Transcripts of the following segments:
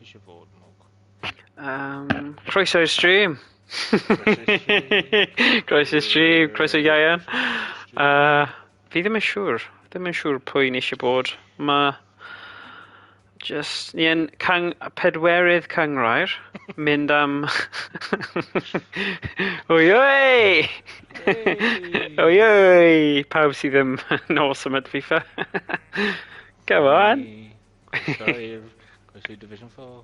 eisiau fod, Mwg? Croeso i'r stream. Croeso i'r stream, croeso i Ian. Fi ddim yn siŵr. Ddim yn siŵr pwy ni eisiau bod. Mae just, ni yn pedwerydd cynghrair, mynd am. Oi oi! Oi oi! Pawb sydd ddim yn awesome at FIFA. Come on! Sorry, croeso i Division 4.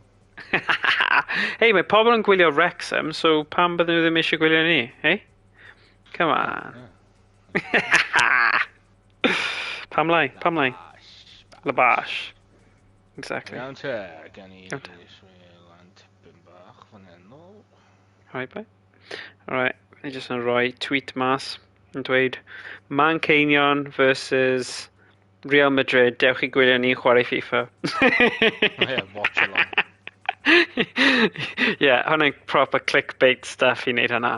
Hey, mae pobl yn gwylio Wrexham, so pam bydden nhw ddim eisiau gwylio ni, hey? Come on. Pam lai, pam lai? Labash. Exactly. Iawn te, gen i Iawn te. lan tipyn bach fan hyn. O. Alright, bye. Alright, ni jyst yn rhoi tweet mas yn dweud Manceinion versus Real Madrid, dewch i gwylio ni chwarae FIFA. Yeah, watch along. Yeah, hwnna'n proper clickbait stuff i wneud hwnna.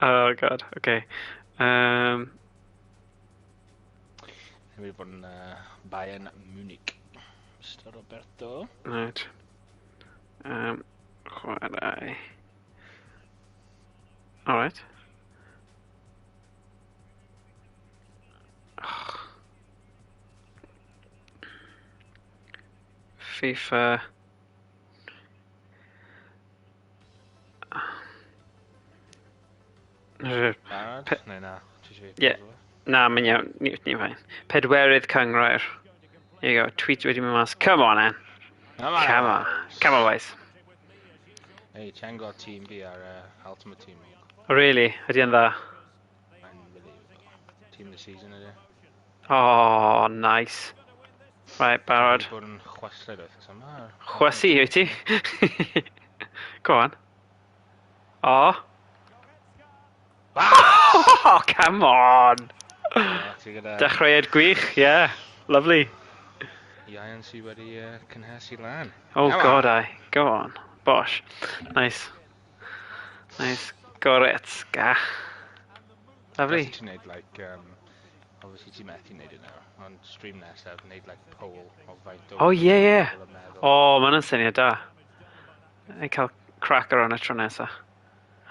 Oh God, okay. Ni wedi bod yn Bayern Munich. Mr Roberto. Right. Chwarae. Alright. Oh. FIFA. Barod? Neu na? Ti eisiau fi Yeah. Na, mae'n iawn. Ni fine. Pedwerydd cynghrair. Here you go. Tweet wedi mynd mas. Come on, then. Come on. Come on. Come on, boys. Hey, ti'n gweld tîm fi ar Ultimate Team? Oh, really? Ydy yn dda? Unbelievable. Team of the season ydy. Oh, nice. Right, barod. Wedi bod yn chwyslyd wythnos yma. Chwysu, wyt ti? Go on. Oh. Oh, come on! Oh, ti gyda Dechreuad gwych, yeah. Lovely. Ian sydd wedi cynhesu lan. Oh, Come God, on. I. Go on. Bosh. Nice. Nice. Goretzka. Lovely. Ti'n neud, like, obviously ti'n methu neud e nawr, ond stream nesaf, neud, like, poll o faint o Oh, yeah. pobl yn meddwl. Oh, ma' hwnna'n syniad da. I cael crack ar hwnna tro nesa.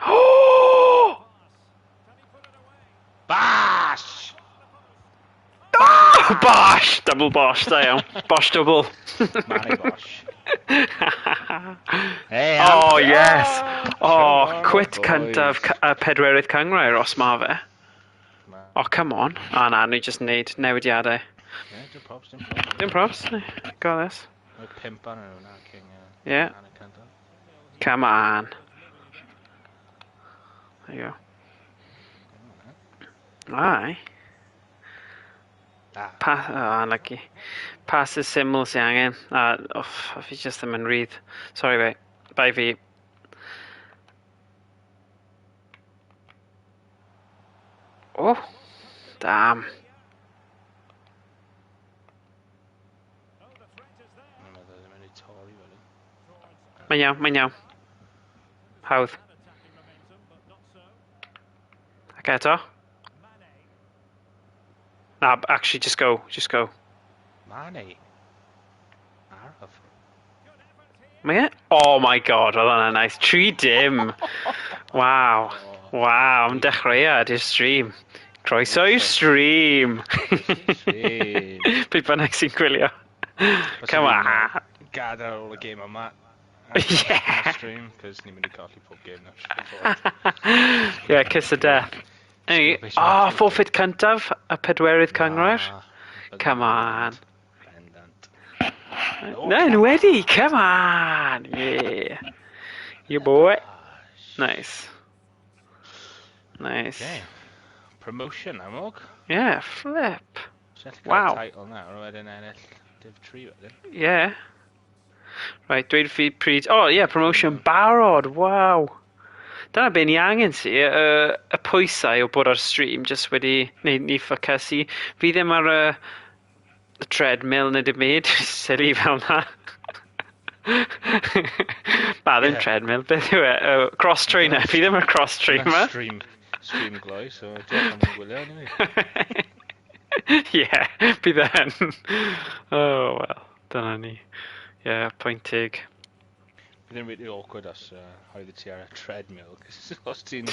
Oh! Bash! Oh, bosh! Double bosh, da iawn. Bosh double. Manu Bosh. Hey, Oh, yes. Oh, Come on, quit boys. cyntaf y pedwerydd cynghrair os ma fe. Oh, come on. Ah, na, ni just neud newidiadau. Yeah, dim props, dim props. Dim props. Got this. Mae pump arnyn nhw na, King. Yeah. Hanner cyntaf. Come on. There you go. Aye. Ah. Oh, unlucky. Passes syml sy'n angen. Ah, off, fi just ddim yn rhydd. Sorry, mate. Bye fi. Oh, damn. Mae'n meddwl ddim yn ei torri fel. Mae'n iawn, mae'n iawn. Hawdd. Ac eto. Na, actually, just go, just go. Mane. Araf. Mae e? Oh my God, oedd hwnna'n nice. 3-0. Wow. Wow, am dechreuad i'r stream. Croeso i'r stream. Stream. Pryd bynnag sy'n gwylio. Come on. Gadael ar ôl y game yma. Yeah. Stream, cos ni'n mynd i colli pob game nawr. Yeah, kiss of death. Anyway, oh, forfeit cyntaf, y pedwerydd cynghrair. Come on. Bendant. No, nhw wedi, come on. Yeah. You boy. Nice. Nice. Okay. Promotion, amok. Yeah, flip. Wow. Title nawr, wedyn ennill Div 3 wedyn. Yeah. Right, dweud fi pryd. Oh, yeah, promotion barod. Wow. Dyna be ni angen si, y pwysau o bod ar stream just wedi neud ni ffocysu. Fi ddim ar y treadmill neu dim byd, silly fel na. Ba, ddim treadmill, beth yw e? Cross trainer, fi ddim ar cross trainer. Stream gloi, so diolch am gwylio anyway. Yeah, bydd yn. Oh, well. Dyna ni. Ie, yeah, pwynt teg. Bydd yn really awkward os oedd ti ar y treadmill, cos os ti'n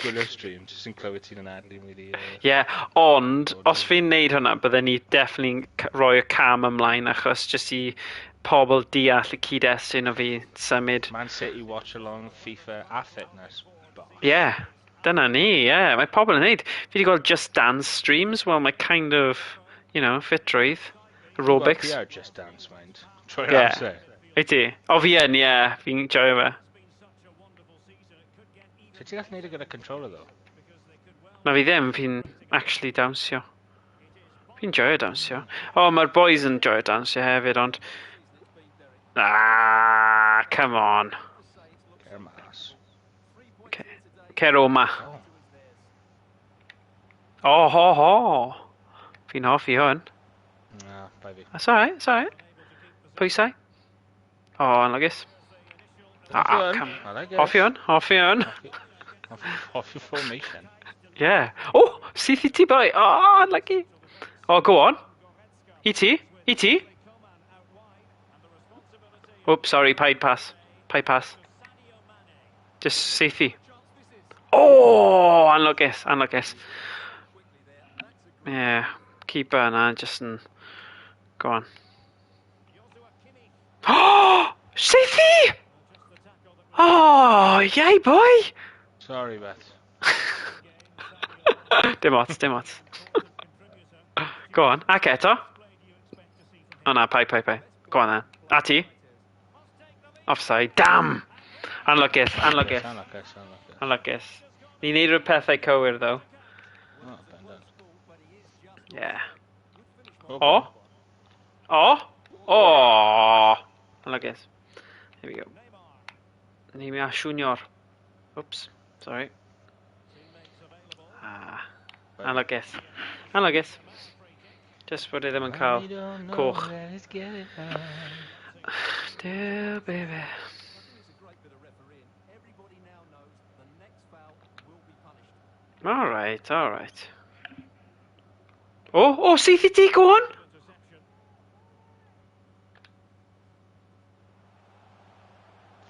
gwylio stream, jyst yn clywed ti'n anadlu really. Ie, yeah, ond os fi'n neud hwnna, bydden ni definitely rhoi y cam ymlaen, achos jyst i pobl deall y cyd-destun o fi symud. Man City watch along FIFA a fitness. Bosh. Ie, yeah, dyna ni, ie. Yeah. Mae pobl yn neud. Fi wedi gweld Just Dance streams, well, mae kind of, ffitrwydd. Aerobics. Well, fi ar Just Dance, mind. Trwy'r amser. Wyt ti? O, fi yn, ie. Yeah. Fi'n joio fe. So ti'n gallu neud e gyda controller, though? Na fi ddim, fi'n actually dawnsio. Fi'n joio dawnsio. O, oh, mae'r boys yn joio dawnsio hefyd, ond... Ah, come on. Cer mas. Okay. Cer o ma. Oh. Oh, ho, ho. Fi'n hoffi hwn. Na, bai fi. That's alright, that's alright. Pwysau. O, oh, anlwcus. Ah, Hoffi come. hwn. I like it. Hoffi hwn, hoffi hwn. Hoffi formation. Yeah. Oh, syth i ti, boi. Oh, unlucky. Oh, go on. I ti, i ti. Oops, sorry, paid pass. Paid pass. Just saethu. Oh, anlwcus, anlwcus. Yeah, keeper yna, just yn... Go on. Oh, saethu! Oh, yay, boy! Sorry, Beth. Dim ots, dim ots. Go on, ac eto. O na, pai, pai, pai. Go on then. A ti. Offside. Damn! Anlwcus, anlwcus. Anlwcus, anlwcus. Anlwcus. Ni'n neud rhyw pethau cywir, though. Oh, bendant. Yeah. Oh, O! O! O! Anlwcus. Here we go. Neymar Junior. Oops, sorry. Ah, anlwcus. Anlwcus. Just bod e ddim yn cael coch. Dear baby. Alright, alright. Oh, oh, syth i ti, go on!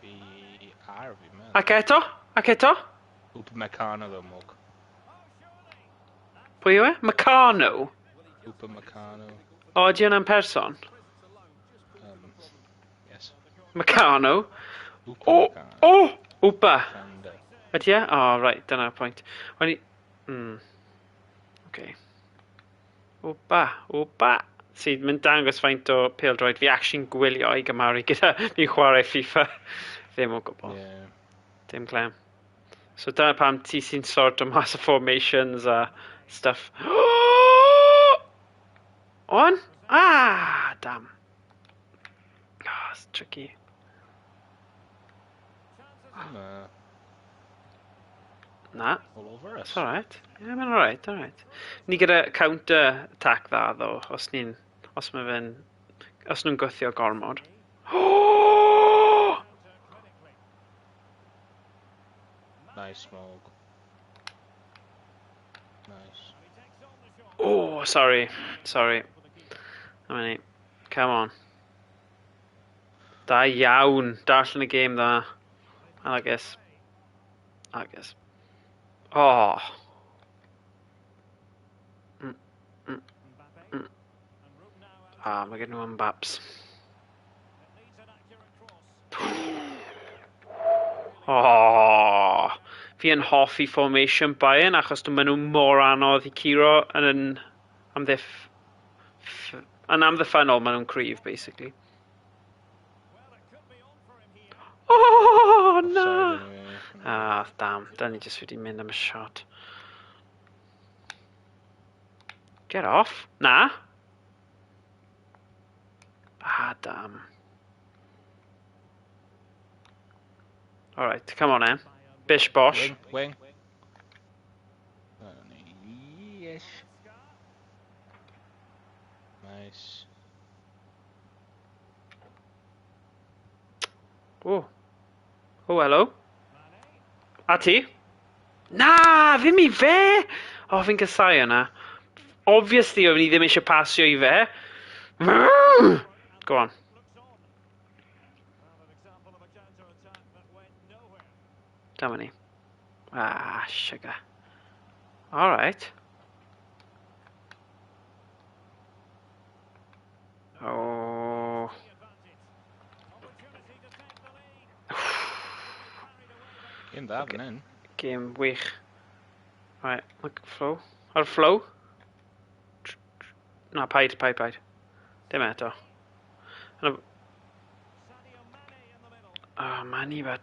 Fi ar fi, meddwl. Ac eto, ac eto. Upamecano, though, Mwg. Pwy yw e? Meccano? Upamecano. O, ydy hwnna'n person? Yes. Meccano? O, Upamecano. o! Upa. Defender. Ydy e? O, oh, right, dyna'r pwynt. O'n i... Okay. Upa, upa. Sydd mynd dangos faint o pêl-droed fi actually'n gwylio i gymharu gyda fi'n chwarae FIFA. Ddim o gwbl. Yeah. Dim clem. So dyna pam ti sy'n sort o mas o formations a stuff. On? Ah, damn. Oh, it's tricky. Na, All over us. It's alright. Yeah, mae'n alright, alright. Ni gyda counter attack dda, ddo, os ni'n... Os mae fe'n... Os nhw'n gwthio gormod. Oh! Nice, Smog. Nice. Oh, sorry. Sorry. I mean, come on. Da iawn. Darllen y game dda. I guess. I guess. Oh. Ah, mae gen nhw Mbaps. Oh. Fi yn hoffi formation Bayern achos maen nhw mor anodd i curo yn yn amddiffynnol maen nhw'n cryf, basically. Oh, na! Offside anyway. Ah, damn. Da ni just wedi mynd am y shot. Get off. Na. Ah, damn. Alright, come on then. Bish bosh. Wing, wing. Yes. Nice. Oh. Oh, hello. A ti? Na, ddim i fe! O, oh, fi'n casáu yna. Obviously, o'n i ddim eisiau pasio i fe. Go on. Dyma ni. Ah, sugar. All right. Oh. Game dda fan hyn. Game wych. Right, look, flow. Ar flow. Na, paid, paid, paid. Dim eto. Oh, man, i fa...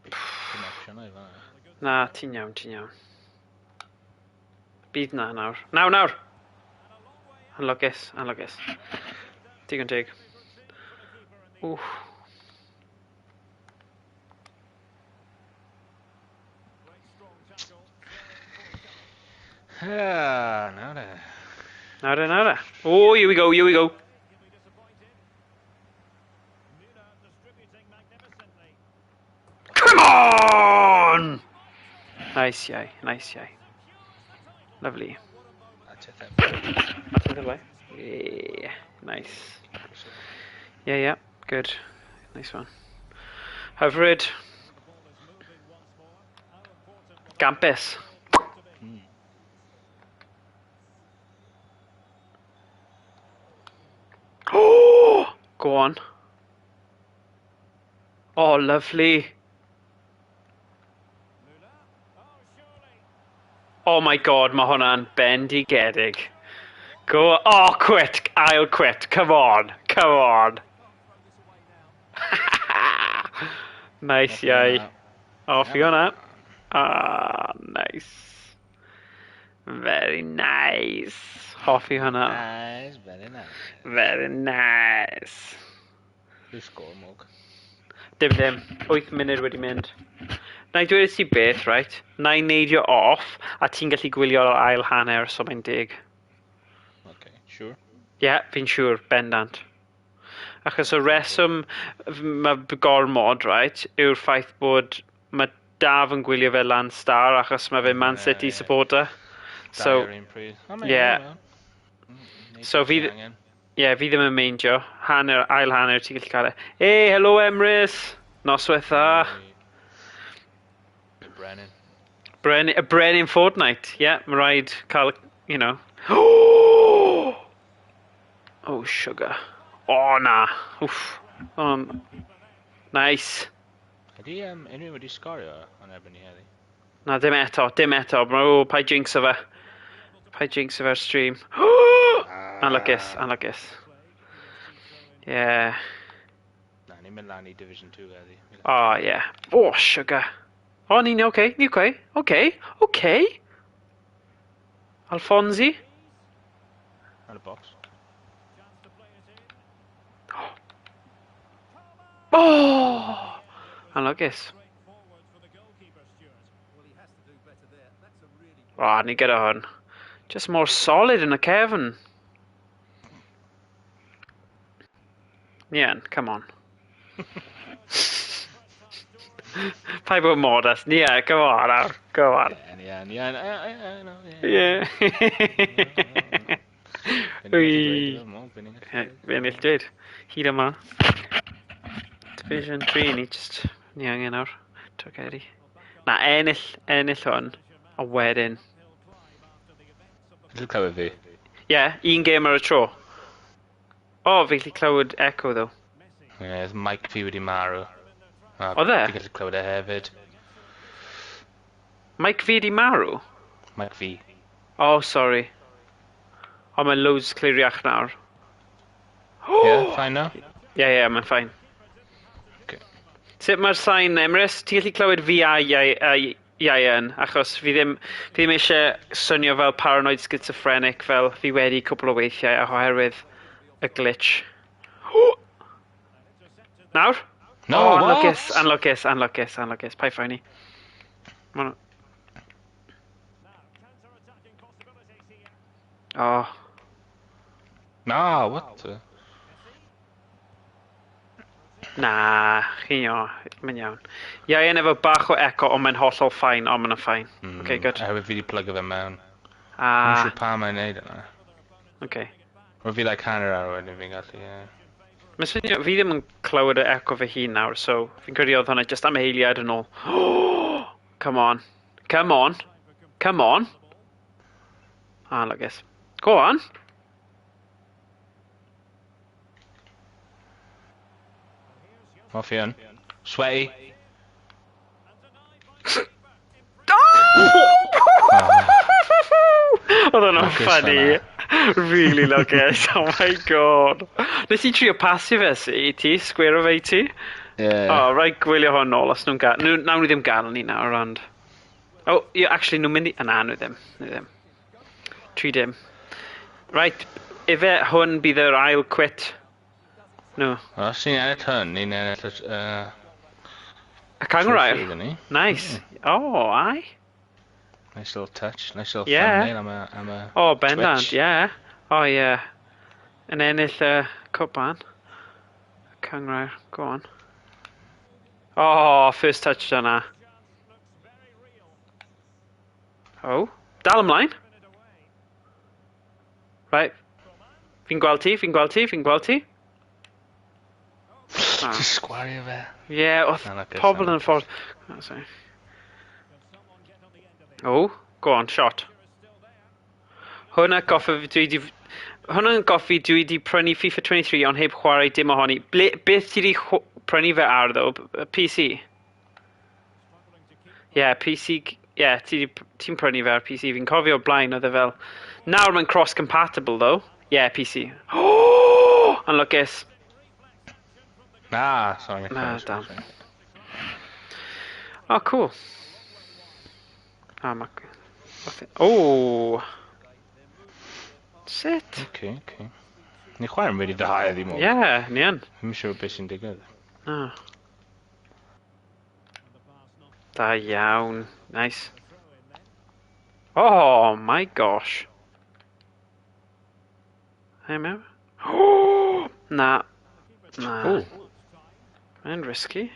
Connection oedd fan'na. Na, ti'n iawn, ti'n iawn. Bydd na nawr. Nawr, nawr! Anlwcus, anlwcus. Digon teg. Wff. Ah, nawr de. Nawr de, nawr de. Oh, here we go, here we go. Come on! Nice, Iau. Nice, Iau. Lovely. That's it then. That's it, away. Yeah, nice. Yeah, good. Nice one. Hyfryd. Gampus. Oh! Go on. Oh, lovely. Oh my God, mae hwnna'n bendigedig. Go, oh, quit, I'll quit. Come on, come on. Nice, Iau. Off i hwnna. Ah, nice. Very nice. Hoffi hwnna. Nice, very nice. Very nice. Rhyw sgôr, Mwg? Dim dim. 8 munud wedi mynd. Na i dweud i ti beth, right? Na i neidio off, a ti'n gallu gwylio'r ail hanner, so mae'n deg. Okay, sure. Ie, yeah, fi'n siŵr, bendant. Achos y reswm mae gormod, right, yw'r ffaith bod mae Daf yn gwylio fe lan Star achos mae fe Man City supporter. So, Dau ar un pryd. Oh, mae'n yeah. iawn, iawn. So Neud beth fi- ti angen. Ie, yeah, fi ddim yn meindio. Hanner, ail hanner ti'n gallu cael e. Hey, hello Emrys! Noswaith dda. Hey, Brennan. Bren, y Brenin Fortnite. Ie, yeah, mae rhaid cael. Oh, sugar. Oh, na. Oof. Nice. Ydy unrhyw wedi sgorio yn erbyn ni heddi? Na, dim eto, dim eto. Oh, paid jinx o fe. Paid jinx o fe'r stream. Anlwcus, anlwcus. Yeah. Na, ni'n mynd lan i Division 2 heddi. Oh, yeah. Oh, sugar. Oh, ni'n okay, ni okay. Okay. Alfonsi. Ar y box. Oh! Anlwcus. Oh, ni gyda hwn. Just more solid yn y cefn. Nian, come on. Paid bod modest. Nia, come on now. Go on. Yeah, I know, yeah. Yeah. Ui. Ie, fe ennill dweud. Hyd yma. Division 3 ni just... Ni angen nawr. Targedu. Na, ennill, ennill hwn. A wedyn. Dwi'n clywed fi. Ie, yeah, un game ar y tro. O, oh, fi gallu clywed echo, though. Ie, yeah, mic fi wedi marw. A Oedd e? Fi gallu clywed e hefyd. Mic fi wedi marw? Mic fi. Oh, sorry. O, mae'n loads cliriach nawr. Yeah, fine now? Ie, yeah, ie, yeah, mae'n fine. Okay. Sut mae'r sain, Emrys? Ti'n gallu clywed fi a Ieuan, achos fi ddim eisiau swnio fel paranoid schizophrenic fel fi wedi cwpl o weithiau oherwydd y glitch. Nawr? No, oh, what? Anlwcus, anlwcus, anlwcus, anlwcus. Paid phoeni. Oh, Na, what the? Na, chi'n iawn, mae'n iawn. Ieuan efo bach o echo, ond mae'n hollol fine, ond mae'n fine. Okay, good. Oherwydd fi wedi plug fe mewn. Ah, Dwi'n siŵr pam mae'n neud yna. Okay. Mae fi like hanner awr wedyn fi'n gallu, ie. Mae'n swnio, fi ddim yn clywed y echo fy hun nawr, so fi'n credu oedd hwnna just am eiliad yn ôl. Come on. Come on. Come on. Ah, look this. Go on. Off i yn. Sweaty. Oedd hwnna'n Lwcus funny. Really lwcus. Oh my god. Nes i trio pasio fe si i ti, square o fe i ti. Yeah. Oh, rhaid gwylio hwn nôl os nhw'n gael... Nhw, nawn nhw ddim gael ni nawr, ond... Oh, yeah, actually, nhw'n mynd i... Na, nhw ddim. Nhw ddim. 3-0. Right, ife hwn bydd yr ail quit? No. Os ni'n ennill hwn, ni'n ennill y... Y cynghrair? Trophy, ni. Nice. Oh, aye. Nice little touch, nice little Yeah. thumbnail am y Oh, bendant, Twitch. yeah. Oh, yeah. Yn ennill y cwpan. Cynghrair, go on. Oh, first touch yna. Oh, dal ymlaen. Right. Fi'n gweld ti, fi'n gweld ti, fi'n gweld ti. Ah. Just sgwario fe. Ie, oedd Na, lwcus, pobl na, yn y ffordd. Oh, sorry. Oh, go on, shot. Hwna goffa fi dwi di... Hwna'n goffi dwi di prynu FIFA 23 ond heb chwarae dim ohoni. Ble, beth ti di prynu fe ar ddo? PC? Yeah, PC... Yeah, ti'n prynu fe ar PC. Fi'n cofio o'r blaen oedd e fel... Nawr mae'n cross-compatible though. Yeah, PC. Oh! Anlwcus. Na, sorry. Na, sorry, damn. sorry. Oh, cool. Ah, ma... Oh! Sut? Okay. Ni chwarae'n really dda heddi mo. Yeah, ni yn. Ddim siŵr beth sy'n digwydd. No. Da iawn. Nice. Oh my gosh. Hey, mewn. Oh! Na. Na. Ooh. Mae'n risky.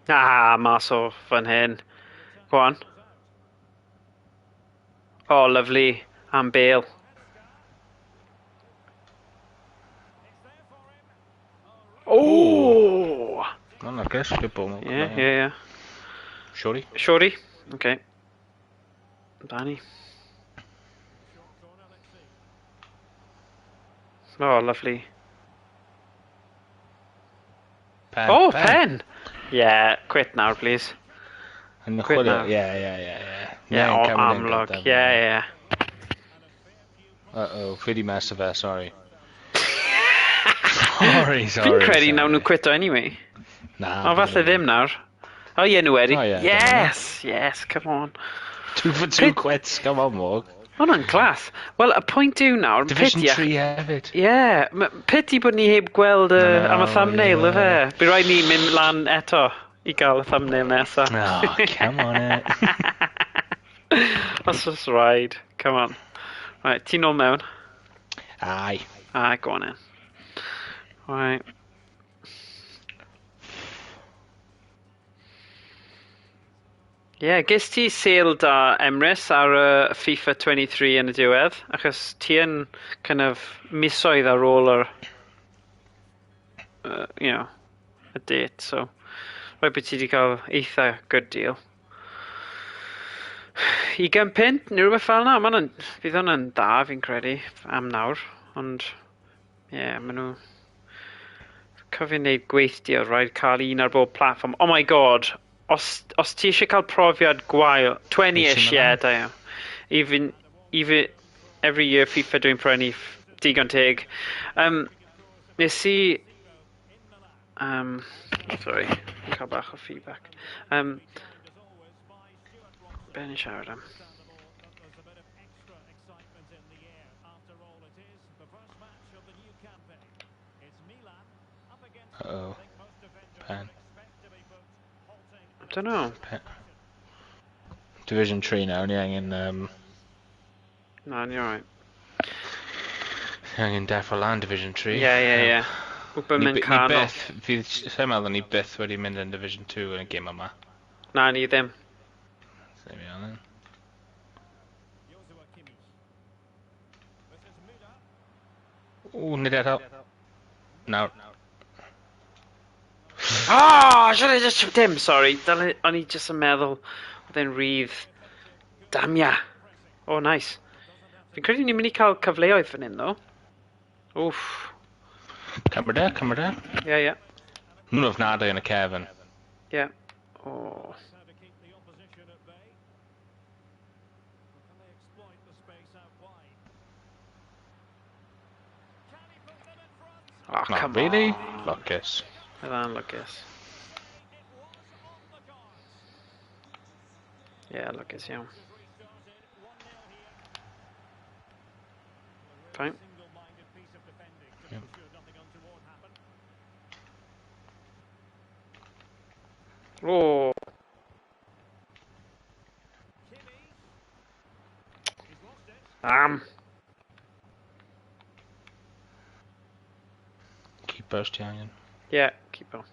Ah, mas o fan hyn. Go on. Oh, lovely. Am Bale. Oh! No, lwcus. Good ball. Yeah. Shorty. Shorty. Okay. Danny. Oh, lovely. Pen. Oh, pen! Yeah, quit now, please. Yn Quit chwilio. now. Yeah. Yeah, Ie, oh, cymryd yn amlwg. gyntaf. Yeah. Uh-oh, fi di mess fe, sorry. Sorry, sorry. Fi'n credu sorry. nawn nhw quito anyway. Na. O, falle ddim nawr. O, ie, nhw wedi. O, ie, Yes, come on. 2 for 2 quits, come on, Morg. Hwna'n class. Wel, y pwynt yw nawr, Division pity... 3 hefyd. Ie, yeah, pity bod ni heb gweld I am y know, thumbnail, ie. ife? Bydd rhaid ni mynd lan eto i gael y thumbnail nesa. Oh, come on it. Os oes rhaid. Come on. Right, ti nôl mewn. Aye. Ah, go on in. Right. Ie, yeah, ges ti sale da Emrys ar y FIFA 23 yn y diwedd? Achos ti yn kind of misoedd ar ôl yr, y date, so rhaid bod ti wedi cael eitha good deal. £20 neu rhywbeth fel yna, ma' hwnna'n, fydd hwnna'n da fi'n credu am nawr, ond ie, yeah, maen nhw... Cofio wneud gweithio, rhaid cael un ar bob platform. Oh my god, os ti eisiau cael profiad gwael, 20-ish, AC yeah, Milan. da iawn. Even every year FIFA dwi'n prynu digon teg. Nes i... Sorry, fi'n cael bach o feedback. Be ni'n siarad am? Uh-oh. Pen. I don't know. Pen. Division 3 now, ni angen... No, you're right. Angen deffro lan Division 3. Ie. Wbyn Ni, mynd ni canol. byth, fydd, sa'n meddwl ni byth wedi mynd yn Division 2 yn y gêm yma. Na, ni ddim. There we are then. O, nid eto. Nawr. Oh, should I just chipped him? Sorry. Dyle, o'n i just yn meddwl oedd e'n rhydd. Damia. Oh, nice. Fi'n credu ni'n mynd i cael cyfleoedd fan hyn, ddo. Wff. Cymryd e, cymryd e. Ie. Nhw'n ofnadwy yn y cefn. Ie. Oh. Oh, Not come really. on. Lwcus. Oedd e'n lwcus. Ie, yeah, lwcus iawn. Fine. Yep. Oh. Am. Keepers ti angen. Yeah, keep on.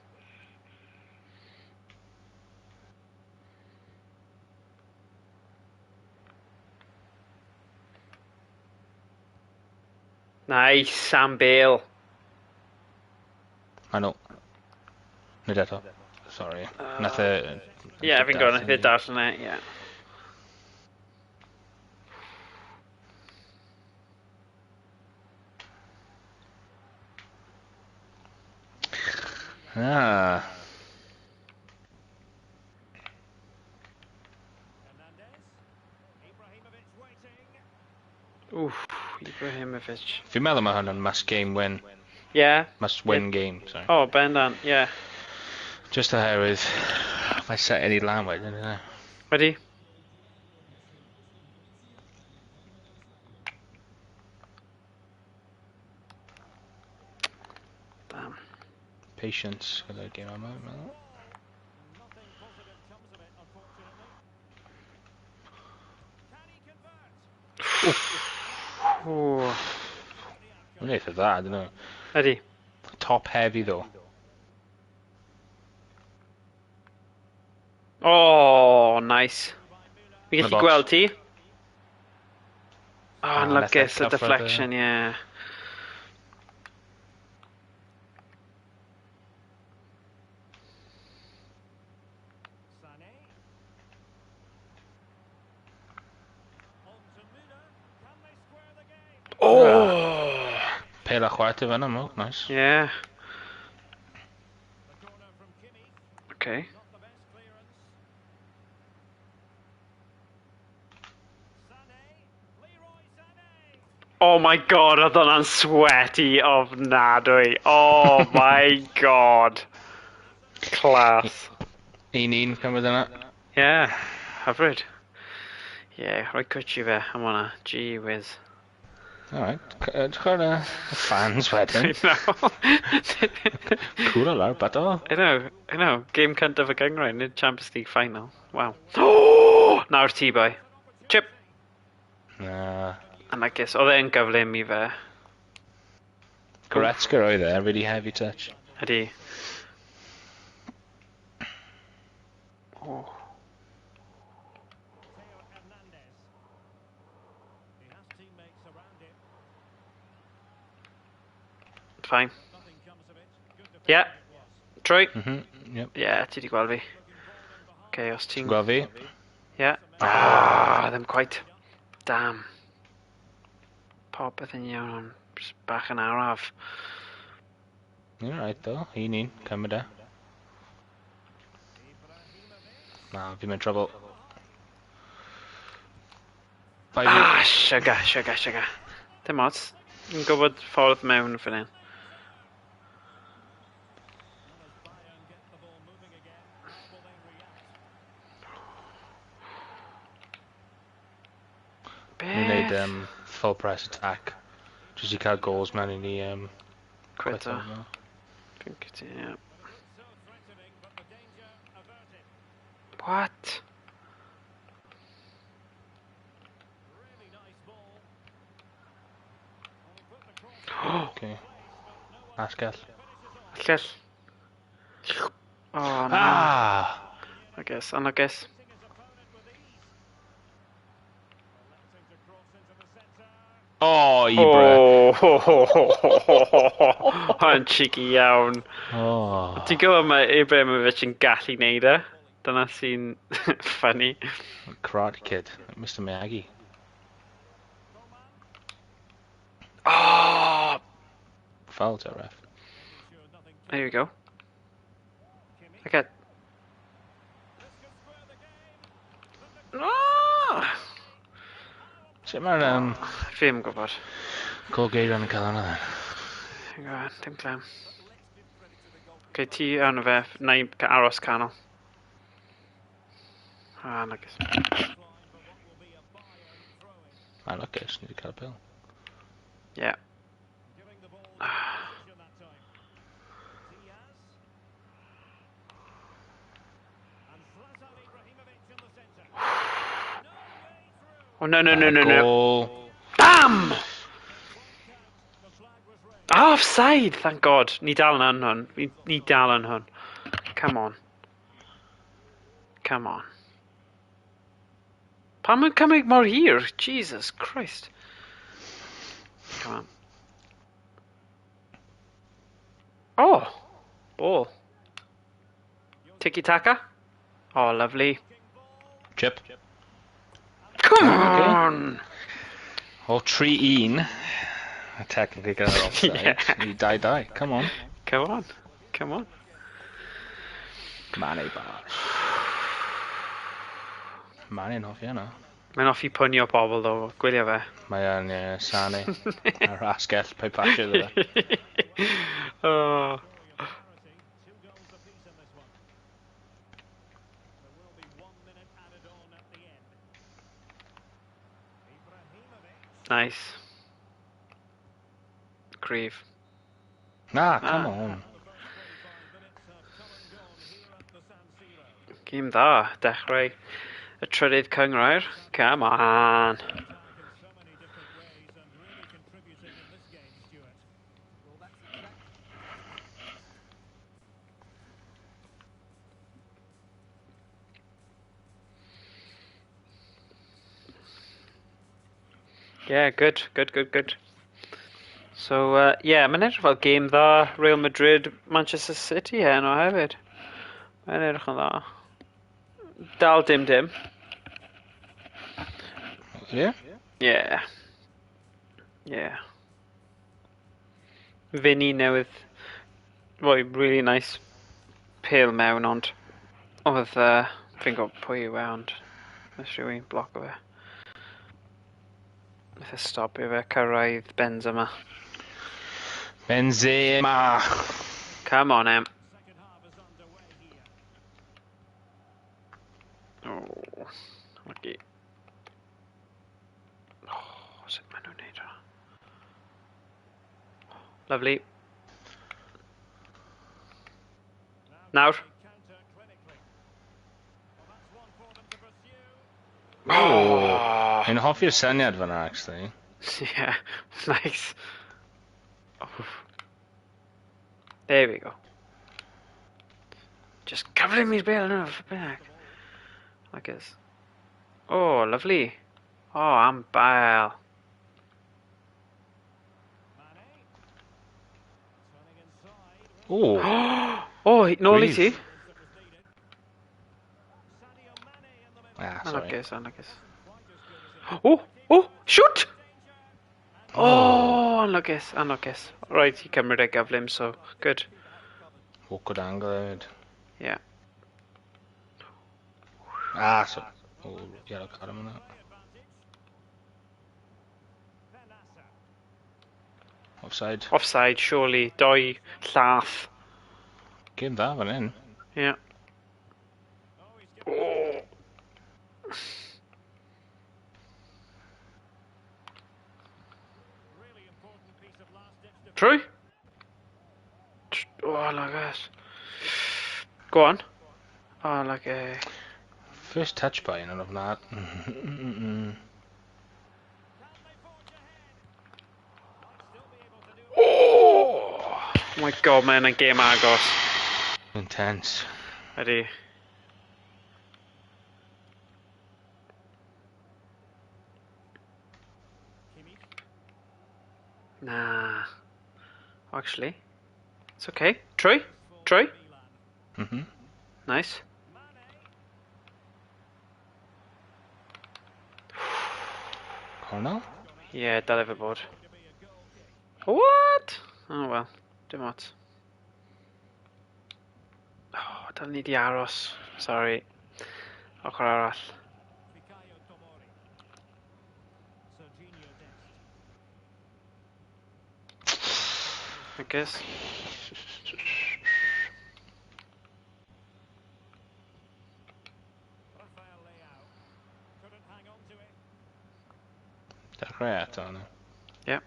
Nice, Sam Bale. I know. Nid eto. Sorry. Nath e... Yeah, fi'n gwybod, nath e darllen e, yeah. Ah. Oof, Ibrahimovic. Fi'n meddwl mae hwn yn must game win. Yeah. Must win game, sorry. Oh, bendant, yeah. Just oherwydd... Mae set i lan wedyn, yna. Ready? Damn. Patience gyda'r game yma, fi'n meddwl. Ooh. Mae'n eitha dda, dyn nhw. Ready? Top heavy, though. Oh, nice. Fi Yn y gallu box. gweld ti. Oh, Ah, anlwcus, nath e y cyffwrdd y- deflection, yeah. Oh! Pêl a chwarter fan'na, mo. Nice. Yeah. Okay. Oh my god, oedd hwnna'n sweaty ofnadwy. Oh my god. Class. 1-1 cymryd yna. Yeah, hyfryd. Yeah, rhoi cwtch i fe am hwnna. Gee whiz. Alright. Edrych ar y fans wedyn. I know. Cwrw lawr, bato. I know, I know. Game cyntaf y gynghrair, nid Champions League final. Wow. Oh! Nawr ti, boi. Chip! Na. And I guess, oedd e'n gyflym i fe. Goretzka oedd e, really heavy touch. Ydy. Oh. Fine. Yeah. Trwy. Yep. Yeah, ti di gweld fi. Okay, os ti'n... Gweld fi? Yeah. Ah, ddim quite. Damn. Popeth yn iawn, ond jyst bach yn araf. Alright though, 1-1, cymryd e. Na, fi'n mewn trouble. Five Ah, sugar, sugar, sugar. Dim ots. Yn gwybod ffordd mewn fan hyn. Ni'n neud Beth? Full press attack. Just i cael goals mewn i ni Cwito. cwito. Fi'n cytuno, ie. What? Okay. Asgell. Asgell. Oh, no. Ah! I guess, anlwcus. Oh, Ibra. Oh, Hwna'n cheeky iawn. Oh. Ti'n gwybod mae Ibrahimovic yn gallu neud e? Dyna sy'n funny. Karate Kid. Mr Miyagi. Oh! Foul to ref. There we go. Okay. Ah! Sut mae'r Fi ddim yn gwybod. Col Geiran yn cael hwnna then? Fi'n gwybod, dim clem. Okay, ti arno fe, na i aros canol. Ah, nagos. Mae'n lwcus, ni wedi cael y pil. Yeah. Oh, no, no, no, no, no. Goal. Bam! Offside, thank God. Ni dal yn hwn. Ni dal yn hwn. Come on. Come on. Pam yn cymryd mor hir? Jesus Christ. Come on. Oh! Ball. Tiki-taka. Oh, lovely. Chip. Come Okay. on! O, 3-1. Technically got it offside. Yeah. Ni 2-2. Come on. Come on. Come on. Mane bach. Mane'n hoffi hwnna. Mae'n hoffi pwnio pobl, ddo. Gwylio fe. Mae o'n Sane. A'r asgell, pe pasio iddo fe. Oh. Nice. Cryf. Na, come Ah. on. Gêm dda, dechrau y trydydd cynghrair. Come on. Yeah, good, good, good, good. So, yeah, mae'n edrych fel gêm dda. Real Madrid, Manchester City heno hefyd. Mae'n edrych yn dda. Dal dim dim. Yeah? Yeah. Yeah. Vinny newydd roi really nice pêl mewn, ond oedd, fi'n gwybod pwy yw e, ond nes rhywun bloco fe. Nath e stopio fe cyrraedd Benzema. Benzema! Come on, Em. Oh, lucky. Oh, sut maen nhw'n neud hwnna? Lovely. Nawr. Oh. Fi'n hoffi'r syniad fyna, actually. Yeah, nice. Oh. There we go. Just cyflym i'r bêl yna, flipping heck. Like this. Oh, lovely. Oh, am bael. Oh, Oh, nôl i ti. Gryf. Ah, sorry. Anlwcus, anlwcus. Oh, shoot! Oh, anlwcus, anlwcus. Right, i cymryd e gyflym, so good. Awkward angle hefyd. Yeah. Ah, so... Oh, yellow card am hwnna. Offside. Offside, surely. Doi, llath. Game dda fan hyn. Yeah. Oh. Trwy? Oh, like Go on. Oh, like a... First touch by un of that. Oh! Oh my God, mae yna'n gêm agos. Intense. Ydy. Na. Oh, actually. It's okay. Trwy. Trwy. Nice. Cornel? Yeah, dyle fe bod. What? Oh well, dim ots. Oh, dylen ni di aros. Sorry. Ochr arall. I guess. Dechrau eto, no. Yeah.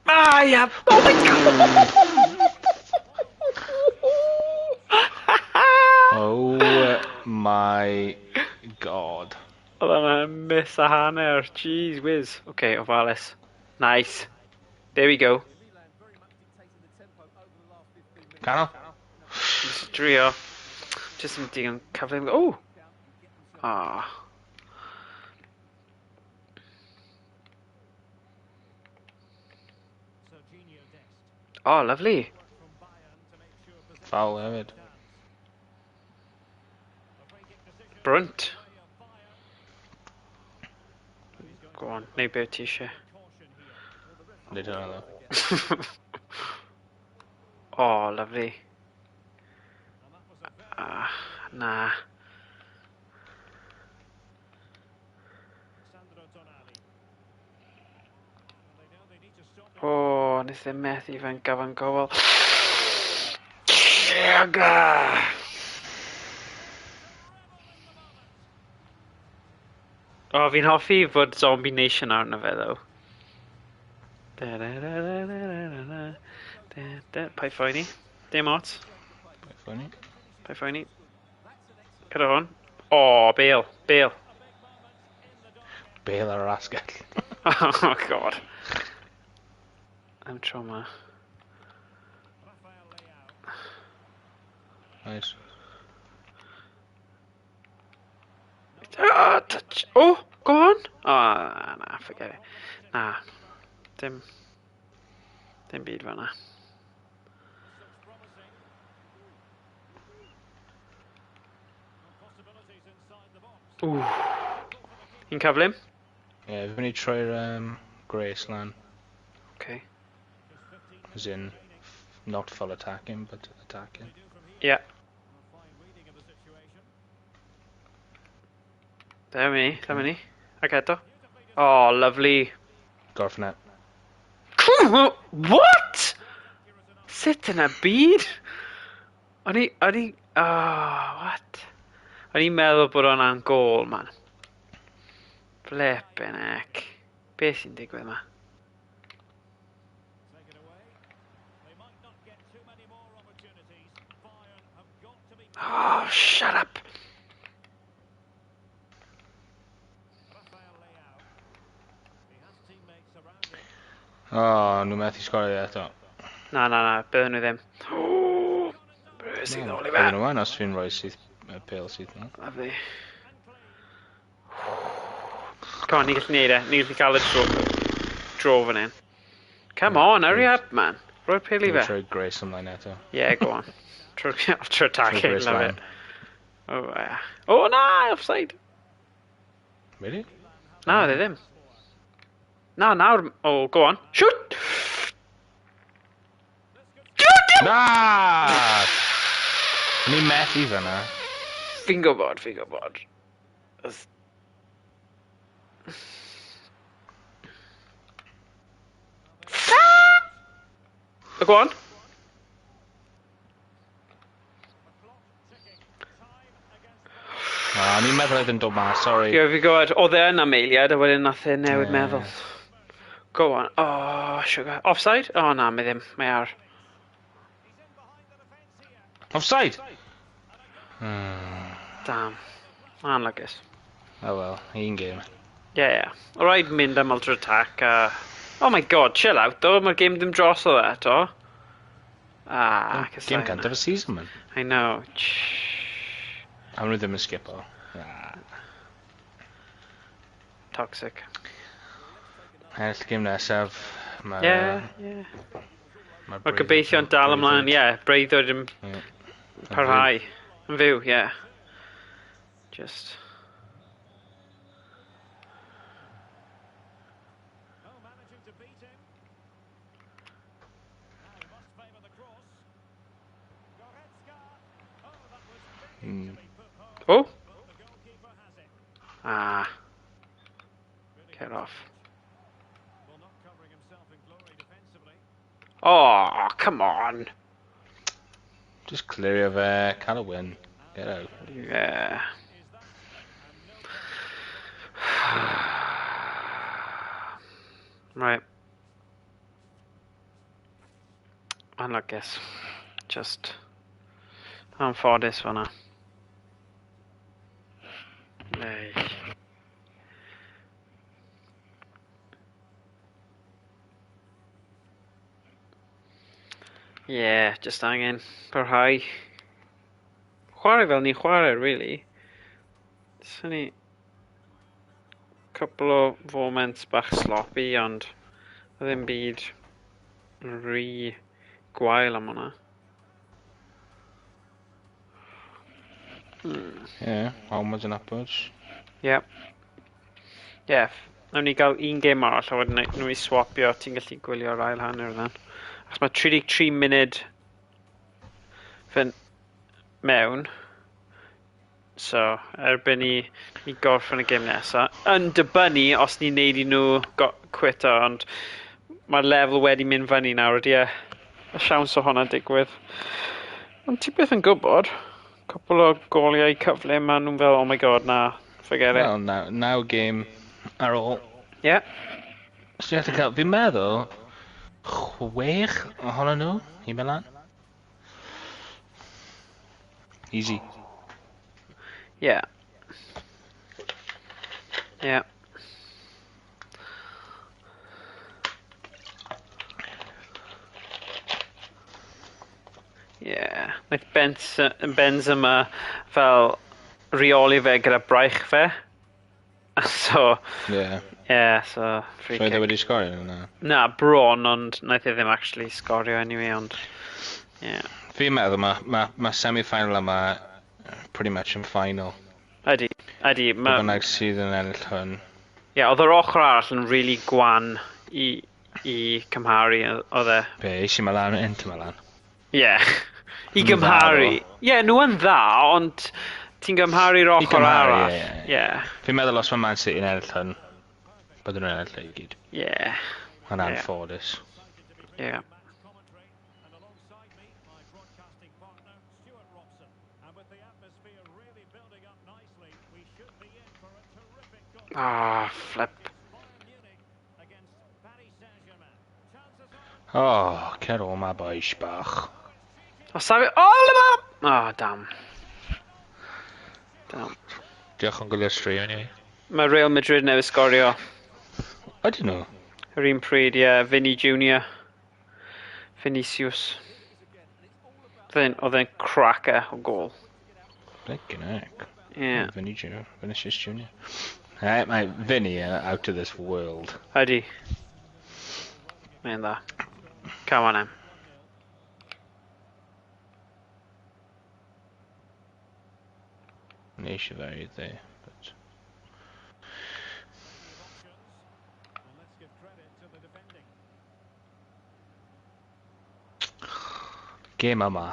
Ah, yeah. Oh my God! Oh my God. Oedd hwnna'n miss a hanner. Jeez whiz. Okay, ofalus. Nice. There we go. Canol? Just drio. Just yn digon cyflym. Oh! Ah. Oh, lovely. Foul hefyd. Brunt. Go on, neu beth ti eisiau. Nid hwnna ddo. Oh, lovely. Ah, na. Oh, nes i methu fe'n gyfan gofal. Sugar! Oh, fi'n hoffi fod Zombie Nation arno fe, though. Da, da, da, da, da, da, da, da, da. Paid phoeni. Dim ots. Paid phoeni. Paid phoeni. Gyda hwn. Oh, Bale. Bale. Bale ar yr asgell. Oh, God. I'm trauma. Nice. Ah, touch. Oh, go on. Oh, na, forget it. Na. Dim byd fan'na. Ooh. Un cyflym? Ie, yeah, fi'n mynd i troi'r Grace lan. Okay. As in, not full attacking, but attacking. Yeah. Dyma ni, dyma ni. Ac eto. Oh, lovely. Gorffen e. What? Sut yn y byd? O'n i, oh, what? O'n i'n meddwl bod hwnna'n gol, man. Flippin' heck. Be sy'n digwydd yma? Oh, shut up! Oh, nhw methu sgorio eto. Na, na, na, bydden nhw ddim. Oh, Brys i ddol i fe. Bydden nhw yn os fi'n rhoi syth, y pêl syth yna. Lovely. Come on, ni gallu neud e. Ni gallu cael y dro fan hyn. Come on, hurry up, man. Roi'r pêl i fe. Troi Grace ymlaen eto. Yeah, go on. Trwy attacking, Grace love lan. it. Oh, yeah. Oh, na, offside. Really? Na, oedd e ddim. Na, nawr... Oh, go on. Shoot! Shoot! Na! Ni methu fyna. Fi'n gwybod, fi'n gwybod. Oh, go on. Na, ni'n meddwl oedd yn dod mas, sorry. Ie, fi'n gwybod, oedd e yn am eiliad, a wedyn nath e newid Ie. meddwl. Go on. Oh, sugar. Offside? Oh, na, mae ddim. Mae ar. Offside! Damn. Anlwcus. Oh well, un game. Yeah. O rhaid mynd am ultra attack a... Oh my God, chill out though, mae'r game ddim drosodd eto. Ah, Game cyntaf y season, man. I know. A maen nhw ddim yn skipo. Ah. Toxic. Ennill y game nesaf. Mae... Yeah. Mae Mae gobeithio'n dal ymlaen, ie. Yeah, breuddwyd yn parhau. Yn fyw, ie. Yeah. Just... Managing to beat him. Now he must favour the cross. Goretzka. Oh, that was begging to be put home. Oh! But the goalkeeper has it. Ah. Get off. Well, not covering himself in glory defensively. Oh, come on. Just clirio fe, cael y win. Get out. Yeah. Is that and no Right. Anlwcus. Just anffodus fan'na. Neu. Yeah, just angen parhau. Chwarae fel ni'n chwarae, really. Sy'n ni couple o moments bach sloppy, ond ddim byd rhy gwael am hwnna. Yeah, onwards and upwards. Yep. Yeah, nawn ni gael un gêm arall a wedyn nawn ni swapio, ti'n gallu gwylio'r ail hanner then. Achos mae 33 munud fynd mewn. So, erbyn i gorffen y gêm nesa. Yn dibynnu os ni'n neud i nhw quito, ond mae'r lefel wedi mynd fyny nawr, ydy e? Y siawns o hwnna digwydd. Ond ti byth yn gwybod. Cwpl o goliau cyflym, maen nhw'n fel, "Oh my God, na, forget it." Well, now game ar ôl. Yeah. So ti'n gallu cael, fi'n meddwl, 6 ohonyn nhw i Milan. Easy. Yeah. Yeah. Naeth Benzema fel reoli fe gyda braich fe. So, yeah, so free So oedd e kick. wedi sgorio yna? Na, bron, ond naeth e ddim actually sgorio anyway, ond... Yeah. Fi'n meddwl mae ma semi-final yma pretty much yn final. Ydy. Ma... Bynnag sydd yn ennill hwn. Yeah, oedd yr ochr arall yn really gwan i cymharu, oedd e. Be, AC Milan, Inter Milan. Yeah. I Nhw'n dda, gymharu. ddo. Ie, yeah, nhw yn dda, ond ti'n gymharu'r ochr gymharu, arall. ie. Ie. Fi'n meddwl os mae Man City yn ennill hwn, bydden nhw'n ennill e i gyd. Yn anffodus. Ie. Match commentary, and alongside me, my broadcasting partner, Stuart Robson. And with the atmosphere really building up nicely, we should be in for a terrific goal. Ah, flip. Bayern Munich against Paris Saint-Germain. Chances are Oh, cer o ma bois bach. O, safi... Oh, la. Oh, damn. Damn. Diolch yn gwylio'r stream anyway. Mae Real Madrid newydd sgorio. Ydyn nhw? Yr un pryd, ie, yeah, Vinny Junior. Vinicius. Oedd e'n cracker o gol. Blinking heck. Yeah. Vinny Junior. Vinicius Junior. Right, mae Vinny out of this world. Ydy. Mae'n dda. Come on, em. Ni eisiau fe there, but... And let's give credit to the defending. Game yma.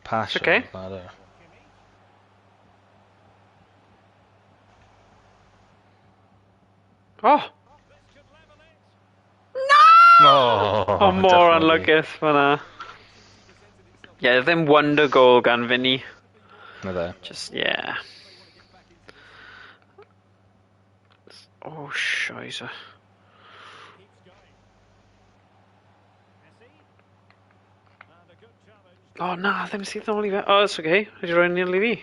Pass. Okay. Matter. Oh! Oh, Oh, mor definitely. anlwcus fan'na. Yeah, ddim wonder goal gan Vinny. Na dde. Just, yeah. Oh, scheisse. Keeps going. Messi. And a good challenge. Oh, na, ddim sydd nôl i fe. Oh, it's okay. Wedi rhoi nôl i fi.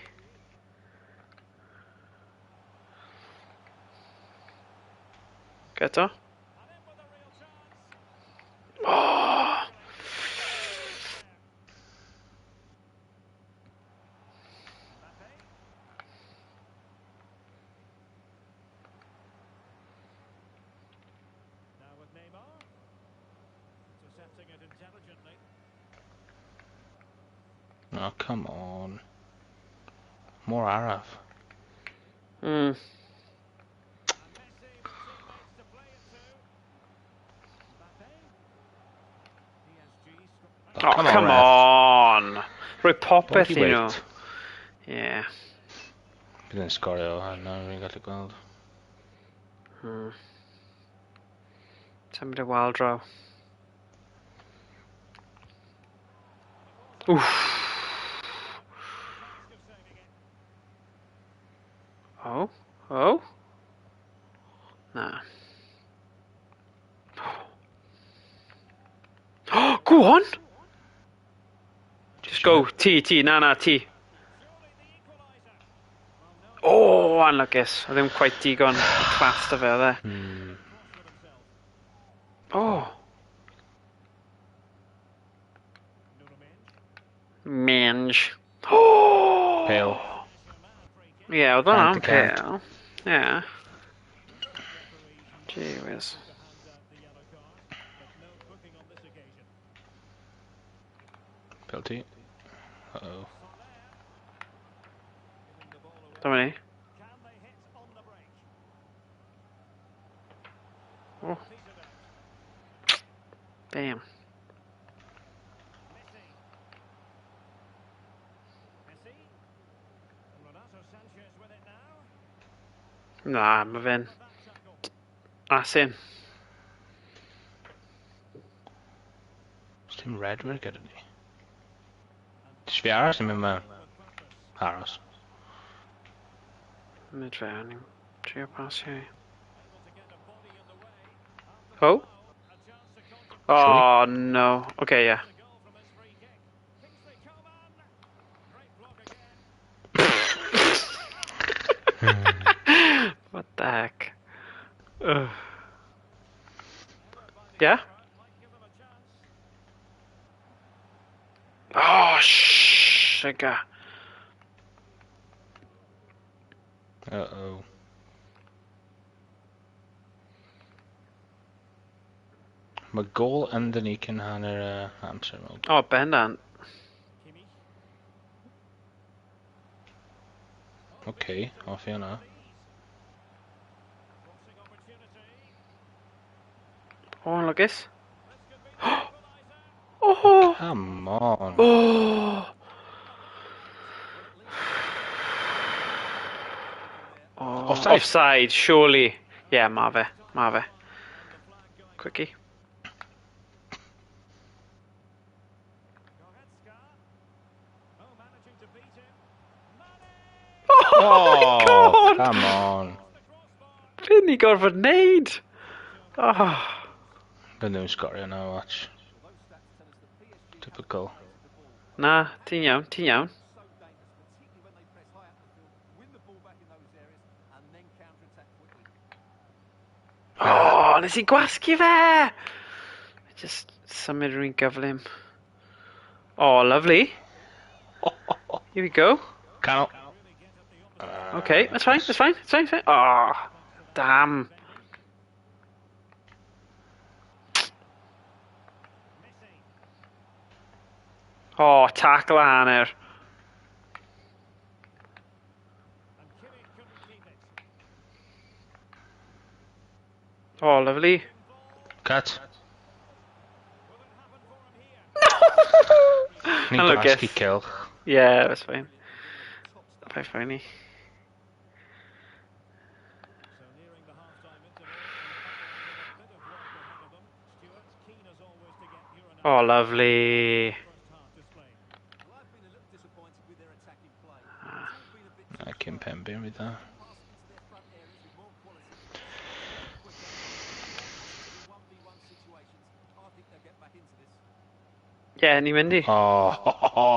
Geto. Oh! Now with Neymar. Intercepting it intelligently. Oh, come on. More araf. And Messi with teammates to play it to. Mbappe. PSG. Oh, come come on, ref. on! Rhoi popeth Bloody i nhw. wait. Yeah. Bydd yn sgorio a nawr fi'n gallu gweld. Symud y wal draw. Oof. Oh, oh. Na. Oh, go on! Just go, T, T, na, na, T. Oh, anlwcus. Oedd ddim quite digon class da fe, oedd e? Oh. Mange. Oh! Pale. Ie, oedd hwnna'n Cant y cant. pale. Ie. Gee whiz. Penalty. Uh-oh. Dyma ni. Oh. Damn. Na, mae fe'n... Asyn. Os dim redwyr gyda ni. Dys fi aros yn mynd mewn? Aros. Mynd fe, o'n i'n trio pasio i. Oh? Oh, no. Okay, yeah. What the heck? Ugh. Yeah? Oh, sugar. Uh-oh. Mae gol ynddyn ni cyn hanner amser. Wel. Oh, bendant. Oce, off i hwnna. Oh, lwcus. Oh! Come on. Oh! Oh, Offside. Offside, surely. Yeah, ma fe. Ma fe. Quickie. Oh, my god! Come on. Be ni gorfod neud? Oh. Byd nhw'n sgorio now, watch. Typical. Na, ti'n iawn, ti'n iawn. Oh, nes i gwasgu fe! Just symud rhywun gyflym. Oh, lovely. Here we go. Canol. Okay, that's fine, that's fine, that's fine, that's fine. Oh, damn. Oh, tackle a hanner. Oh, lovely. Cut. Ni'n Hello, gwasgu Geth. cylch. Yeah, that's fine. Fine, fine. Oh, lovely. Na, cyn pen byn fydd dda. Yeah, ni'n mynd i. Oh, ho, ho, ho.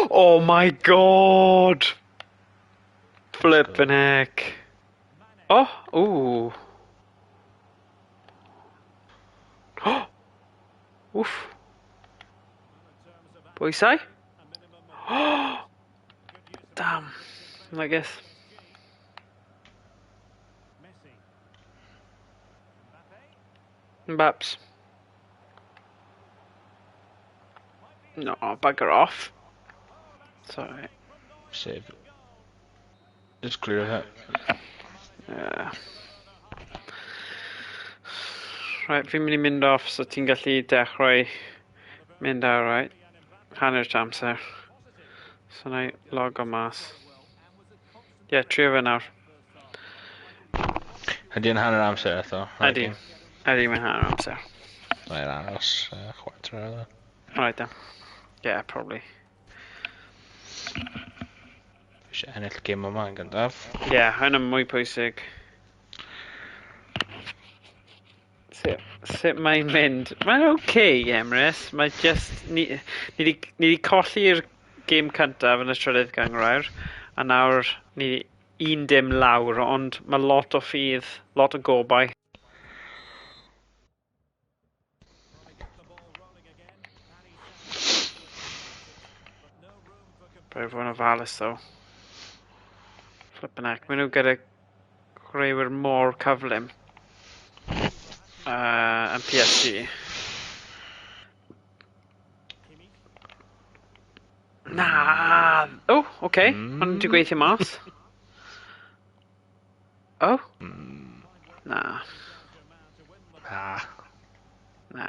Oh my god! Flippin' heck. Oh, ooh. Oh! Wff. Bwysau? Oh! Damn. I guess. Messi. Mbappe. Mbaps. No, bugger off. Sorry. Save. Just clear that. Yeah. Right, fi'n mynd i mynd off so ti'n gallu dechrau mynd ar, right? Hanner amser. So na i logo mas. Ie, yeah, trio fe nawr. Ydy yn hanner amser eto? Ydy. Ydy, mae'n hanner amser. Mae'n aros chwarter o. Alright then. Yeah, probably. Fi eisiau ennill gêm yma yn gyntaf. Yeah, hwnna'n mwy pwysig. Sut mae'n mynd? Mae'n okay, Emrys. Mae just... Ni di colli'r gêm cyntaf yn y trydydd gynghrair, a nawr ni 1-0 lawr, ond mae lot o ffydd, lot o gobaith. Get the ball rolling again. Paris But no room for Rhaid fod yn ofalus, though. Flippin' heck, maen nhw gyda chwaraewyr mor cyflym yn PSG. Kimmich. Na! Oh, okay. Mm. Ond wedi gweithio mas. Oh? Na. Ah. Na.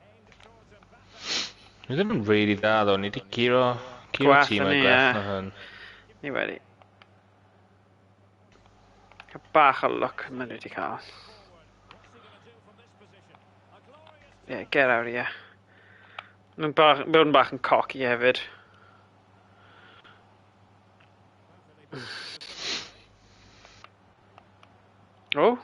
Aimed towards Mbappe. Ni ddim yn really dda, though. Ni wedi curo Gwell tîm na o'i ni, gwell ie. na hyn. Ni wedi. Cael bach o luck maen nhw wedi cael. What's he going to do from this position? A glorious Yeah, get out of here. Mae'n bach, bod yn bach yn cocky hefyd. Perfectly Oh?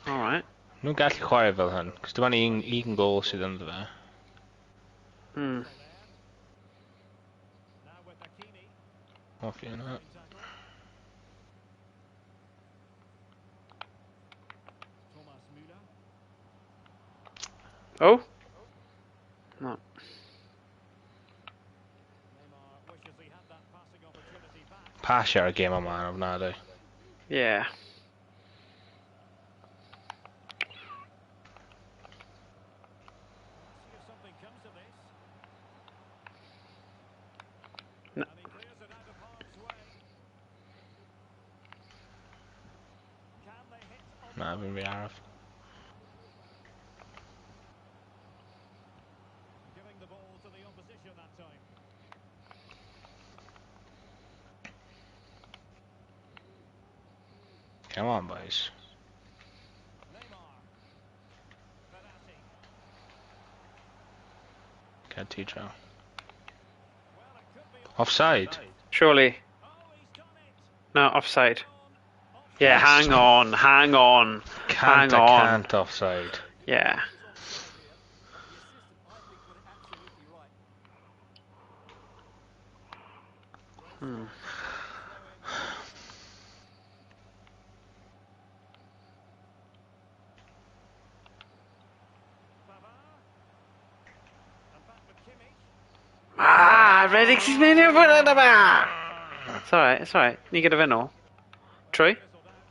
Alright. Nhw'n gallu chwarae fel hyn, cos dim ond un gol sydd ynddo fe. Now with Hakimi. Hoffi yna. Tackle. Thomas Müller. Oh? No. Neymar wishes he had that passing opportunity back. Pasio ar y gêm yma yn ofnadwy. Yeah. See if something comes of this. No. And he clears it out of harm's way. Can they hit on Na, fi'n rhy araf. Giving the ball to the opposition that time. Come on, boys. Neymar. Verratti. Get ti draw. Well, it could be. Offside. Surely. Oh, he's done it. No, offside. Yeah, hang on, hang on. Can't, Hang I on. can't offside. Yeah. The assistant, I think, got it absolutely right. Pavard. And back with Kimmich. Ah, Reddick sy'n mynd i'r fwyd yma! It's alright, it's alright. Ni gyda fe nôl. Trwy? Fizzled out.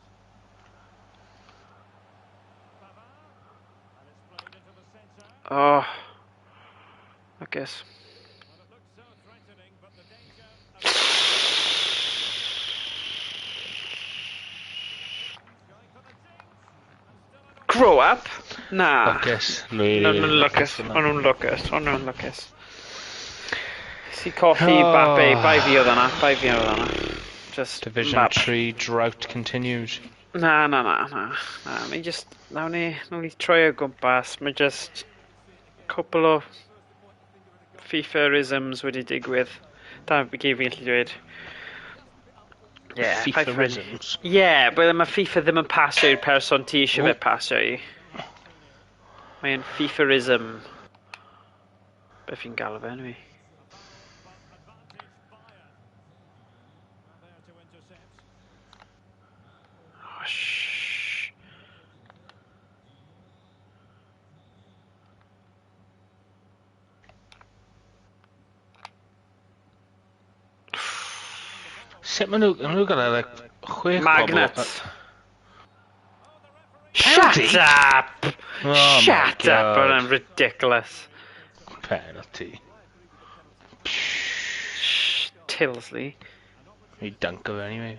Pavard. And it's played into the centre. Oh. I guess. Well, it looked so threatening, but the danger. Going for the dink. And still an Grow up? Na. Lwcus. Really, No, nhw'n lwcus. yna. O'n nhw'n lwcus. O'n nhw'n lwcus. Si colli Oh. Mbappe, bai fi oedd yna. Bai fi oedd yna. Just Division Mbappe. 3 drought continues. Na. Na, mi just... Nawn ni troi o gwmpas. Mae just cwpl o FIFA-isms wedi digwydd. Da, fi gyd fi'n gallu dweud. Yeah, FIFA-isms. Yeah, but mae FIFA ddim yn pasio i'r person ti eisiau fe pasio i. Mae'n FIFA-ism. Beth fi'n galw fe, anyway. Sut maen nhw... Maen nhw gyda, like, chwech bobl. Magnets. Penalty? Shut up! Oh my Shut up! God. Hwnna'n ridiculous. Penalty. Shh, Tilsley. He dunk of it anyway.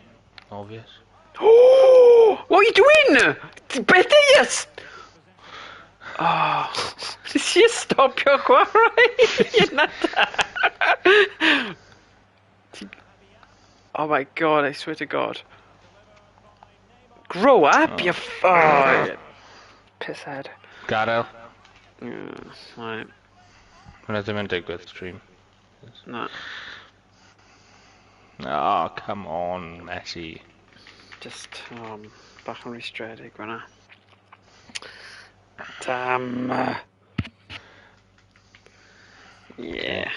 Obvious. Oh! What are you doing? Beth yes! Oh, nes i stopio chwarae? Yna da. Oh my God, I swear to God. Grow up, you oh, you pisshead. Gadael. Right, Hwna ddim yn digwydd stream. Na. Oh, come on, Messi. Just, bach yn rwystredig fyna. Damn. Yeah.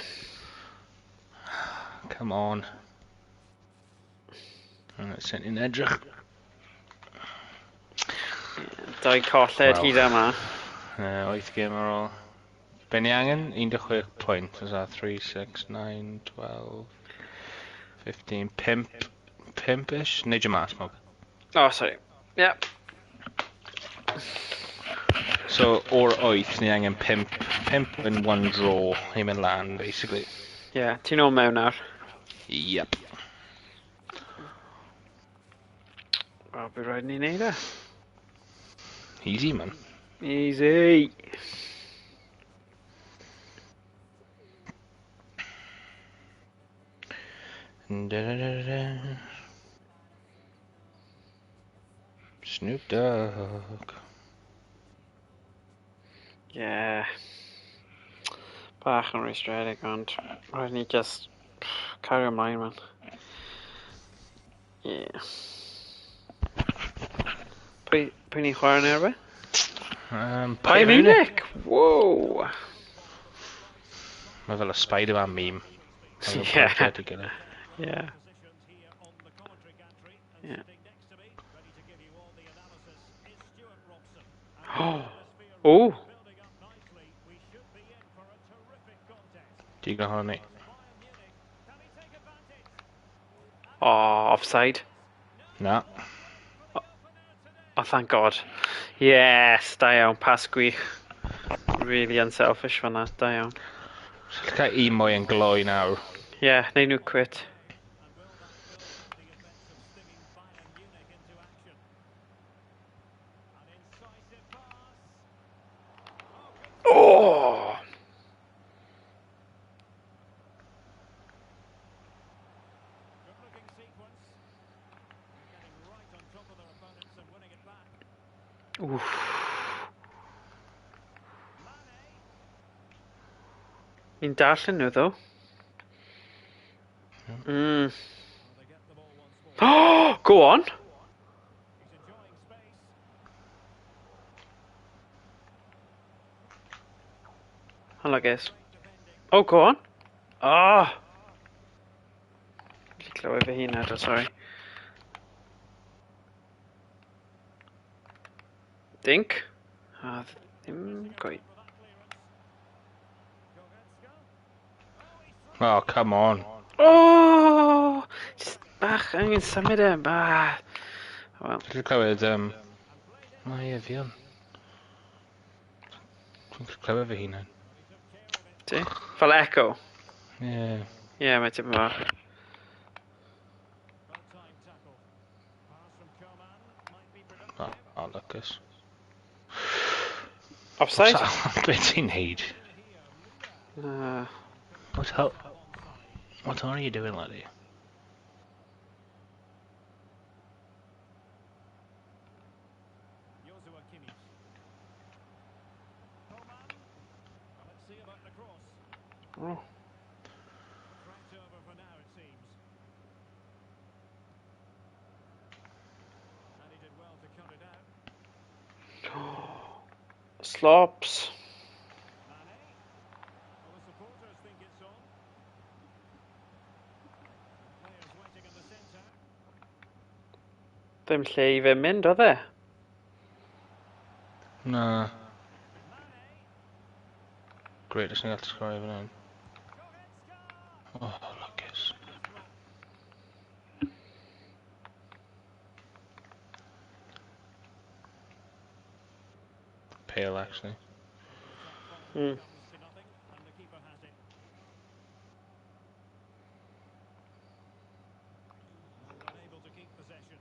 Come on. Sut ni'n edrych? Dau colled Wel. hyd yma. 8 gêm ar ôl. Be ni angen? 16 pwynt. Is that 3, 6, 9, 12, 15, 5, 5-ish? Neidio mas, Mog. Oh, sorry. Yep. So, o'r 8, ni angen 5, 5 in one draw i mynd lan, basically. Yeah, ti'n ôl mewn nawr. Yep. Wel, bydd rhaid ni wneud e. Easy, man. Easy. Da-da-da-da. Snoop Dogg. Yeah. Bach yn rwystredig, ond rhaid ni just cario ymlaen, man. Yeah. Pwy ni'n chwarae yn erbyn? Bayern Bayern Munich! Whoa! Mae fel y Spider-Man meme. Mae nhw'n Yeah. project i gilydd. Yeah. Positions here on the commentary gantry, and Yeah. sitting next to me, ready to give you all the analysis, is Stuart Robson. Oh. And the atmosphere Oh! building up nicely, we should be in for a terrific contest. Digon ohono ni. Bayern Munich, can he take advantage? Oh, offside. Na. Oh, thank God. Yes, da iawn. Pas gwych. Really unselfish fan'na, da iawn. Cael un mwy yn gloi nawr. Yeah, neud nhw quit. And will that build up the effects of stinging Bayern Munich into action? An incisive pass. Oh! Good looking sequence. Getting right on top of their opponents and winning it back. Oof. Mane. Ni'n darllen nhw, ddo. Well, they get the ball once more. Oh, go on! He's enjoying space. Hello, guys. Oh, go on. Ah! Fi clywed fy hun eto, sorry. Dink. Ah, ddim gweud. Oh, come on. Oh! Just bach, angen symud e. Bah. Well, Dwi'n clywed, O ie, fi on. Dwi'n clywed fy hunan. Ti? Fel echo. Ie. Yeah. Ie, yeah, mae tipyn bach. Well-timed tackle. Pass from Coman might be Oh, productive. oh, Lucas. Offside? Be ti'n neud? What are you doing, laddie? Joshua Kimmich. Coman. Well, let's see about the cross. Oh. Threat over for now, it seems. And he did well to cut it out. Slops. Mane. Well, the supporters think it's on. Players waiting in the centre. Ddim lle i fe mynd, oedd e? Na. Mane. Great, os ni'n gallu sgorio fan hyn. Goretzka! Oh, Lucas. pale, actually. Comes to nothing, and the keeper has it. And unable to keep possession.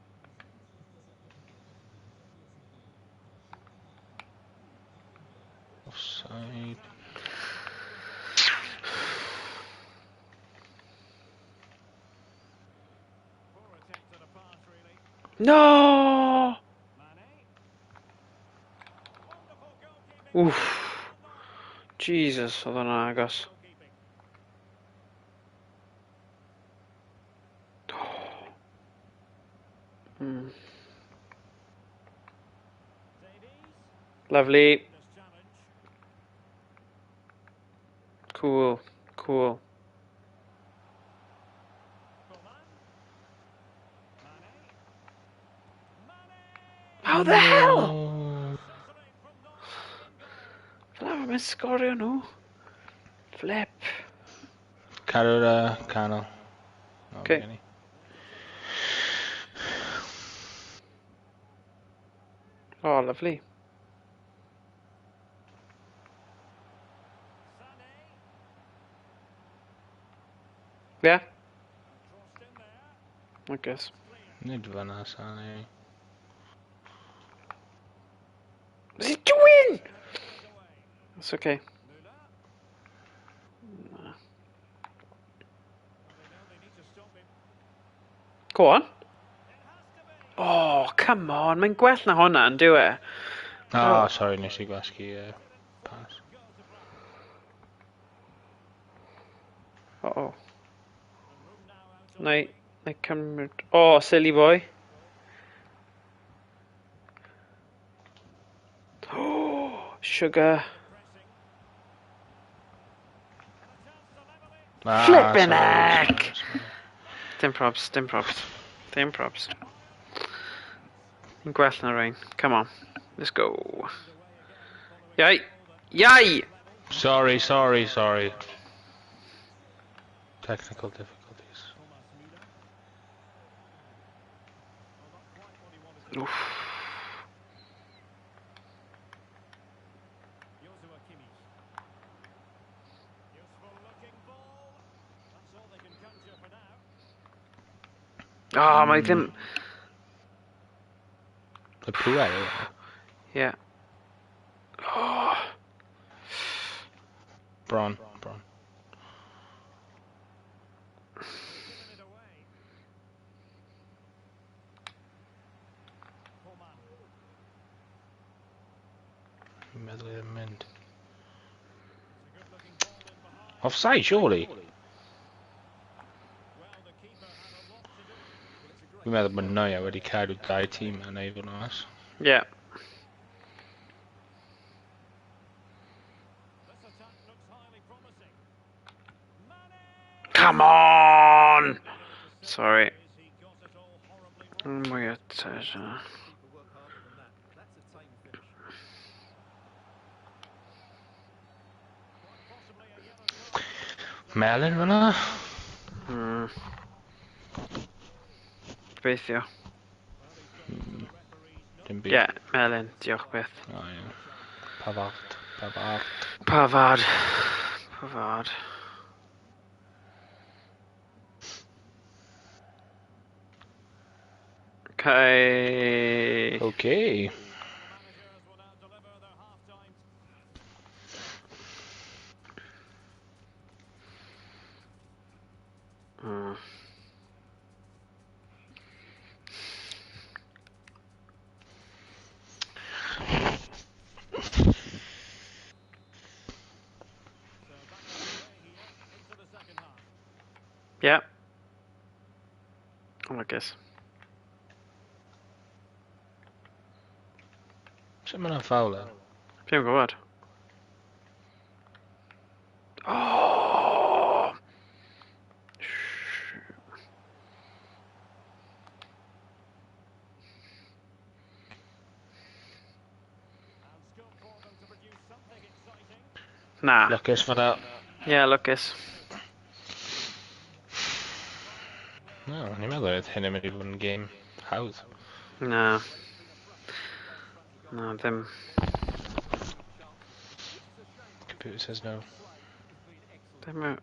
Offside. Poor attempt at a pass, really. No! Mane. Wonderful goalkeeping. Oof. Jesus, oedd hwnna agos. Goalkeeping. Davies. Lovely. This challenge. Cool. Cool. Coman. Mane. Mane! How the hell? Oh. Settling from not in goal. Fel arfer mae'n sgorio nhw. Flip. Cadw'r canol. No, Okay. gen i. Oh, lovely. Sané. Yeah, Crossed in there. I guess. Clear. Nid fyna, Sané. What's he doing? Away. It's okay. Müller. Well, they know they need to stop him. Go on. It has to be. Oh, come on. Mae'n gwell na hwnna, yn dyw e? Oh, sorry, nes i gwasgu pass. Goal to grab. Uh-oh. And room now out on Na the i, wing. na i cymryd... Oh, silly boy. Oh, sugar. Pressing. And a chance to level it. Ah, Flippin' sorry, heck! sorry, sorry. Dim props, dim props. Dim props. Yn gwell na rhain. Come on. Let's go. Iai! Iai! Sorry, sorry, sorry. Technical difficulties. Thomas Müller. Well, not quite what he wanted to do. Oof. Joshua Kimmich. Useful looking ball. That's all they can conjure for now. Oh, mae ddim... Y pŵer yw e. Yeah. Oh. Bron, bron. Giving it away. Coman. Fi'n meddwl i'n mynd. It's a good looking ball in behind. Offside, surely? Well, the keeper had a lot to do. Fi'n meddwl bod Neuer wedi cadw dau tîm yn ei fod yn onest. Yeah. This attack looks highly promising. Mane! Come on! Sorry. Is he got it all horribly wrong? Mwy o treasure. Keeper work harder than that. That's a tame finish. Quite possibly a yellow card. Melyn fyna? Gobeithio. Well, he's gone to the referee's no Dim byd. Yeah, Melyn. Diolch byth. O, ie. Pavard. Pavard. Pavard. Pavard. Okay. Okay. The managers will now deliver their half-time So back underway here into the second half. Yeah. Oh, I guess. Sut mae hwnna'n ffawl e? Fi'n gwybod. Oh! And scope for them to produce something exciting. Na. Lwcus fyna. Yeah, Lucas. No, o'n i'n meddwl oedd hyn yn mynd i fod yn game hawdd. Na. Na, ddim. Computer says no. Ddim yn.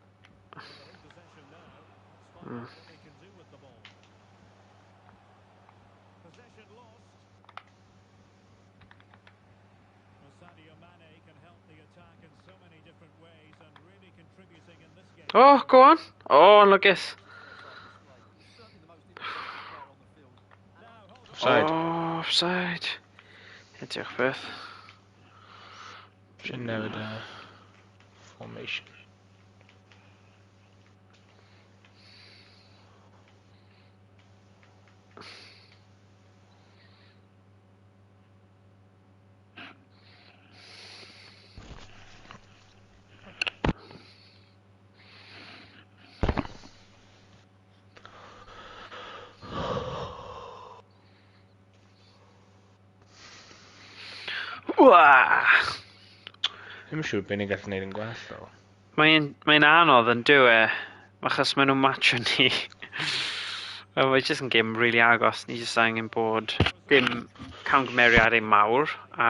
Possession now. Let's find out what they can do with the ball. Possession lost. Well, Sadio Mane can help the attack in so many different ways and really contributing in this game. Oh, go on! Oh, anlwcus. He's certainly the most important player on the field. Now, hold on. Offside. Oh, offside. Ie, diolch byth. Should newid y formation. Wah! Ddim yn siŵr beth ni'n gallu gwneud yn gwell, though. Mae'n anodd yn dyw e, achos maen nhw'n matcho ni. Wel, mae jyst yn gêm really agos, ni jyst angen bod dim camgymeriadau mawr a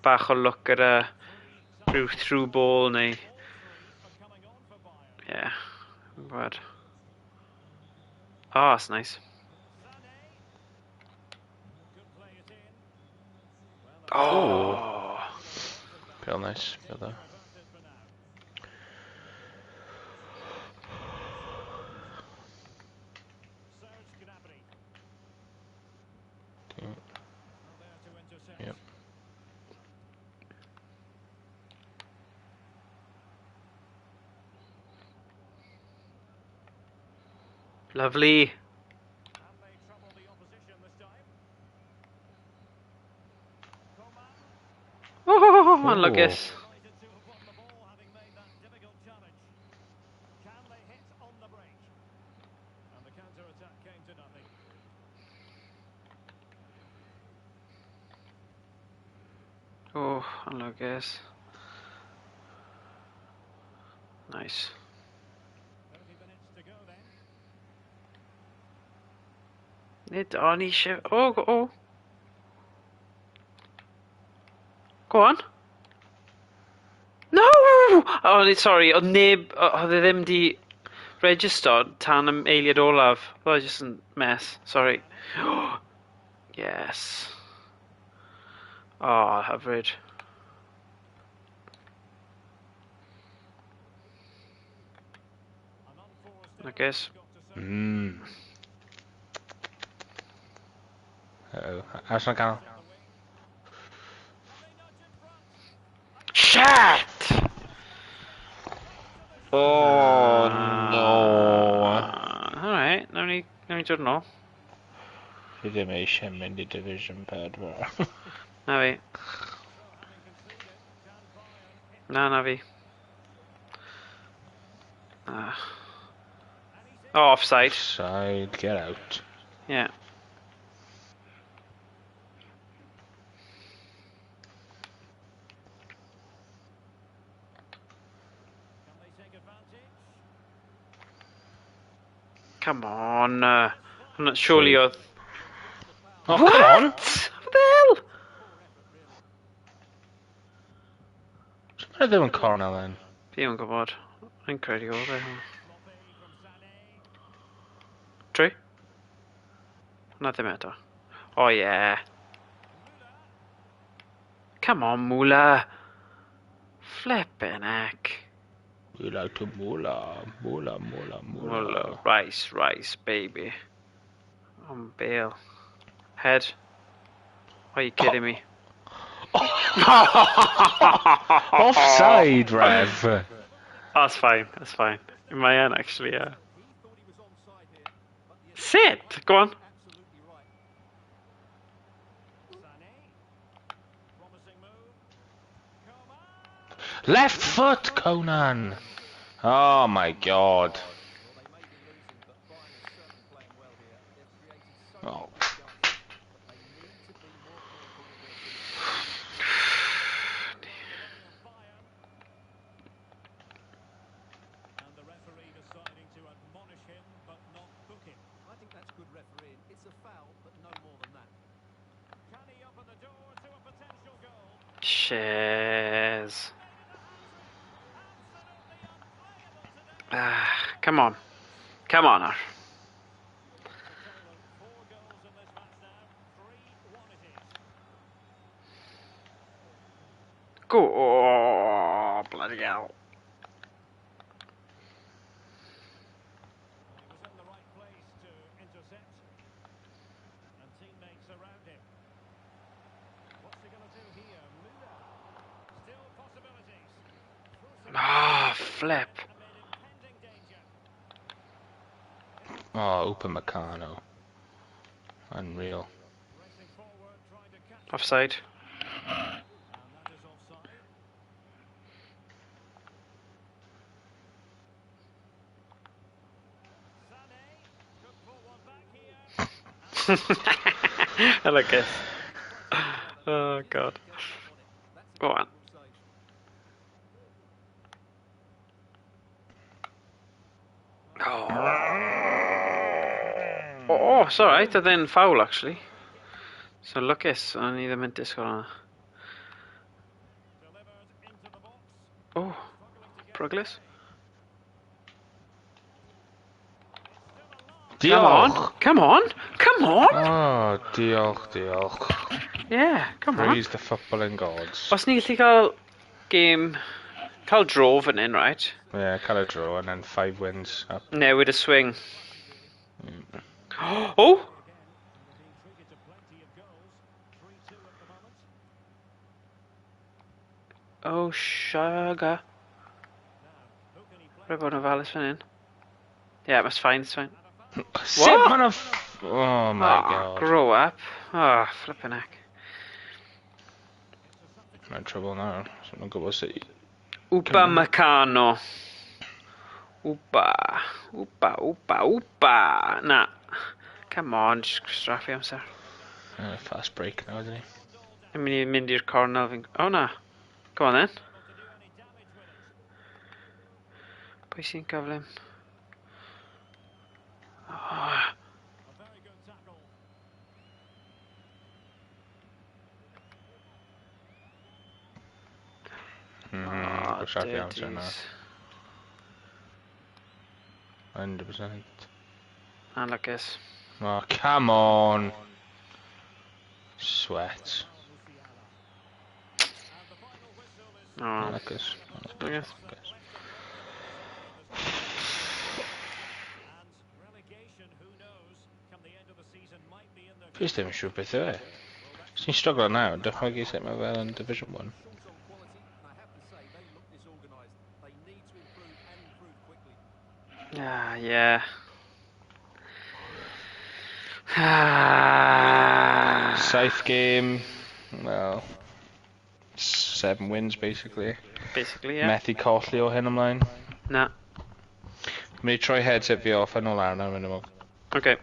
bach o lwc gyda rhyw through ball neu. Coming on for Bayern. Yeah, yn gwybod. Oh, that's nice. Sané. Good play it in. Oh! Feel nice, feel dda. That's it for now. Serge Gnabry. Well, there to intercept. Yep. Lovely. And they trouble the opposition this time. Coman Oh, anlwcus. delighted to have won the ball, having made that difficult challenge. Can they hit on the break? And the counter-attack came to nothing. Oh, anlwcus. Nice. 30 minutes to go then. Nid o'n eisiau. Oh, oh. Go on. No! Oh, sorry, oedd neb. Oedd e ddim di register tan am eiliad olaf. Oedd e just yn mess. Sorry. Yes. Oh, hyfryd. An unforced I guess. error, you've got to say. Uh-oh. Arsenal canol. Can they nudge in front? Shit! Oh, no. Alright, nawn ni dod nôl. Fi ddim eisiau mynd i Division 4. Na fi. Na, na fi. Ah. Oh, offside. Offside, get out. Yeah. Can they take advantage? Come on. I'm not surely oedd. Oh, What? come on! What the hell? Sut mae ddim yn cornel then? Fi ddim yn gwybod. Yn credu oedd e. Sloppy from Sané. Trwy? Na ddim eto. Oh yeah. Come on, Müller. Flippin' heck. We like to moolah, moolah, moolah, moolah. Müller. Rice, rice, baby. On Bale. Head. Are you kidding me? Offside, Rev. That's fine, that's fine. In my end, actually, yeah. He thought he was onside here, but the Sit! Go on. absolutely right. Sané. Promising move. Coman. Left foot, Conan. Oh my God. Well, they may be losing, but Bayern are certainly playing well here. They've created so Oh. many great chances, but they need to be more clinical with their finishing. Bayern. And the referee deciding to admonish him, but not book him. I think that's good refereeing. It's a foul, but no more than that. Can he open the door to a potential goal? Shiz. Ah, come on. Come on, ar. Four goals in this match now. 3-1 it is. Go. Oh, bloody hell. He was in the right place to intercept. And teammates around him. What's he going to do here? Müller. Still possibilities. Through some Ah, flip. amid impending danger. Oh, Upamecano. Unreal. Racing forward, trying to catch. Offside. And that is offside. Sané could pull one back here. I like this. Oh, God. Go on. Oh. Oh, it's alright. Oedd e'n foul, actually. So, lwcus, o'n i ddim yn disgwyl hwnna. Delivered into the box. Oh, Struggling to get Progress. Still alive. Come on, come on, come on! Oh, diolch, diolch. Yeah, come on. Praise the footballing gods. Os ni'n gallu cael game, cael draw fan hyn, right? Yeah, cael a draw and then 5 wins up. Newid y swing. Oh! Again, and being treated to plenty of goals. 3-2 at the moment. Oh, sugar. Now, who can he play? Rhaid bod yn ofalus fan hyn. Yeah, that's fine, it's fine. Sut What? ma' 'na Oh my Oh, god. grow up. Oh, flippin' heck. I'm in trouble now. So I'm gwybod sut i... Upamecano. Upa. Upa, upa, upa. Na. Come on, just straffu amser. Fast break now, isn't he? Yn mynd i mynd i'r cornel fi'n... Oh na. Come on then. To do any damage with it. Pwy sy'n gyflym? Oh, A very good tackle. Oh, Gwastraffu amser na. dirties. 100%. Anlwcus. Oh, come on. Sweat. And the final whistle is Oh. Lucas. Yes. Lucas. And relegation, who knows, come the end of the season might be in their Fi ddim yn siŵr beth yw e. Os ti'n struggle nawr, dychmygu sut mae fel yn Division 1. Short on quality, and I have to say they look disorganised. They need to improve and improve quickly. Ah, yeah. Ah. Saith game, well, 7 wins basically. Basically, yeah. Methu colli o hyn ymlaen. Na. Mynd i troi headset fi off yn ôl arno yn ymwneud. Okay.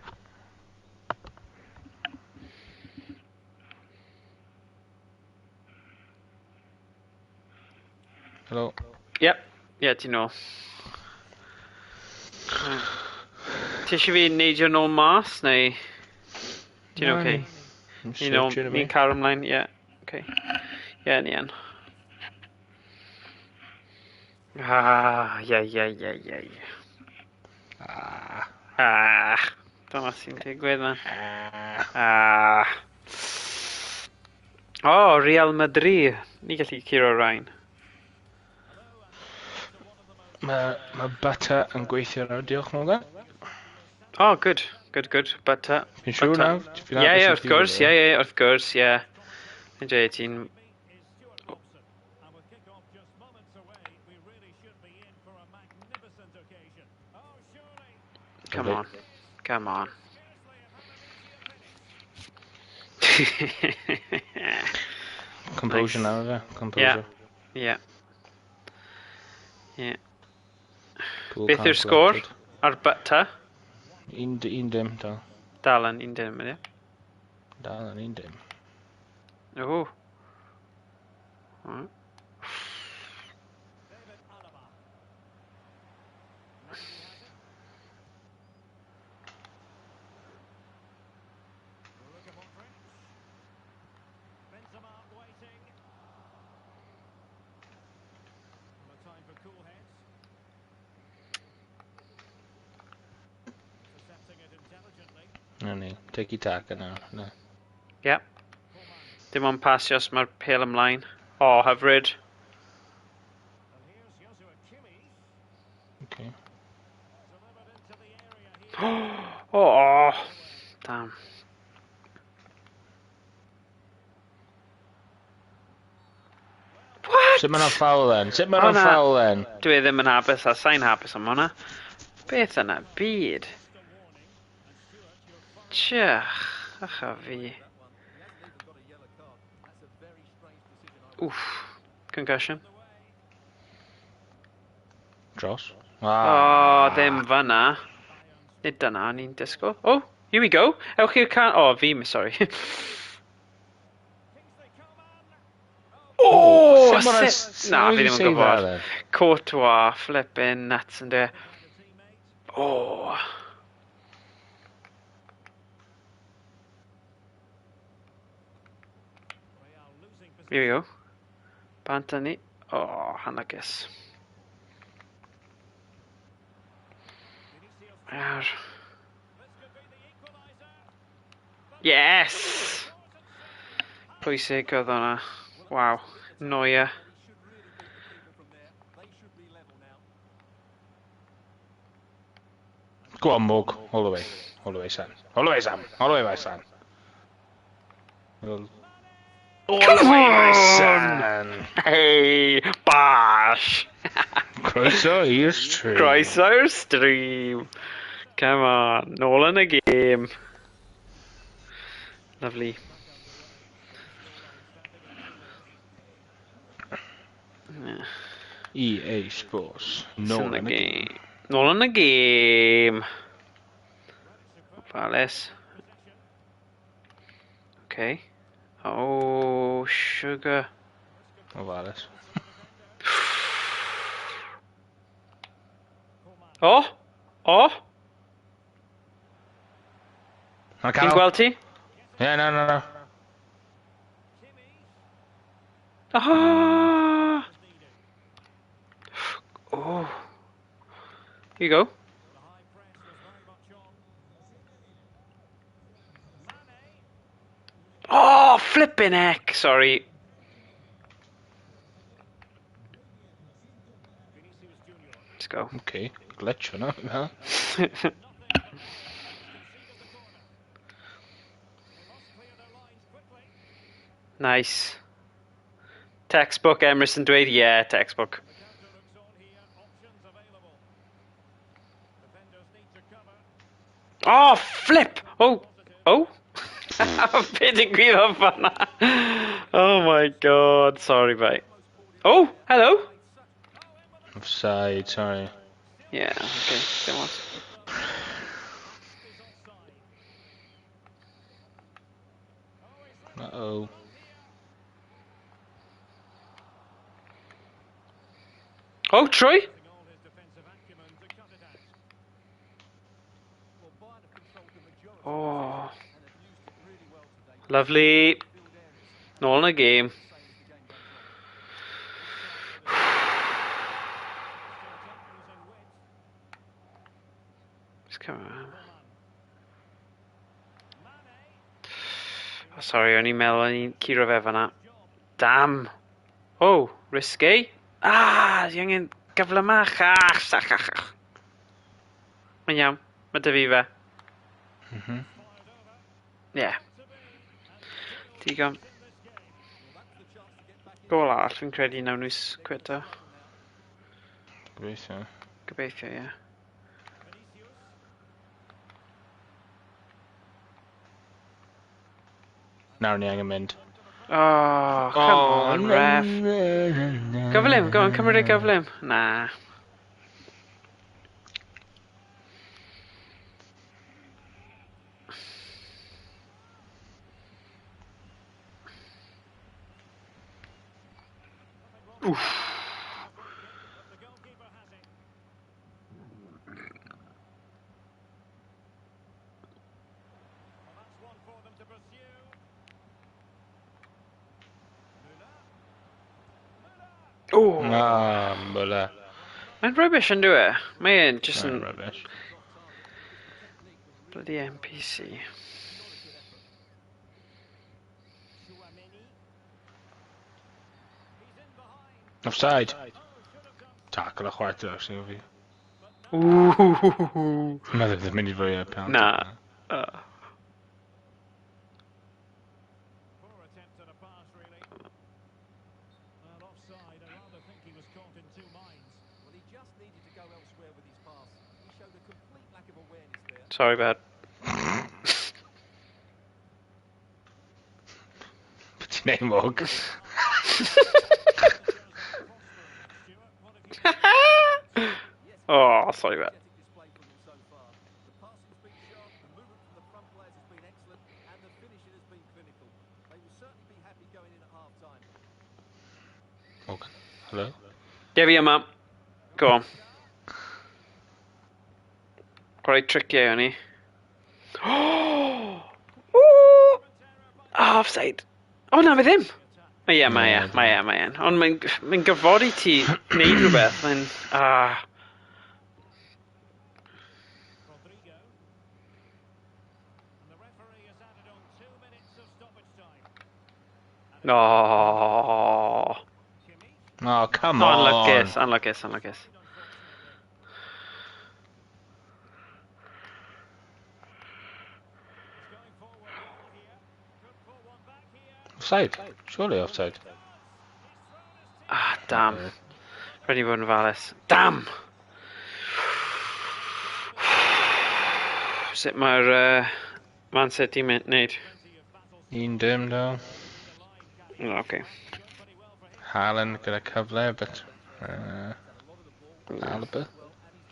Hello. Yep. Yeah, ti'n ôl. Ti eisiau fi neidio nôl mas, neu... Ti'n Na, okay? I'm Ni nôl, searching a ni'n bit. cael ymlaen, ie. Yeah. Okay. Yeah, ni yn. Ah, ie, ie, ie, ie, ie. Ah. Ah, dyma sy'n digwydd, man. Ah. Ah. Oh, Real Madrid. Ni gallu curo rhain. Mae butter yn gweithio nawr, diolch Morgan. Oh, good. Good, good. Butter. Fi'n siŵr Butter. nawr? Fi'n Ie, hapus ie, i wrth ti gwrs, gyda. ie, ie, wrth gwrs, ie. Fi'n dweud ti'n... Is Stuart Robson. And with kick-off just moments away, we really should be in for a magnificent occasion. Oh, surely. Come on. Come on. Scarcely have had an easier finish. Composure Nice. nawr, fe. Composure. Ie. Ie. Cool, Beth calm, yw'r sgôr? collected. Ar butter? 1-0, dal. Dal yn 1-0, ie. Dal yn 1-0. O. Alright. David Alaba. Mendy has it. Luka Modric. Benzema waiting. Well, a time for cool heads. Na ni. Tiki taka nawr. Na. Yep. Dim ond pasio os mae'r pêl ymlaen. O, oh, hyfryd. And here's Joshua Kimmich. Okay. Delivered into the area here. Oh, damn. What? Sut mae'n foul then? Sut mae'n O, na. foul then? Dwi ddim yn hapus a sa'n hapus am hwnna. Beth yna byd? Tiach, ach a fi. That one. He hasn't even got a yellow card. That's a very strange decision, I would Oof. Concussion. Dros. O, Ah. oh, ddim fyna. Nid dyna, o'n i'n disgwyl. Oh, here we go. Ewch i'r can... Oh, fi, sorry. Kingsley Coman. Oh, Sut ma'n- sut... Na, fi sut ddim yn say that gwybod. then? Courtois, flipping nuts yn de. The teammate. Oh. Real losing possession. Here we go. Bant â ni. Oh, hanagus. Vinicius. Ar. This could be the equaliser. Yes! Pwysig oedd hwnna. Waw. Neuer. He should really beat the keeper from there. They should be level now. Go on, Mug. All the way. All the way, son. All the way, Sam. All the way, my son. All all the way, my son. Hey! Bash! Croeso i'r stream. Croeso i'r stream. Come on. Nôl yn y game. Lovely. Yeah. EA Sports. It's Nôl in the yn y game. game. Nôl yn y game. Ofalus. Okay. Oh, sugar. Ofalus. Oh! Oh! Na Ti'n canol. gweld ti? Ie, na, na, na. Ah! Oh. Here you go. The high press was very much on. Mane. Oh, flipping heck! Sorry. Vinicius Junior. Let's go. Okay. Glitch hwnna. ha? Nothing but conceded the corner. They must clear their lines quickly. Nice. Textbook, Emerson dweud, yeah, textbook. The counter looks on here. Options available. Defenders need to cover. Oh, flip! Oh, oh. Be digwyddodd fan'na? Oh my god, sorry mate. Oh, hello! Offside, sorry. Yeah, okay, dim ots. Is offside. Oh, he's left Uh-oh. Oh, Troy! using all his defensive acumen to cut it out. Well, Bayern have controlled the majority Oh, and have used it really well today. lovely. Build areas, Nôl yn y game. same as the game goes on. Still attack using width. Just come on. Coman. Mane. Oh, sorry, o'n i'n meddwl o'n i'n curo fe fan'na. Damn. Oh, risky. Ah, ti angen gyflymach. Ach, sach, ach, ach. Mae'n iawn. Mae dy fi fe. Ie. Yeah. Digon. Gol arall, fi'n credu nawn nhw cwito. Gobeithio. Gobeithio, ie. Nawr ni angen mynd. Oh, come on, ref. Gyflym, go on, cymryd e gyflym. Na. Oof. The goalkeeper has it. Well, that's one for them to pursue. Müller. Müller. Oh. Ah, Müller. Mae'n rubbish yn dwi e? Mae'n just Mae'n yn... rubbish. Bloody NPC. Not a good effort. Tchouaméni. He's in behind. Offside. Oh, should have done. Tackle a chwarter, actually, fi. Ooh. Meddwl ddim mynd i fwy o penalty. Na. Poor attempt at a pass, really. Well, offside. I rather think he was caught in two minds. Well, he just needed to go elsewhere with his pass. He showed a complete lack of awareness there. Sorry, bad. Beth ti'n neud, Mwg? Stuart, what have you Yes, Oh, sorry, bad. energetic display from them so far. The passing's been sharp, the movement from the front players has been excellent, and the finishing has been clinical. They will certainly be happy going in at half time. Morgan. Hello? Ie, fi yma. Go on. Chwarae triciau o'n i. Oh! Ooh! Oh, offside. O, na, fe ddim. O, ie, mae e, mae e, mae e. Ond mae'n mae gyfodi ti wneud rhywbeth. Mae'n... Ah. Rodrigo. And the referee has added on 2 minutes of stoppage time. Oh. Kimmich, Oh, come Oh, on. anlwcus, anlwcus, anlwcus. unfortunately. He's going forward well here. Could pull one back here. Offside. Surely offside. He's thrown his team. Ah, damn. Rhaid i fod yn ofalus. Damn! Sut mae'r Man City mynd wneud? Plenty of battles 1-0, do. the line carry. O, okay. Going pretty well for him. Haaland gyda cyfle, but Alaba.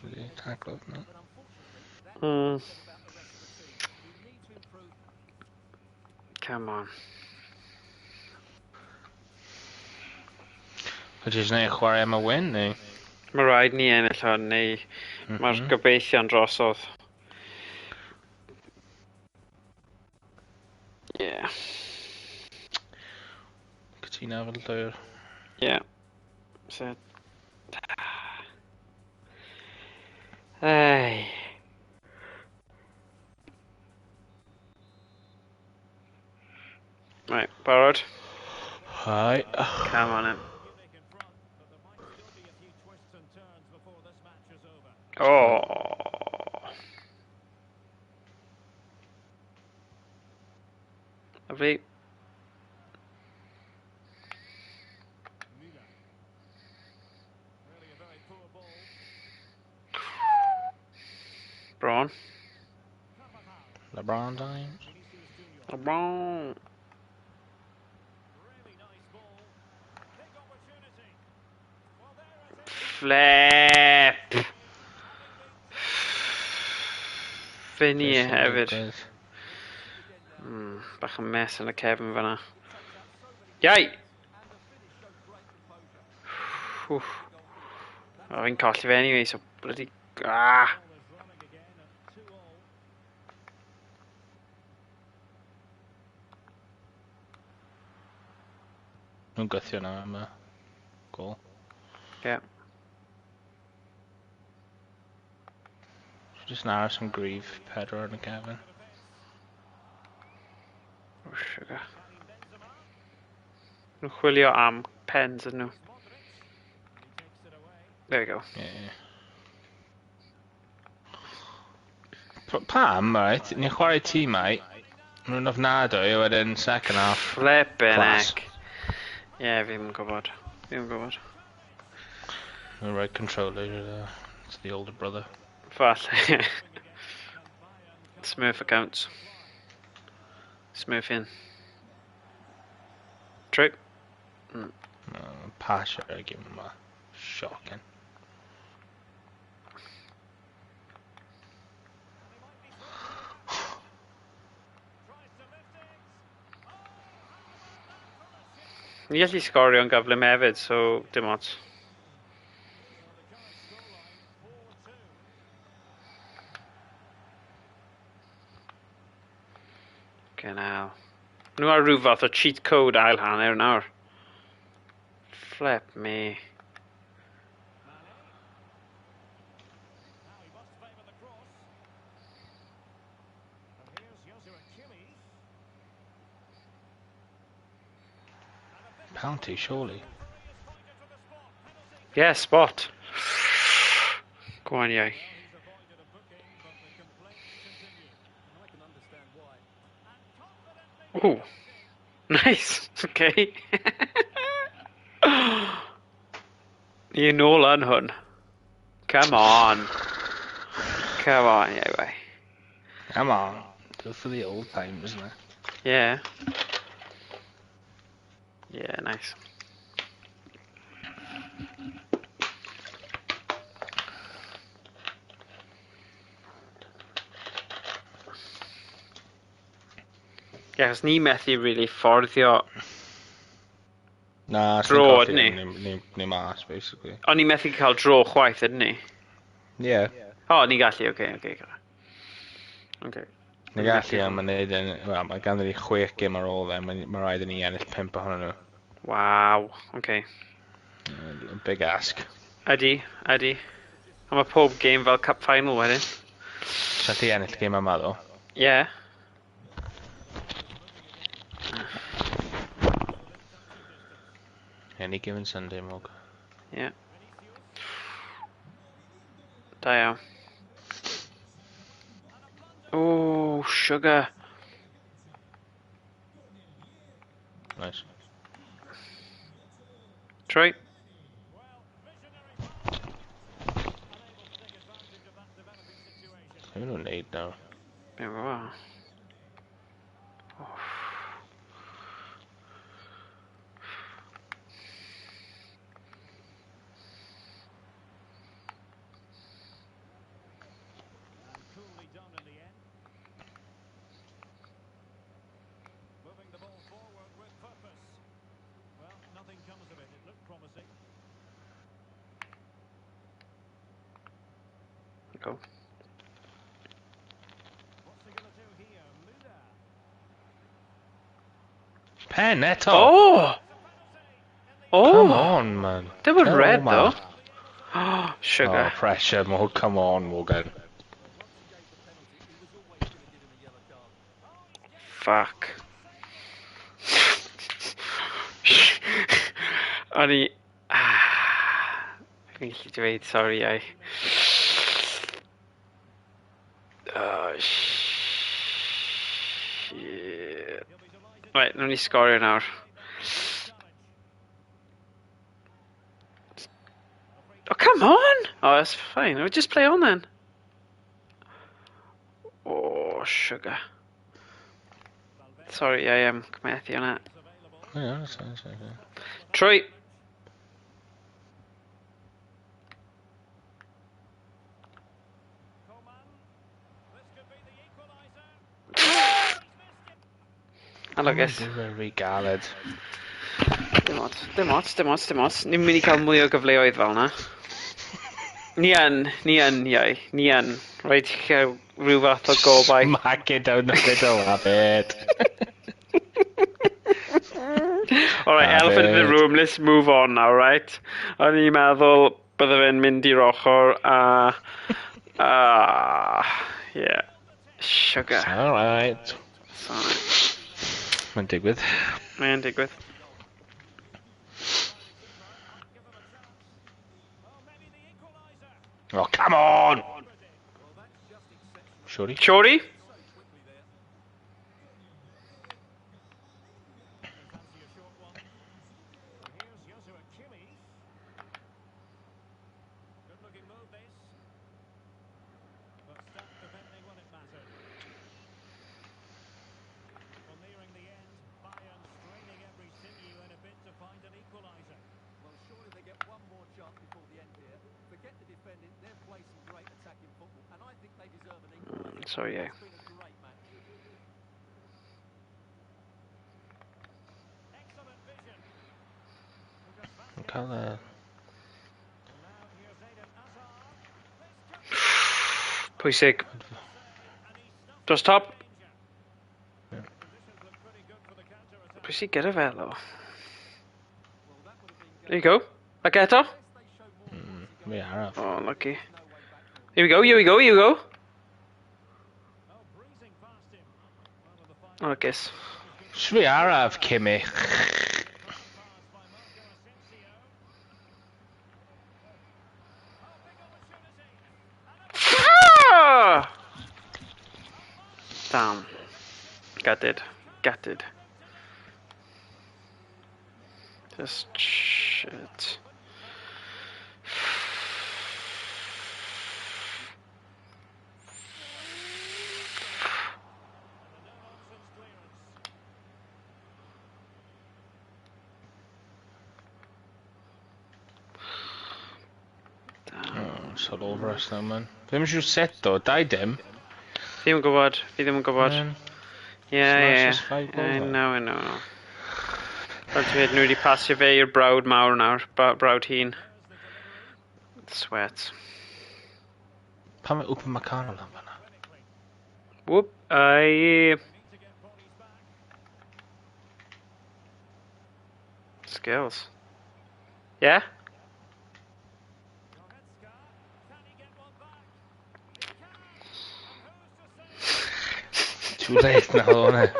Did he tackle? No. But unfortunately, that said about the rest of the team, who need to improve. Come on. Ydy jyst gwneud chwarae am y win, neu? Mae rhaid ni ennill hwn, neu mae'r gobeithio'n drosodd. Yeah. Cytuno fel llwyr. Yeah. So. Hey. Right, barod? Hi. Come on in. Munich in front, but there might still be a few twists and turns before this match is over. Oh. Lovely. Müller. Really a very poor ball. Braun. Carvajal. LeBron James. Vinicius Junior. Braun. Really nice ball. Big opportunity. Well, there it is. Flip. Fyny Beth sy'n hefyd. digwydd? Bach o mess yn y cefn fyna. Iau! Wff. O, fi'n colli fe anyway, so bloody... Ah! Ball is running again at 2-all. Nhw'n gythio na am y gol. Yeah. Jyst yn aros am gryf pedwar yn y cefn. Oh, sugar. Karim Benzema. Nhw'n chwilio am pens ydyn nhw. Modric. And he takes it away. There we go. Yeah. Pam, right, ni'n chwarae tîmau, nhw'n ofnadwy, a wedyn second half. Flippin' Class. heck. Ie, yeah, fi'n gwybod. Fi'n gwybod. Nhw'n rhoi controller to the older brother. Falle. Smurf accounts. Smurf in. True. Pasha, I give him a shocking. And he might be through. Tries to lift it. Oh, how about that for a chip? Ni gallu sgorio'n gyflym hefyd, so dim ots. So the current scoreline, 4-2. Genau. Nhw ar rhyw fath o cheat code ail hanner nawr. Flip me. Mane. Now he must favour the cross. County, surely. Yeah, spot. Go on, Iau. Ooh. Nice. Okay. Ni nôl yn hwn. Come on. Come on, Iau. Come on. Do it for the old times, isn't it? Yeah. Yeah, nice. Ie, yeah, ni methu really fforddio... Na, Draw, ydyn ni? Ni mas, basically. Ond ni methu cael draw chwaith, ydyn ni? Yeah. O, ni gallu, oce, oce. Oce. Ni gallu am yn neud yn... Wel, mae ganddo ni 6 gêm ar ôl fe, mae rhaid i ni ennill 5 ohonyn nhw. Waw, oce. Big ask. Ydy, ydy. A mae pob game fel cup final wedyn. Sa ti ennill gêm yma, ddo? Yeah. Any given Sunday, Mog. Yeah. Da iawn. Oh, sugar. Nice. Trwy. I don't need now. There we are. Oh. Go. Pen eto! Oh! Oh! Come on, man. They were Come red, on, though. man. Oh, sugar. Oh, pressure, Mo. Come on, Morgan. Fuck. O'n i... Fi'n gallu dweud, sorry, ai. Oh, shit. Right, nawn ni sgorio nawr. Oh, come on! Oh, that's fine. We'll just play on then. Oh, sugar. Sorry, I am methu hwnna. Yeah, that's okay. Trwy. Anogus. Very galed. Dim ots, dim ots, dim ots, dim ots. Ni'n mynd i cael mwy o gyfleoedd fel na. Ni yn, iau, ni yn. Rhaid i chi cael rhyw fath o gobaith. Smack it down the middle of it. Alright, Have elephant in the it. room, let's move on now, right? O'n i'n meddwl bydde fe'n mynd i'r ochr a... Yeah. Sugar. Alright. Sorry. Mae'n digwydd. Mae'n digwydd. Oh, come on! Shorty? Shorty? Sorry, yeah. Cael y... Pwysig. Dros top. Pwysig gyda fe, though. There you go. Ac eto. Mi araf. Oh, lucky. Here we go, here we go, here we go. Oh, guess. Swi araf, Kimmich. Gutted. Gutted. Just shit. Oh, it's all over us now, man. Ddim eisiau set though, 2-0. Fi ddim yn gwybod. Fi ddim yn gwybod. Man. Yeah. Smash us five goals, I like. know, I know, I know. Fel ti'n dweud, nhw wedi pasio fe i'r brawd mawr nawr, brawd hŷn. Sweat. Pam mae Upamecano lan fan'na? Whoop, I... Skills. Yeah? Too late now, isn't it?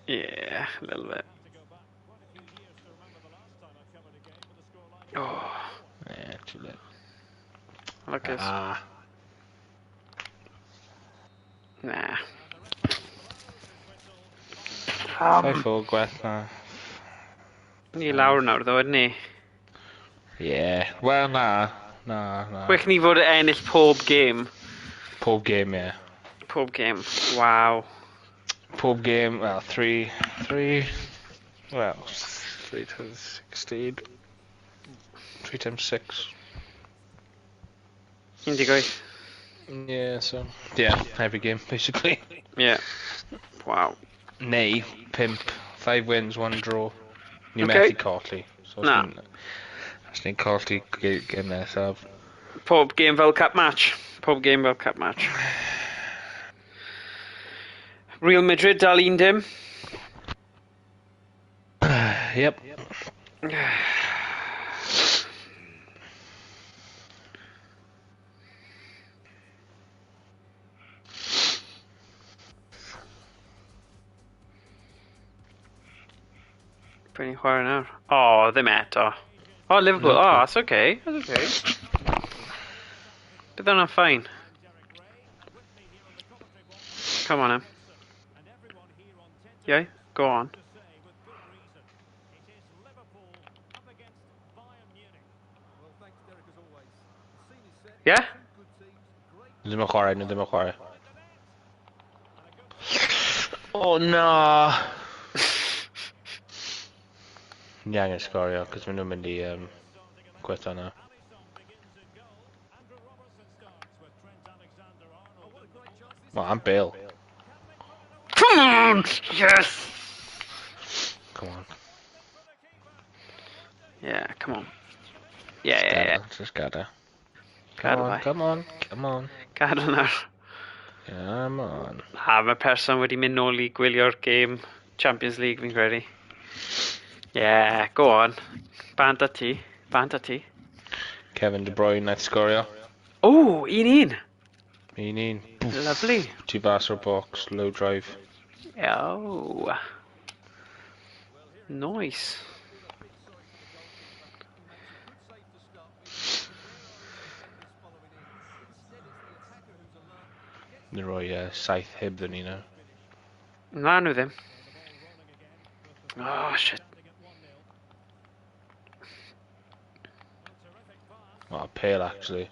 Yeah, a little bit. Oh, Yeah, too late. look at Ah. Nah. 5-4 gwell na. Ni lawr nawr ddo, ydyn ni? Yeah. Wel, na. Na. Chwech ni fod ennill pob game. Pob game, yeah. Pob game. Wow. Pob game, well, three, well, 3 times 16. 3 times 6. 18. Yeah, so, yeah, every game, basically. Yeah. Wow. Neu, pump, 5 wins, 1 draw. Ni Okay. methu colli. So, os Na. Os ni'n colli game nesaf. Pob game fel cup match. Pob game fel cup match. Real Madrid dal 1-0. Yep. Pwy ni'n chwarae nawr? Oh, ddim eto. Oh, Liverpool. Oh, that's okay. That's okay. Bydd hwnna'n fine. Come on, then. Yeah, go on. Well, thanks, Derek, as always. The scene is set. Yeah? Two good teams, great Ddim yn chwarae, nhw ddim yn chwarae. Oh, na! Ni angen sgorio, cos maen nhw'n mynd i gweta na. Well, I'm Bale. Come on! Yes! Come on. Yeah, come on. Yeah. Just gotta. Come Gadael on, fe. come on, come on. Gadael nawr. Come on. A mae person wedi mynd nôl i gwylio'r game Champions League fi'n credu. Yeah, go on. Bant a ti. Bant a ti. Kevin De Bruyne naeth sgorio. Oh, 1-1. 1-1. Lovely. Tu fas o'r box, low drive. Oh. Nice. Good save to start with. Following in. Instead, it's the attacker who's alert. Ni roi saith heb ddyn ni nawr. Na nhw ddim. Oh, shit. Oh, pale actually.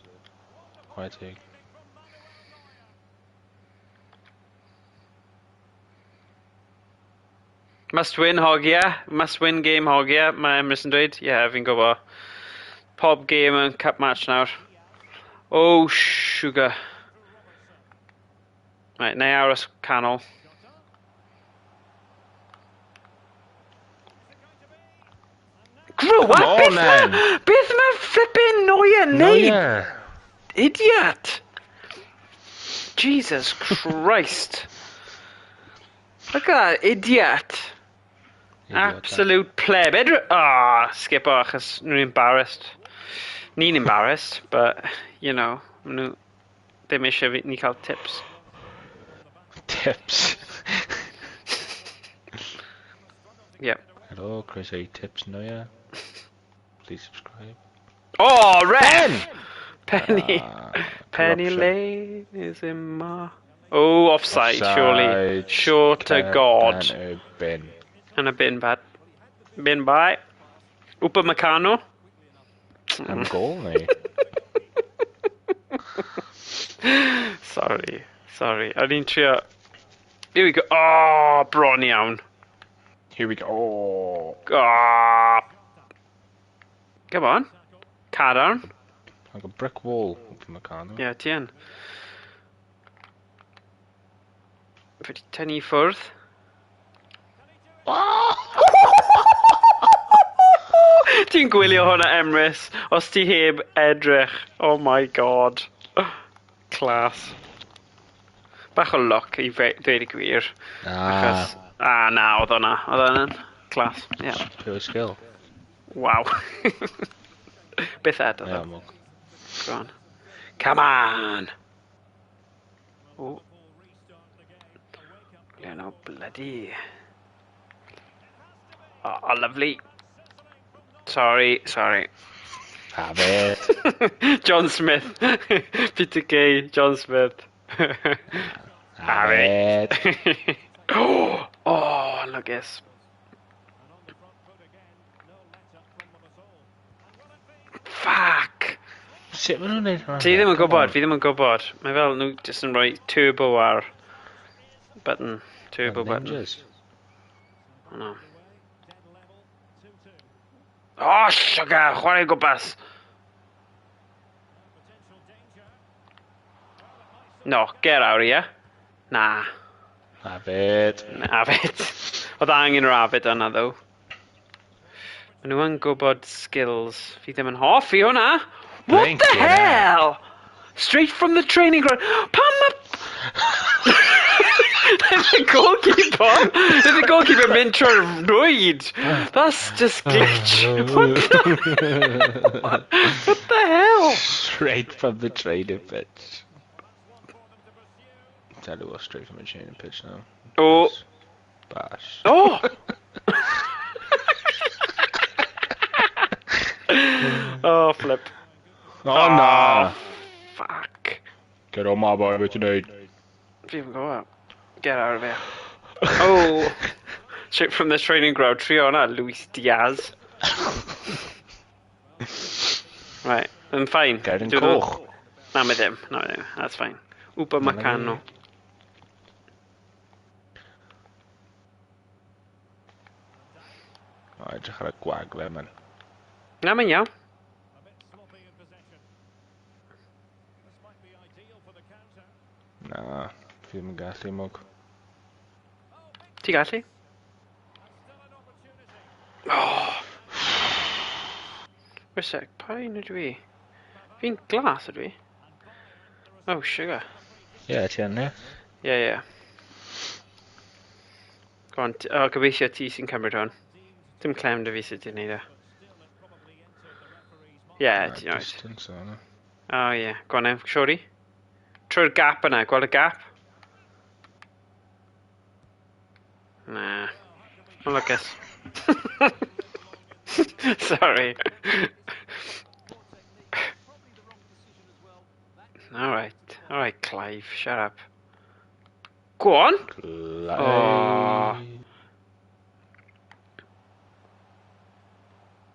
Quite teg. Must win, hogia. Must win game, hogia. Mae Emrys yn dweud. Ie, yeah, fi'n gwybod. Pob game yn cup match nawr. Oh, sugar. Right, na i aros canol. Grow up! Come on, Beth then. Beth mae flipping Neuer neud? Neuer. Idiot! Jesus Christ. Look at that idiot. Idiot, that. Absolute pleb. Ah, skip o achos nhw'n embarrassed. Ni'n embarrassed, but, you know, maen nhw ddim eisiau ni cael tips. Tips. Yep. Hello, Chris A. Tips Neuer. Please subscribe. Oh, ref! Penny. Ah, Penny corruption. Lane is in my... Oh, offside, surely. Offside. Sure to God. And a bin. And a bin bad. Bin by. Upamecano. Am gol neu? Sorry, sorry. O'n i'n trio... Here we go. Oh, bron iawn. Here we go. Oh. Oh. Come on. Cadarn. Like a brick wall Upamecano. Ie, yeah, ti yn. Fi wedi tynnu i ffwrdd. Ti'n gwylio hwnna, Emrys, os ti heb edrych. Oh my god. Class. Bach o luck i dweud y gwir. Ah, Achos, ah, na, oedd o'na. Oedd o'na'n class. Yeah. Pure skill. Wow. Beth ed oedd Yeah, o? mwg. Go on. Come on! Oh. Leno bloody. Oh, oh, lovely. Sorry, sorry. Have it. John Smith. Peter Kay, John Smith. Have it. Oh, oh, look this. Fuck! Sut maen nhw'n neud hwnna? Ti ddim yn gwybod, fi ddim yn gwybod. Mae fel nhw jyst yn rhoi turbo ar button. Turbo button. Ninjas. Oh, no. Oh, sugar! Chwarae gwmpas! No, get out of here. Na. Have it. Afyd. Oedd angen yr afyd yna, ddo. Maen nhw yn gwybod skills. Fi ddim yn hoffi hwnna. What the Blinking hell? Straight from the training ground. Pam ma... The goalkeeper! The goalkeeper mynd trwy'r rwyd! That's just glitch. What the hell? Straight from the training pitch. Tell you what, straight from the training pitch now. Oh. Bash. Oh! Oh, flip. Oh, no! Fuck. Get on my boy, what you need? Fi ddim yn gwybod. Get out of here. Oh! Straight from the training ground. Trio hwnna, Luis Diaz. Right, I'm fine. Gerdyn Dwi ddim- coch. Na, mae ddim. Na, mae ddim. That's fine. Upamecano. O, edrych ar y gwagle, man. Na, mae'n iawn. Na, fi ddim yn gallu, mwg. Ti gallu? Oh. Wait a sec, pa un ydw i? Fi'n glas ydw i? Oh, sugar. Ie, yeah, ti yn, ie? Ie, ie. Go on, oh, gobeithio ti sy'n cymryd hwn. Dim clem dy fi sydd wedi gwneud e. Ie, ti'n oed. Distance o hwnna. Oh, ie. Go on, em, siori. Trwy'r gap yna, gweld y gap? Na. Mae'n lwcus. Sorry. Alright. Alright, Clive, shut up. Go on! Clive. Oh.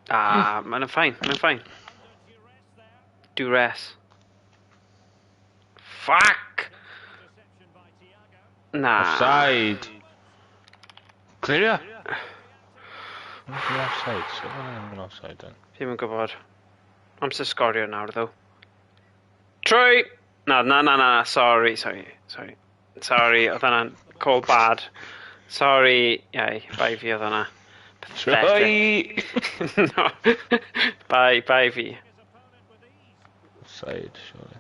Ah, mae'n fine, mae'n fine. Duress. Fuck! Na. Offside! Clirio! Mae'n offside, so mae'n yn offside then. Fi ddim yn gwybod. Amser sgorio nawr, ddo. Trwy! Na, na, na, na, na, sorry, sorry, sorry. Sorry, oedd hwnna'n call bad. Sorry, iau, bai fi oedd hwnna. Pathetic. Trwy! No. Bai, bai fi. Offside, surely.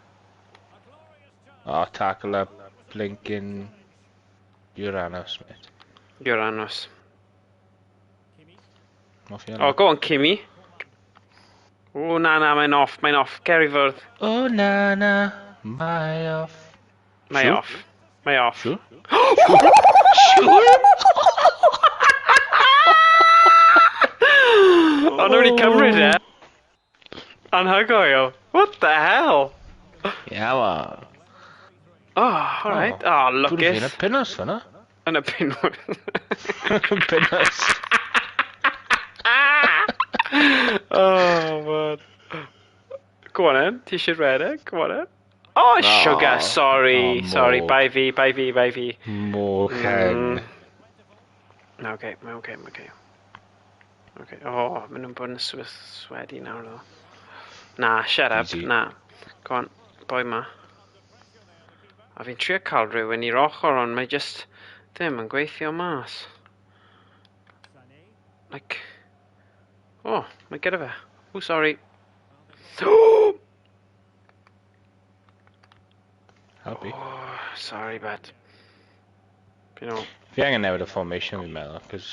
Oh, tackle up, blinking Uranus, mate. Uranus. Off you Oh, go on, Kimi. O, na, na, mae'n off, mae'n off. Cer i fwrdd. Oh, na, na, mae off. Mae Sure? off. Mae off. Sure? Sure? O'n nhw wedi cymryd e. Anhygoel. What the hell? Yeah, man. Oh, alright. Oh, Dwi'n lwcus. y penws fyna. Yn y penws. Penws. Oh, man. Go on then. Ti eisiau redeg? Go on then. Oh, sugar, sorry. Oh, Sorry, Mo. bai fi, bai fi, bai fi. Morgan. Okay, mae'n okay, mae'n okay. Okay. Oh, maen nhw'n bod yn sweaty nawr ddo. Na, shut up, Easy. na. Go on, boi ma. A fi'n trio cael rhywun i'r ochr, ond mae just ddim yn gweithio mas. Sané. Like... Oh, mae gyda fe. Oh, sorry. Oh, Helpu. sorry, but... You know, Fi angen newid y formation fi'n meddwl, cos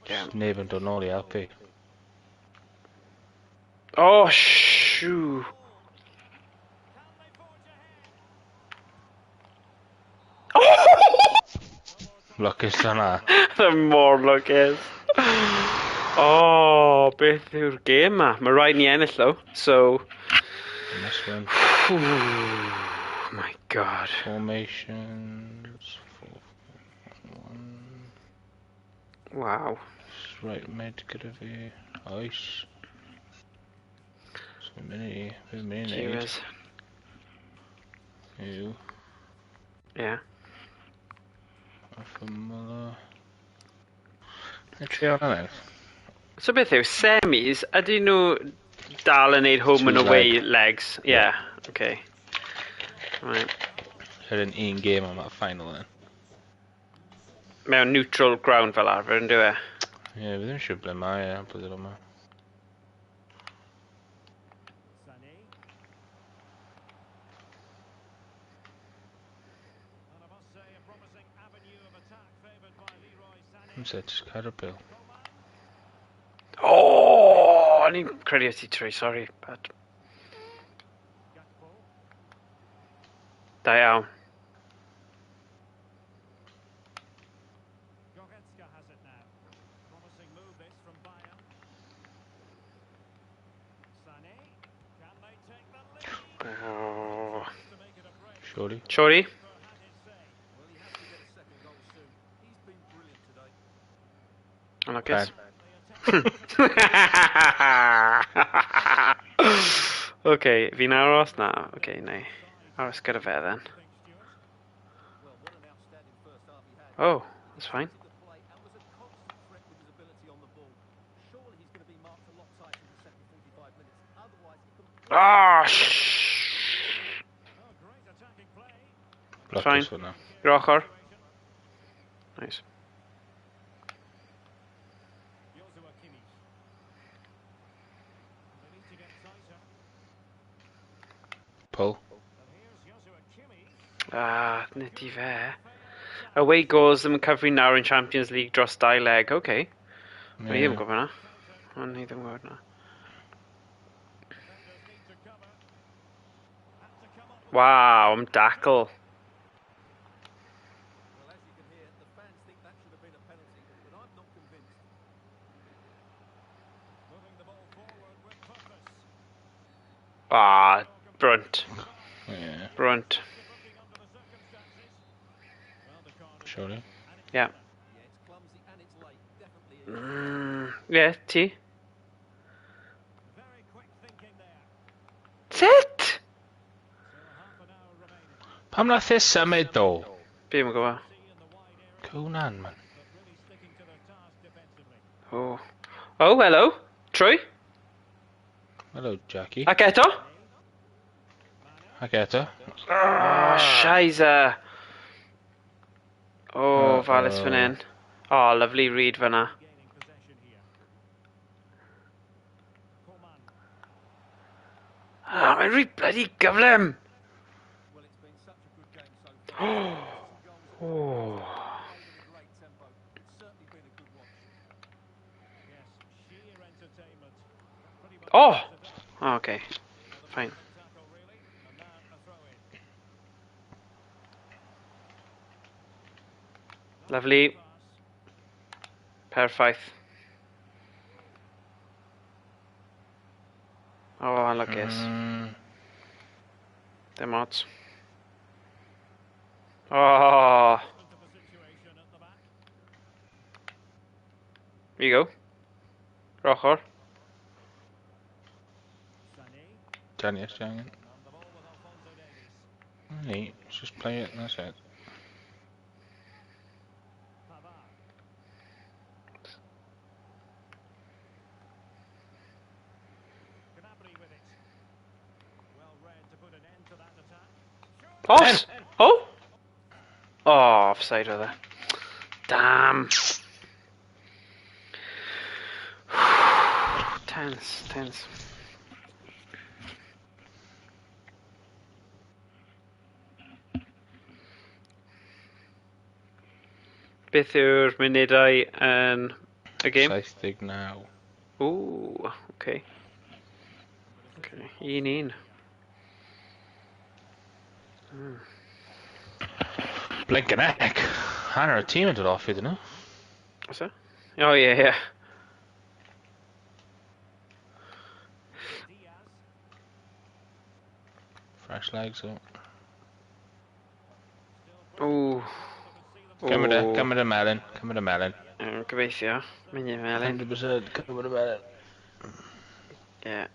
yeah. neb yn dod nôl i helpu. Oh, shoo. Can they forge ahead? Lwcus yna. The mor lwcus. Oh, beth yw'r gêm ma? Mae rhaid ni ennill though, so... Nice one. Oh my God. Formations. 4, 1. Wow. Right mid gyda fi. Oes. So fi'n mynd i... Fi'n mynd i neud Cheers. yw... Yeah. Off y Muller. Na trio hwnna then. So beth yw, semis, ydyn nhw dal yn neud home and Two away leg. legs? Yeah, okay. Right. Yr un un game am y final then. Mewn neutral ground fel arfer, yn dyw e? Ie, yeah, fi ddim siŵr ble mae e, blwyddyn yma. Sané. And I must say, a promising avenue of attack favoured by Leroy Sané. Amser, just cadw bil. Oh, o'n i'n credu o ti trwy, sorry. But... Gakpo. Da iawn. Goretzka has it now. Promising move this from Bayern. Sané. Can they take the lead? Oh. To make it a break. Surely. Sorry. Keeper had his say. Well, he has to get a second goal soon. He's been brilliant today. Unluckus. Pen. Okay, fi'n aros na. Okay, neu. Aros gyda fe then. Well, what an outstanding first half he had. Oh, that's fine. The play and was a constant threat with his ability on the ball. Surely he's going to be marked a lot tighter in the second 45 minutes. Otherwise, he can Ah, sh. Oh, great attacking play. Fine. Lwcus hwnna. I'r ochr. Nice. Joshua Kimmich. They need to get tighter. Pull. And here's Joshua Kimmich. Ah, nid i fe. Away goals ddim yn cyfri nawr yn Champions League dros dau leg. Okay. O'n i ddim yn gwybod hwnna. O'n i ddim yn gwybod hwnna. Defenders need to cover. Had to come up with Waw, am dackle. Well, as you can hear, the fans think that should have been a penalty, but I'm not convinced. Moving the ball forward with purpose. Ah, brunt. Yeah, Brunt. Looking under the circumstances. Well, the card is surely. Yeah. Yeah, it's clumsy and it's late. Definitely a Yeah, ti. Very quick thinking there. Sut? So half an hour remaining. Pam nath e symud ddo? Fi ddim yn gwybod. See in the wide area, Conan, man. but really sticking to their task defensively. Oh. Oh, hello. Trwy. Hello, Jackie. Ac eto? Ac eto. Oh, shiza. Oh, falus fan hyn. Oh, lovely read fyna. Gaining possession here. Coman. Ah, mae'n rhy bloody gyflym. Well, it's been such a good game so far. Goals Oh. played at a great tempo. It's certainly been a good watch. Yes, sheer entertainment. Pretty much Oh! sums it up. Oh, okay. Fine. Tackle really, and now a throw in. Lovely. Pass. Perffaith. Oh, lwcus. Dim ots. Oh. Of the situation at the back. Here you go. Rochor. Sané. Daniel angen. And the ball with Alphonso Davies. Neat. Let's just play it and that's it. Pavard. Gnabry with it. Well read to put an end to that attack. Off! Oh! Oh, offside oedd e. Damn. Tense, tense. Beth yw'r munudau yn y game? 79. Ooh, okay. Okay, 1-1. Blinking heck. Hanner y tîm yn dod off iddyn nhw. What's that? Oh, yeah, yeah. Diaz. Fresh legs up. Ooh. Cymryd e, Ooh. cymryd y melyn, cymryd y melyn. Gobeithio. Mynd i'r melyn. 100% cymryd y melyn. Yeah.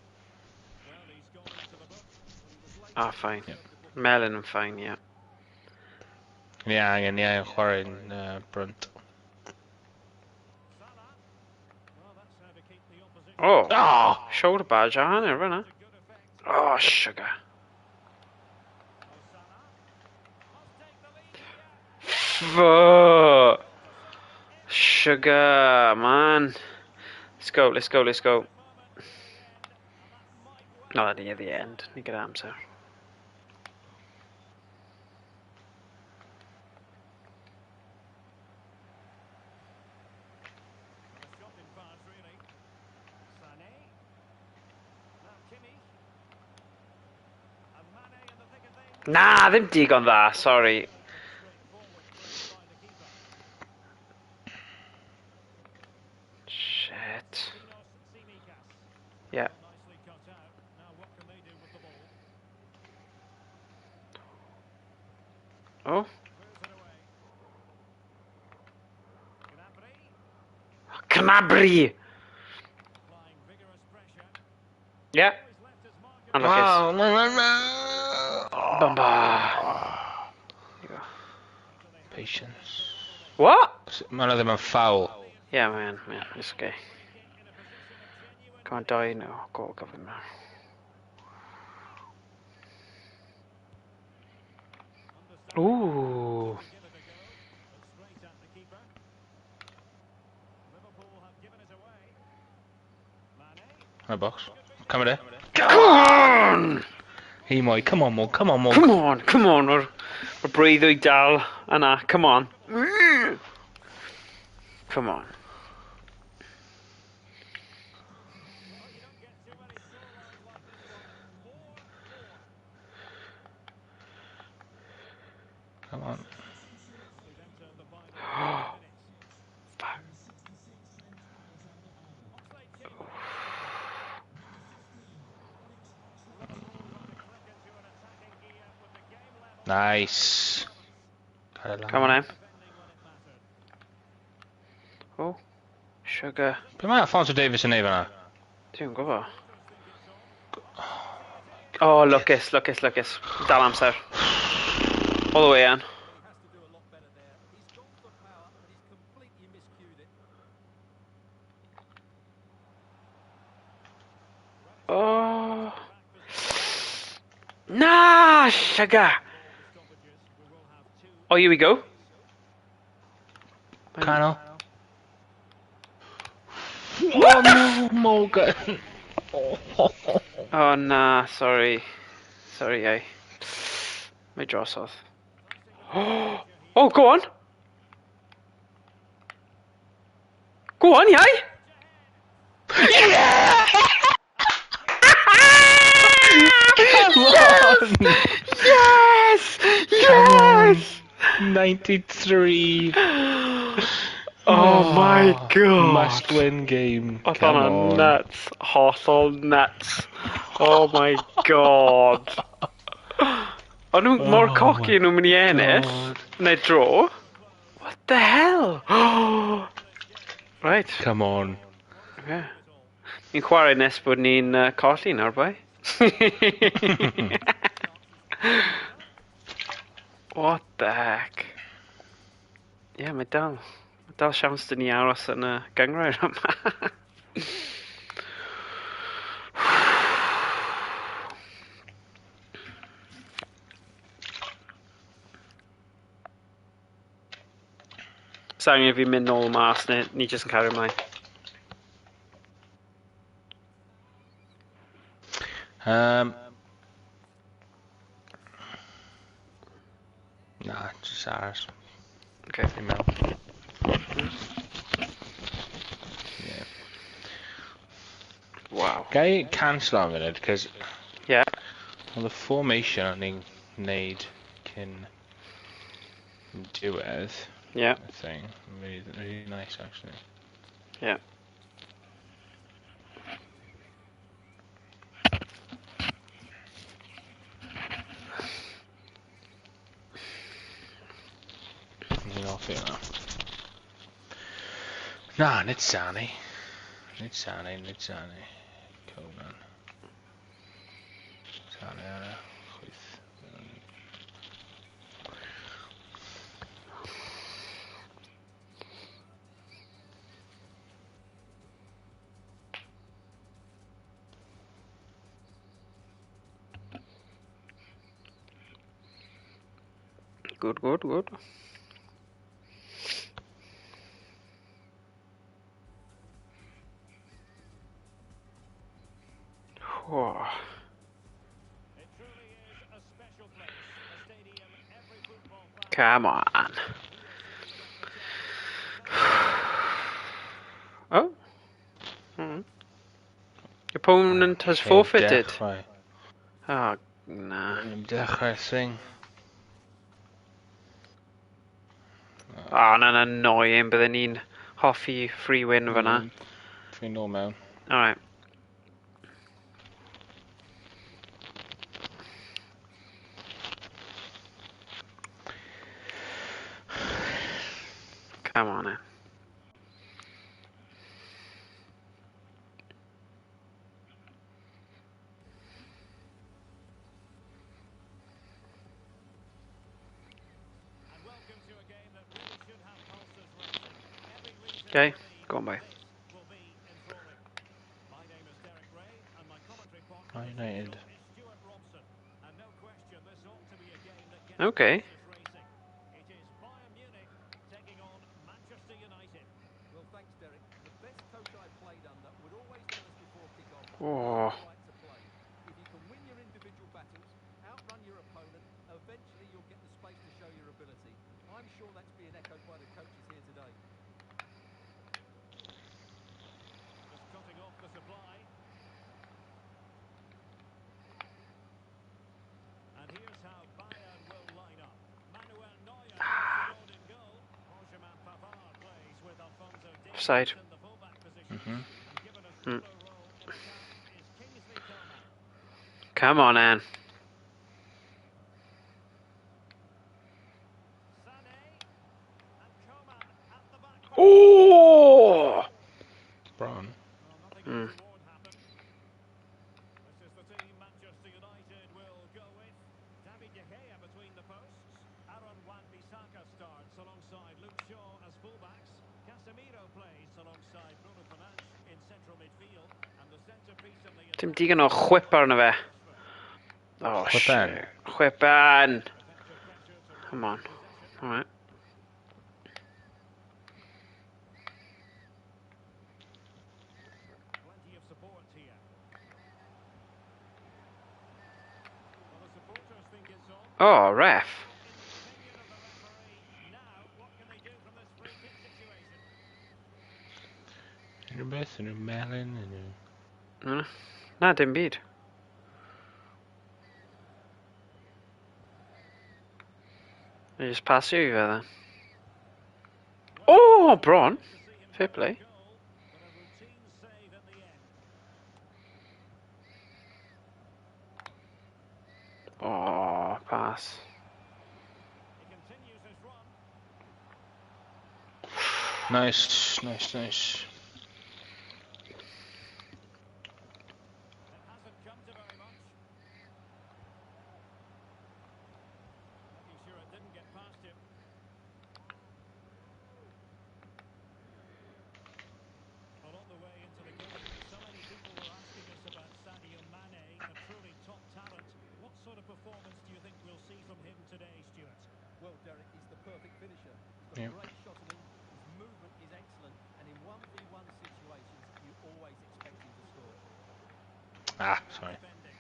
Well, he's gone into the book. Ah, fine. Yep. Melyn yn fine, yeah. Ni angen chwarae'n brynt. Salah. Well, that's how to keep the opposition Oh! Oh! Shoulder barge ar hanner, fyna. to good effect. Oh, sugar. Salah must take the lead here. Fuck. Sugar, man. Let's go, let's go, let's go. Not near the end. Ni gyda amser. A shocking pass, really. Sané. Now Kimmich. And Mane in the thick of things. Na, ddim digon dda, sorry. Straightforward play by the keeper. Shit. Dinos Tsimikas. Yeah. Nicely cut out. Now what can they do with the ball? Oh. Clears it away. Gnabry Gnabry! applying vigorous pressure. Yeah. He's left his mark. And look, Bamba. Patience. What? Mae yna ddim yn foul. Yeah, man, man, it's okay. Come on, die now. Go, gyflym now. Ooh. Give it a go, but straight at the keeper. Liverpool have given it away. Mane. Yn y box. Cymryd e. Come on! Hi moi, come on Mo, come on Mo. Come on, come on. Mae'r ma breuddwyd dal yna. Come on. Come on. Well, you don't get too many scorelines like this one. 4-4. Come on. We've entered the final 10 minutes. Fuck. Oxlade-Chamberlain. Liverpool trying to click into an attacking gear with the game level. Nice. Cael e lan. Come on, Em. Defending when it mattered. Oh. Sugar. Be mae Alphonso Davies yn neud fan'na? Dwi'n gwybod. Oh, lwcus, lwcus, lwcus. Dal amser. All the way in. He has to do a lot better there. He's gone for power, but he's completely miscued it. Oh. Na, sugar. Oh, here we go. Canol. Oh no, Morgan. Oh, nah, sorry. Sorry, I. My drosodd. Oh, go on. Go on, Iau. Come on. Yes! Yes! 93. Oh my god. Must win game. Oedd Come hwnna'n on. nuts. Hollol nuts. Oh my god. O'n nhw mor Oh cocky my nhw'n mynd i ennill. God. Neu draw. What the hell? Right. Come on. Okay. Ni'n chwarae nes bod ni'n colli nawr, boi. What the heck? Ie, yeah, mae dal. Mae dal siawns dyn ni aros yn y gynghrair yma. Sa angen i fi mynd nôl mas neu ni jyst yn cario ymlaen? Na, jyst aros. Okay. Fi'n meddwl. Yeah. Wow. Ga i cancel am funud, cos Yeah. Oedd y formation o'n i'n neud cyn diwedd y thing. Really, really nice, actually. Yeah. Ni'n hoffi hwnna. Na, nid Sane. Nid Sane, nid Sane. Coman. Sane ar y chwith. Good, good, good. Oh. It truly is a special place, a stadium every football fan Come on. Oh. Opponent has Heb forfeited. dechrau. Oh, na. Heb dechrau thing. Oh, na'n annoying. Bydden ni'n hoffi free win fyna. Dwi'n nôl mewn. Alright. Come on, then. And welcome to a game that really should have pulses racing. Every reason Okay, to believe go on, bye. this will be enthralling. My name is Derek Ray, and my commentary partner Man United. is Stuart Robson. And no question, this ought to be a game that gets Okay. pulses racing. It is Bayern Munich taking on Manchester United. Well, thanks, Derek. The best coach I played under would always tell us before kick-off, Oh. "You've got the right to play. If you can win your individual battles, outrun your opponent, eventually you'll get the space to show your ability. I'm sure that's being echoed by the coaches here today. Just cutting off the supply. And here's how Bayern will line up. Manuel Neuer gets the nod in goal. Benjamin Pavard plays with Alphonso Davies Offside. in the fullback position. And given a solo role in attack is Kingsley Coman. Come on, Anne. Sané and Coman at the back. Oh! Bron. Well, nothing untoward happened. This is the team Manchester United will go with. David De Gea between the posts. Aaron Wan-Bissaka starts alongside Luke Shaw as fullbacks. Casemiro plays alongside Bruno Fernandes in central midfield. And the centrepiece of the Dim digon o chwip arno fe. Oh, Chwipen. shit. Chwipen. Come on. Alright. Plenty of support here. Well, the supporters think it's on. Oh, ref. In the opinion of the referee, now what can they do from this free kick situation? Unrhyw beth, unrhyw melyn, unrhyw... Na, dim byd. Ni just pasio i fe then. Oh, bron. Fair play. Goal, but a routine save in the end. Oh, pass. mas. He continues his run. Nice, nice, nice. It hasn't come to very much. Making sure it didn't get past him. Well, on the way into the game, so many people were asking us about Sadio Mane, a truly top talent. What sort of performance do you think we'll see from him today, Stuart? Well, Derek, he's the perfect finisher. He's got Yeah. a great shot on him. His movement is excellent, and in 1v1 situations, you always expect him to score. Ah, sorry. Defending.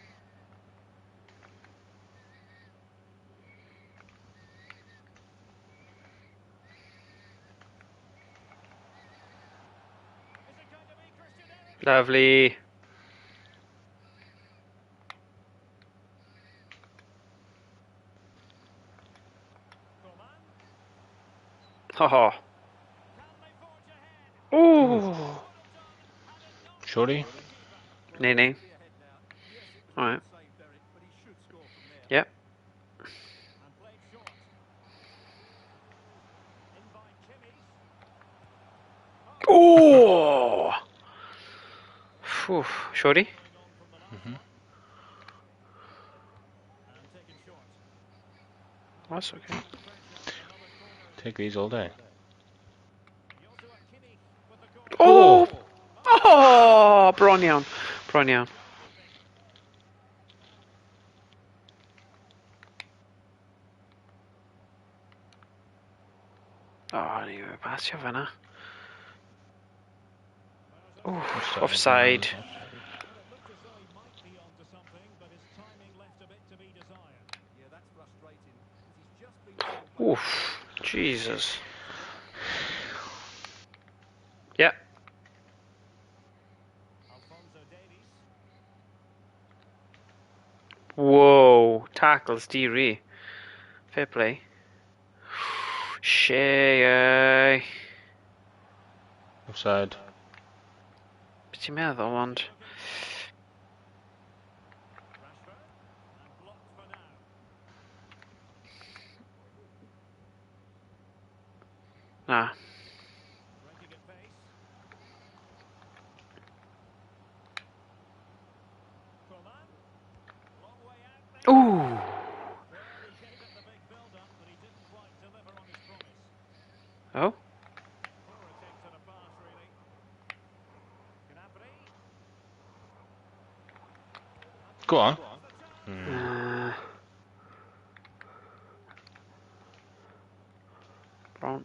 Is it going to be Christian Eriksen? Lovely. Coman. Haha. Can they forge ahead? Ooh. Surely? Nee, nee. Be ahead now. Yes, it was a Alright. good save, Derek, but he should score from there. Yep. And played short. In by Kimmich. Ooh. Phew. Shorty? Going on from the last one. And taken short. That's okay. Another corner. Take these all day. Joshua Kimmich with the corner. Oh! Oh! Bron iawn. Bron iawn. Oh, ni wedi pasio fan'na. Oof, offside. Well, it looked as though he might be onto something, but his timing left a bit to be desired. Yeah, that's frustrating because he's just been well played. Oof. Jesus. Yep. Alphonso Davies. Whoa. Tackles, D-Re. Fair play. Shea. Offside. Beth ti'n meddwl, ond... Rashford. And blocked for now. Na. Breaking at pace. Coman. Long way out there. Ooh. Well, he gave it the big build-up, but he didn't quite deliver on his promise. Oh. Poor attempt at a pass, really. Gnabry. Go on. Bron.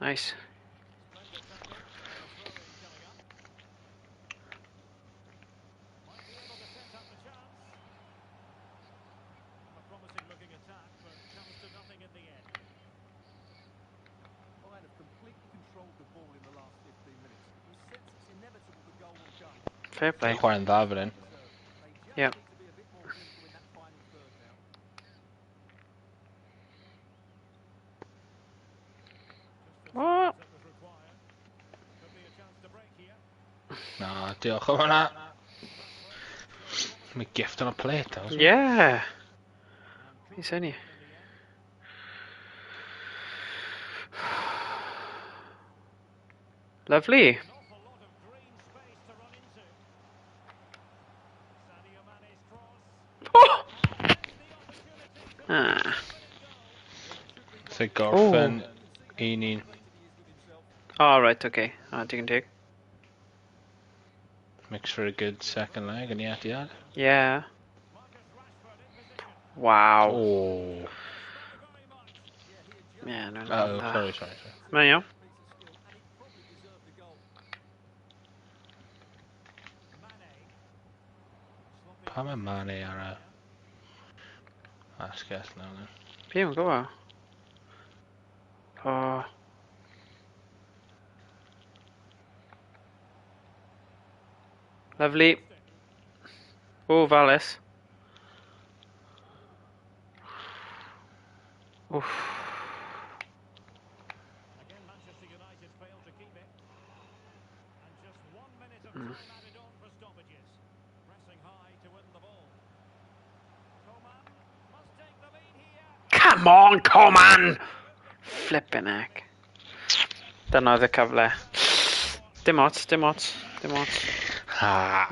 Nice. Splendid tackle. And a throw-in coming up. Might be able to set up a chance. A promising-looking attack, but comes to nothing in the end. Bayern have completely controlled the ball in the last 15 minutes. You sense it's inevitable the goal will come. Fair play. Chwarae'n dda fan hyn. Deserved. They just Yep. need to be a bit more clinical in that final third now. Just the What? challenge that was required. Could be a chance to break here. Na, diolch am hwnna. Mae gift on a plate, that was. Yeah. He's in here. Lovely. An awful lot of green space to run into. Sadio Mane's cross. Oh! The opportunity to Ah. So gorffen 1-1. Oh, right, okay. Ah, digon teg. Makes for a good second leg in the Etihad. Yeah. Marcus Rashford in position. Wow. Oh. Very much. Yeah, no, no, Oh, no. sorry, sorry, sorry. Mae'n iawn. Piece of skill, and he probably deserved the goal. Mane. Sloppy Pam mae Mane ar y asgell nawr then? Fi yn gwybod. O. Lovely. O, Valis. Oof. Again, Manchester United failed to keep it. And just 1 minute of time added on for stoppages. Pressing high to win the ball. Coman. Come on, come on! Flippin' heck. Dyna oedd y cyfle. Dim ots, dim ots, dim ots. Ah.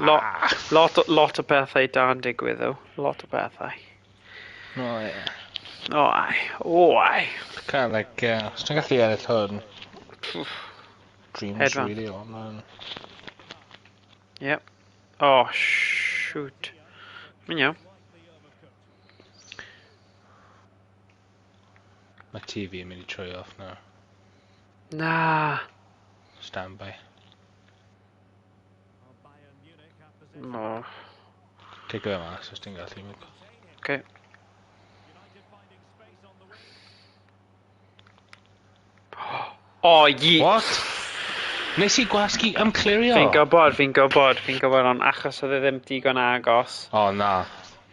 Lot o pethau da'n digwydd, though. Lot o pethau. Oh, yeah. O, ai. O, ai. Kind of like, os ti'n gallu ennill hwn, dreams Hedfan. really on, man. Yep. Oh, shoot. Mae'n iawn. Mae TV yn mynd i troi off now. Na. Stand by. Bayern Munich have possession. Oh. Take fe mas os ti'n gallu. Mick. Okay. United finding space on the wing. Oh, ye... What? Nes i gwasgu am clirio? Fi'n gwybod, fi'n gwybod, fi'n gwybod, ond achos oedd e ddim digon agos. Oh, na.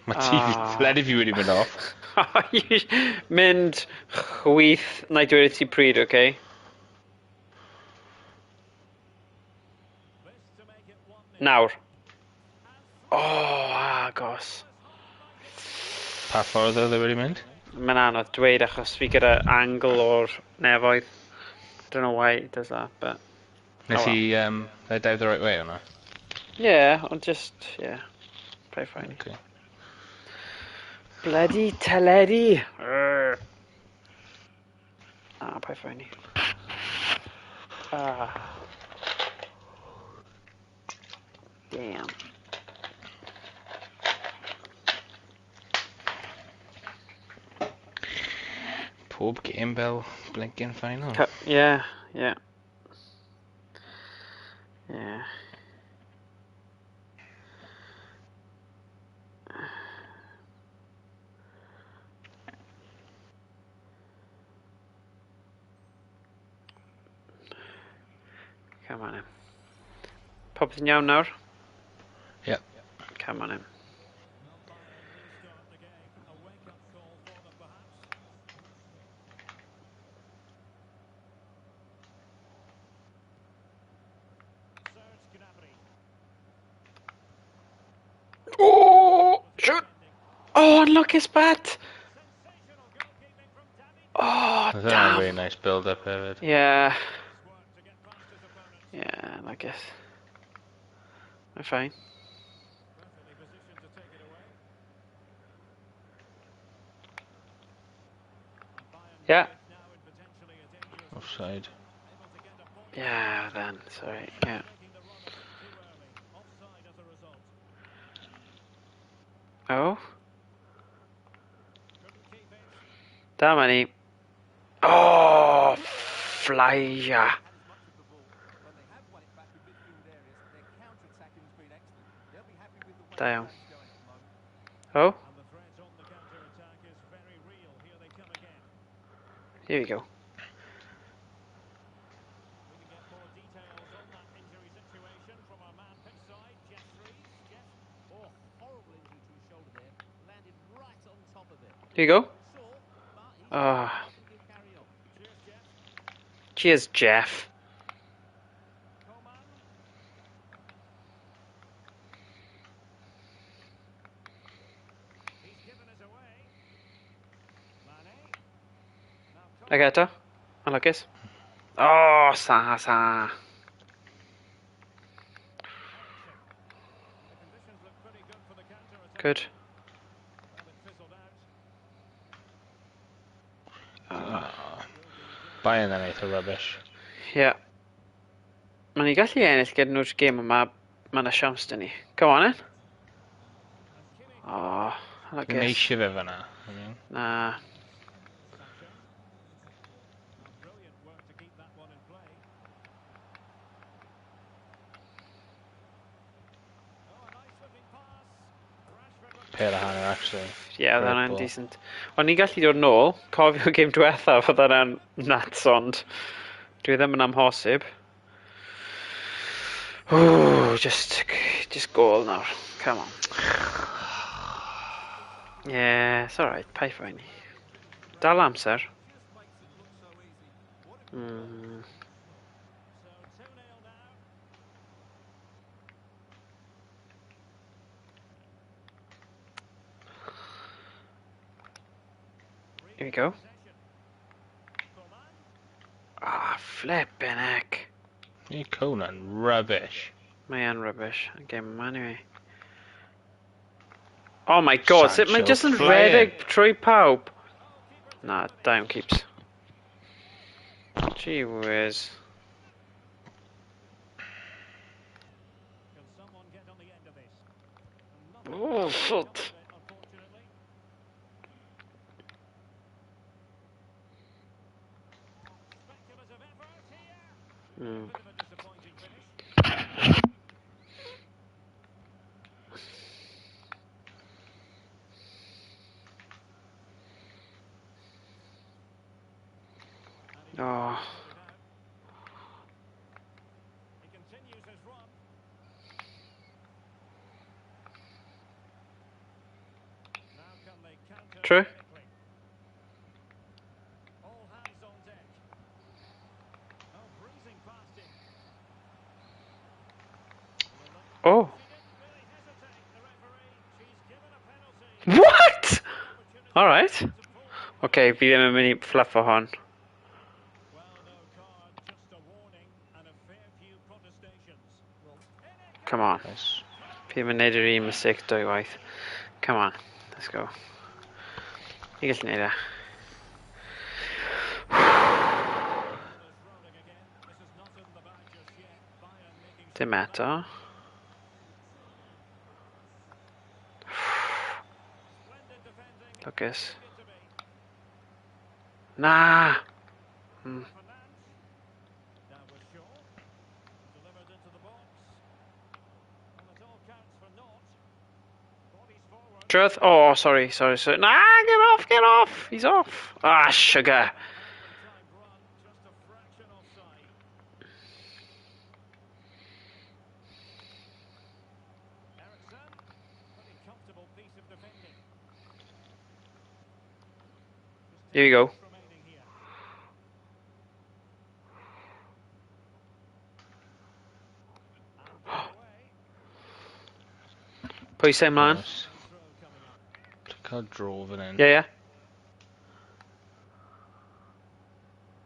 Mae TV, Ah. teledu fi wedi mynd off. Mynd chwith, na i dweud i ti pryd, oce? Okay? This to make it 1-0. Nawr. Oh, agos. Pa ffordd oedd e wedi mynd? Mae'n anodd dweud achos fi gyda angle o'r nefoedd. Don't know why it does that, but... Nes Oh, well. i, I dive the right way o'na? Yeah, ond just, yeah. Play fine. Okay. Bloody teledu! Urgh. Ah, paid phoeni. Ah. Damn. Pob game fel blinking final. Yeah. Come on in. Popeth yn iawn nawr? Yep. Come on in. Restart the game. A wake-up call for them, perhaps. Serge Gnabry. Oh! Shoot! Oh, unlucky bat! Sensational goalkeeping from David. Oh, Oedd hwnna'n damn. really nice build-up hefyd. Yeah. Work to get past his opponent. Yeah, I guess. I'm fine. Perfectly positioned to take it away. And Bayern Yeah. Munich now in potentially a dangerous Offside. able to get a point, Yeah, then. Sorry. Yeah. making the run a bit too early. Offside as a result. Oh? Couldn't keep it. Damn ni. Oh, flyer. Had as much of the ball. When they have won it back in midfield areas, their counter-attacking has been excellent. They'll be happy with the way Da the iawn. game's going at the moment. Oh, And the threat on the counter-attack is very real. Here they come again. here we go. We can get more details on that injury situation from our man pitchside, Jeff Rees. Jeff, Oh, horrible injury to his shoulder there. Landed right on top of it. Here you go. Sore, but he's Ah. I think he'll carry on. cheers, Jeff. Cheers, Jeff. Coman. He's given it away. Mane. Now Ag eto. Unluckus. Oh, sa, sa. The conditions look pretty good for the counter-attack. Good. Well, it fizzled out. Ah. Bayern yn eitha rubbish. Yeah. Mae ni gallu ennill gyda nhw'r gêm yma. Mae yna siawns dyn ni. Come on, then. Oh, Ddim unluckus. eisiau fe fyna. I mean. Na. Sancho. Now, brilliant work to keep that one in play. Oh, a nice looking pass. Rashford looks Pêl a hanner, actually. Yeah, oedd Great hwnna'n ball. decent. Ond ni'n gallu dod nôl. Cofio gêm diwethaf, oedd hwnna'n nuts, ond dwi ddim yn amhosib. Ooh, just gôl nawr. Come on. Yeah, it's alright. Paid phoeni. Dal amser. Just makes it look so easy. What a So 2-0 now. Here Here we go. Ah, flippin' heck. Hey, Conan, rubbish. Mae yn rubbish. Game yma anyway. Oh my god, sut mae Sancho jyst yn flying. rhedeg trwy pawb? Na, down keeps. Gee whiz. Can someone get on the end of this? And nothing Oh, comes shit. of it, unfortunately. Speculative effort here. Bit of a disappointing finish. Oh. He continues his run. Now can they counter True. clinically? All hands on deck. Oh, breezing past him. Oh. She didn't really hesitate, the referee. She's given a penalty. What? Alright. Okay, fi ddim yn mynd i fluffo hon. Well, no card, just a warning and a fair few protestations. Come on. Nice. Fi ddim yn neud yr un mistake dwywaith. Come on. Let's go. Ni gallu neud e. Rolling again. This is not in the bag just yet. Bayern making Dim eto. splendid defending. Lucas. It to be. Na! Fernandes. Now with Shaw. Delivered into the box. And it all counts for naught. Bodies forward. Truth. Oh, sorry, sorry, sorry. Nah, get off, get off. He's off. Ah, sugar. Timed run, just a fraction offside. Eriksson, pretty comfortable piece of defending. Just Here you go. 10 remaining here. And away. Pwysau ymlaen. Nice. Throw coming up. Look how drove it in. Yeah.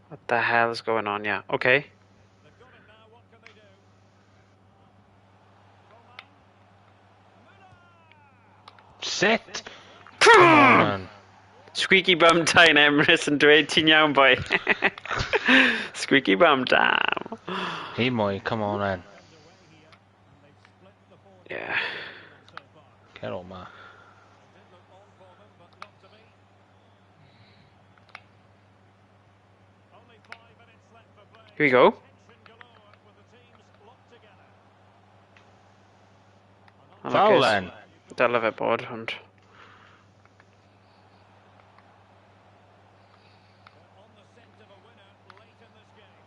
What the hell is going on? Yeah. Okay. They've got it now. What can they do? Coman. Müller! Sit! Come on. Squeaky bum time, Emrys yn dweud ti'n iawn, boi. Squeaky bum time. Hey, Moy, come on in. Underway here, and they've split the four Yeah. so far. Get on, ma. It did look on for them, but not to be. Only 5 minutes left for play. Here we go. Tension galore with the teams locked together. Foul Lucas. then. Dyle fe bod, ond... They're on the scent of a winner late in this game.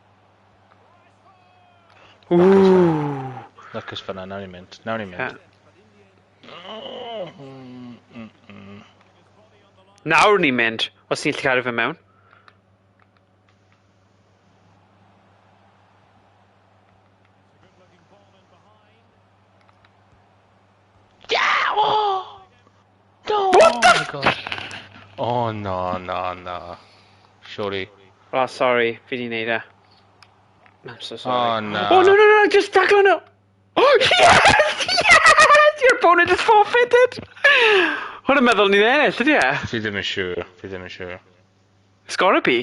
Rashford! Ooh. Lucas fyna, nawn ni'n mynd. Nawn ni'n mynd. Yeah. Nawr ni'n mynd, os ni'n gallu cadw fe mewn. It's a good-looking ball in behind. Yeah! Oh! No! What the? Oh my god. Oh no, no, no. Surely. Oh, sorry, fi di wneud e. I'm so sorry. Oh no. Oh, no, just tackle no. Oh, yes! Yes! Your opponent is forfeited! Hwn yn meddwl ni'n ennill, ydy e? Fi ddim yn siŵr. Fi ddim yn siŵr. It's gotta be.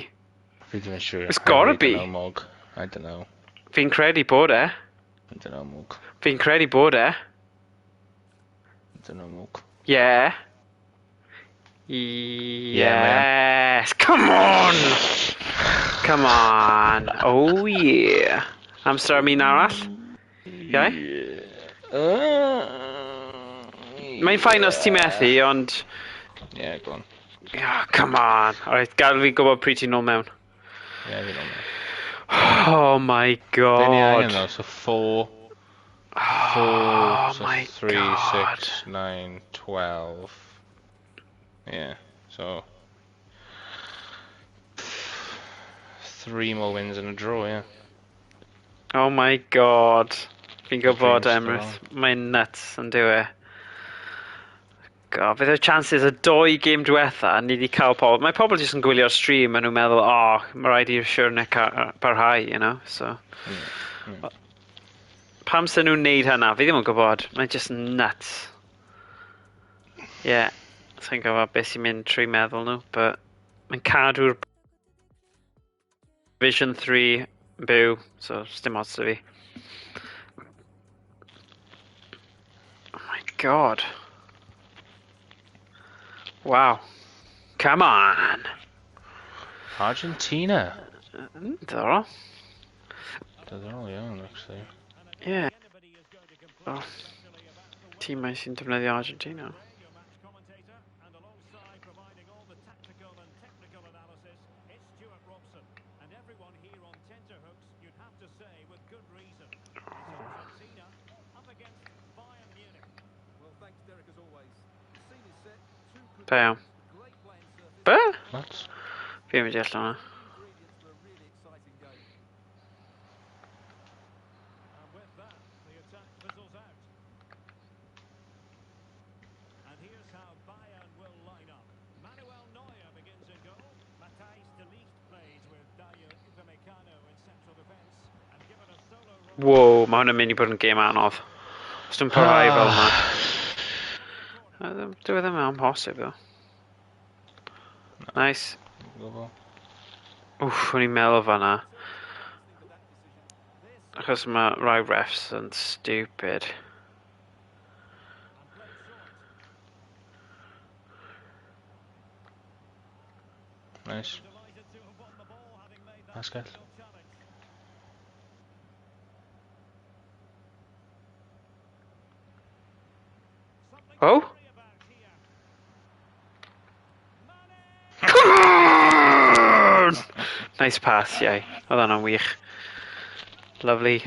Fi ddim yn siŵr. It's gotta I really be. Don't know, Mog. I don't know. Fi'n credu bod e. I don't know, Mog. Fi'n credu bod e. I don't know, Mog. Yeah. Yeah, Yes! Come on! Come on. Oh yeah. Amser am un arall? Ie? Mae'n fine os ti'n methu, ond... Yeah, go on. Oh, come on. Alright, gael fi gwybod pryd ti'n nôl mewn. Yeah, fi don't know. Oh my Be ni angen god. though, so four, Oh so my 3, god. 6, 9, 12. Yeah, so three more wins and a draw, yeah. Oh my god. Fi'n gwybod, Dreams Emrys. Mae'n nuts yn dyw e. God, fydd y chances y doi gêm diwetha, ni wedi cael pobl... Mae pobl jyst yn gwylio'r stream a nhw'n meddwl, oh, mae rhaid i'r siwrne parhau, you know, so... Yeah. Pam sy'n nhw'n neud hynna? Fi ddim yn gwybod. Mae'n just nuts. Yeah, sa'n gwybod beth sy'n mynd trwy meddwl nhw, but mae'n cadw'r Vision 3 yn byw, so dim ots 'da fi. Oh my god. Wow. Come on! Argentina. Diddorol. Diddorol iawn, actually. Yeah. Oh. Tîmau sy'n defnyddio Argentina. Your match commentator, and alongside providing all the tactical and technical analysis, it's Stuart Robson. And everyone here on tenterhooks, you'd have to say, with good reason. It's Argentina up against Bayern Munich. Well, thanks, Derek, as always. The scene is set. Two good Da iawn. teams, great playing surface, Be? What? Fi'n mynd i allan hwnna. ingredients for a really exciting game. And with that, the attack fizzles out. And here's how Bayern will line up. Manuel Neuer begins in goal. Matthijs de Ligt plays with Dayot Upamecano in central defence. And given a solo role. Wow, mae hwn yn mynd i bod yn gêm anodd. Os dwi'n parhau fel yma. Dyw e ddim yn amhosib, though. Nice. Gwbl. Wff, o'n i'n meddwl fan'na. Achos mae rai refs yn stupid. And played short. Nice. Delighted to have won the ball, having made that Asgell. difficult challenge. Something to Oh? worry about here. Mane! Nice pass, yeah. Oedd hwnna'n wych. Lovely.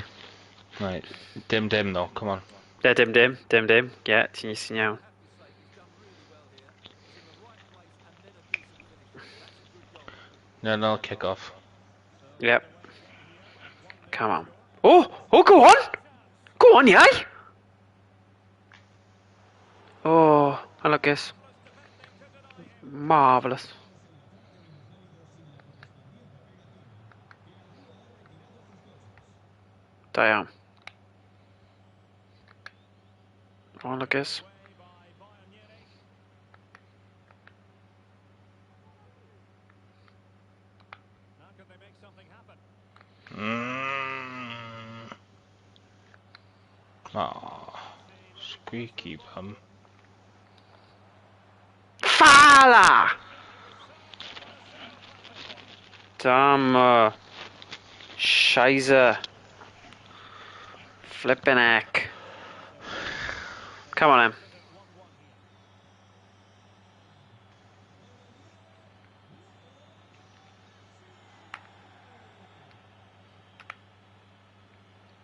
Right. Dim dim though, come on. Yeah, dim dim, dim dim. Yeah, ti'n ti'n iawn. Have to say, he's done really well here. He's in the right place and then a decent finish. That's a good goal. No, kick off. Yep. Come on. Oh! Oh, go on! Go on, yeah! Oh, I like this. Marvellous. Da iawn. Oh, lwcus. Away by Bayern Munich. Now can they make something happen? Aw, squeaky bum. Fala! Damn. Scheiße. Flippin' heck. Come on, then. 1-1 here.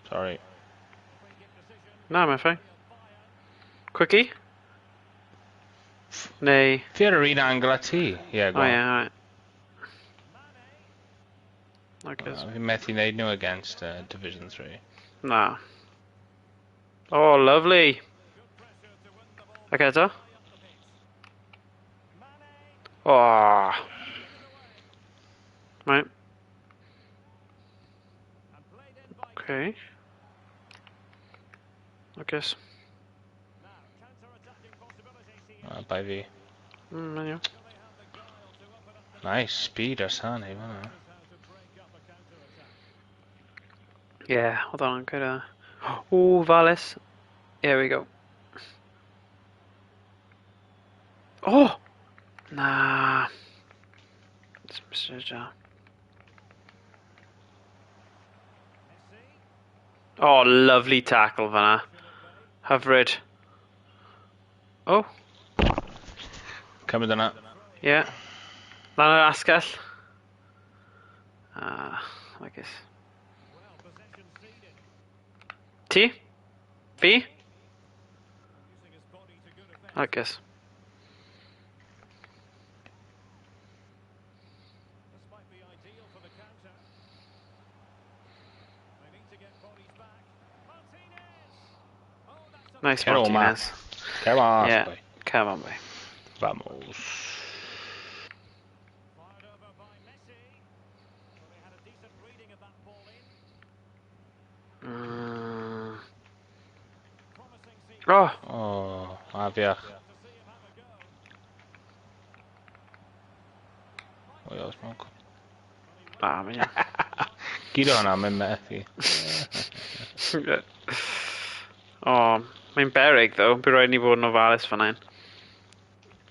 Sorry. Free kick decision. No, mae'n fine. Bayern. Quickie? Neu... Fi ar yr un angle a ti. Yeah, go Oh, on. yeah, alright. Mane. Like this. Fi methu wneud nhw against Division 3. Na. Oh, lovely. Good pressure to win the ball Okay, eto. high up the pitch. Mane. Oh. Right, And played in by okay. I guess. Now, counter-attacking possibilities here. Bai fi. Yeah. Do they have the guile to open up the Nice speed ar Sane, fan'na. knows how to break up a counter-attack. Yeah, hold on, good. Oh, Valis. Here we go. Oh! Nah. It's Mr. Messi. Oh, lovely tackle fan'na. Hyfryd. Oh, Cymryd yna. yeah. Lan yr asgell. Ah, I guess. Well, possession ceded. Ti? Fi? Using his body to good effect. I guess. This might be ideal for the counter. They need to get bodies back. Martinez! Oh, that's a Nice Cer o, Martinez. Cer off, Yeah. boy. Come on, boy. Vamos. Fired over by Messi. Well, he had a decent reading of that ball in. Promising sequence Oh, Oh, afiach. to see him have a go. O, iawn, smoke. Ah, mae'n iawn. Gyd o'na, mae'n methu. Oh, mae'n berig, though. Bydd rhaid ni fod yn ofalus fan hyn.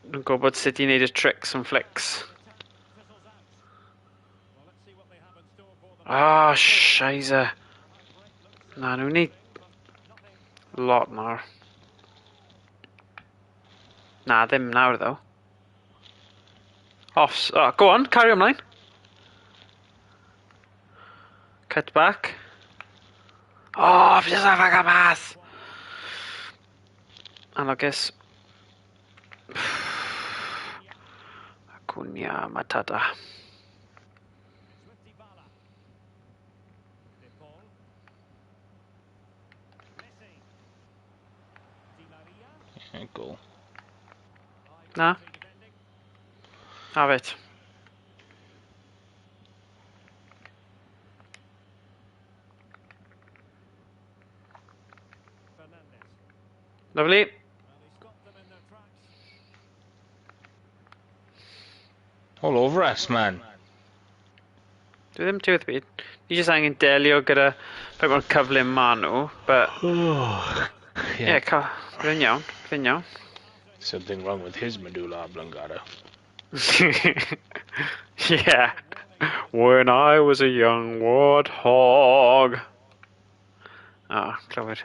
Nhw'n gwybod sut i wneud y tricks and flicks. Fizzles out. Well, let's see what they have in store for them. Ah, oh, scheisse. Na, nhw'n neud lot nawr. Na, ddim nawr, though. Offs. Oh, go on, carry ymlaen. Cut back. Oh, just have a pass. Anlwcus. Acuna Matata. It's with Dybala. De Paul. Messi. Di Maria. Yeah, goal. Na, Defending. have it. Fernandez. Lovely. Well, he stopped them in their tracks. All over us, man. Dwi ddim tywedd byd. Ni jyst angen delio gyda fe mor cyflym ma nhw, but Yeah. yeah, ca, bydd yn iawn, bydd yn iawn. Something wrong with his medulla oblongata. Yeah. When I was a young warthog. Ah, oh, clywed.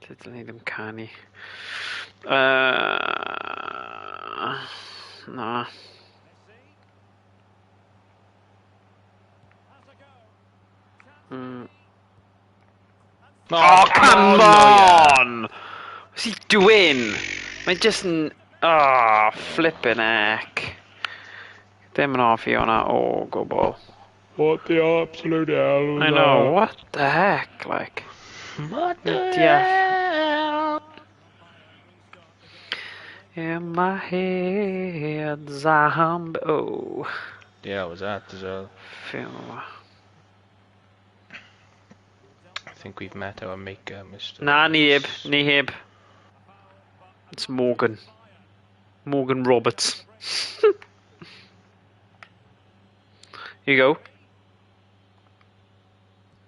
Dydyn ni ddim canu. Na. Messi. Has a go. Chance Oh, come Neuer. on! What's he doing? Mae'n just yn... Oh, flipping heck. Ddim yn hoffi hwnna o gwbl. What the absolute hell was I know, what the heck, like. What the Yeah. hell? In my head, zombie. Oh, Yeah, was that as well? Phew. I think we've met our maker, Mr. Na, ni heb, ni heb. It's Morgan. Morgan Roberts. Here you go.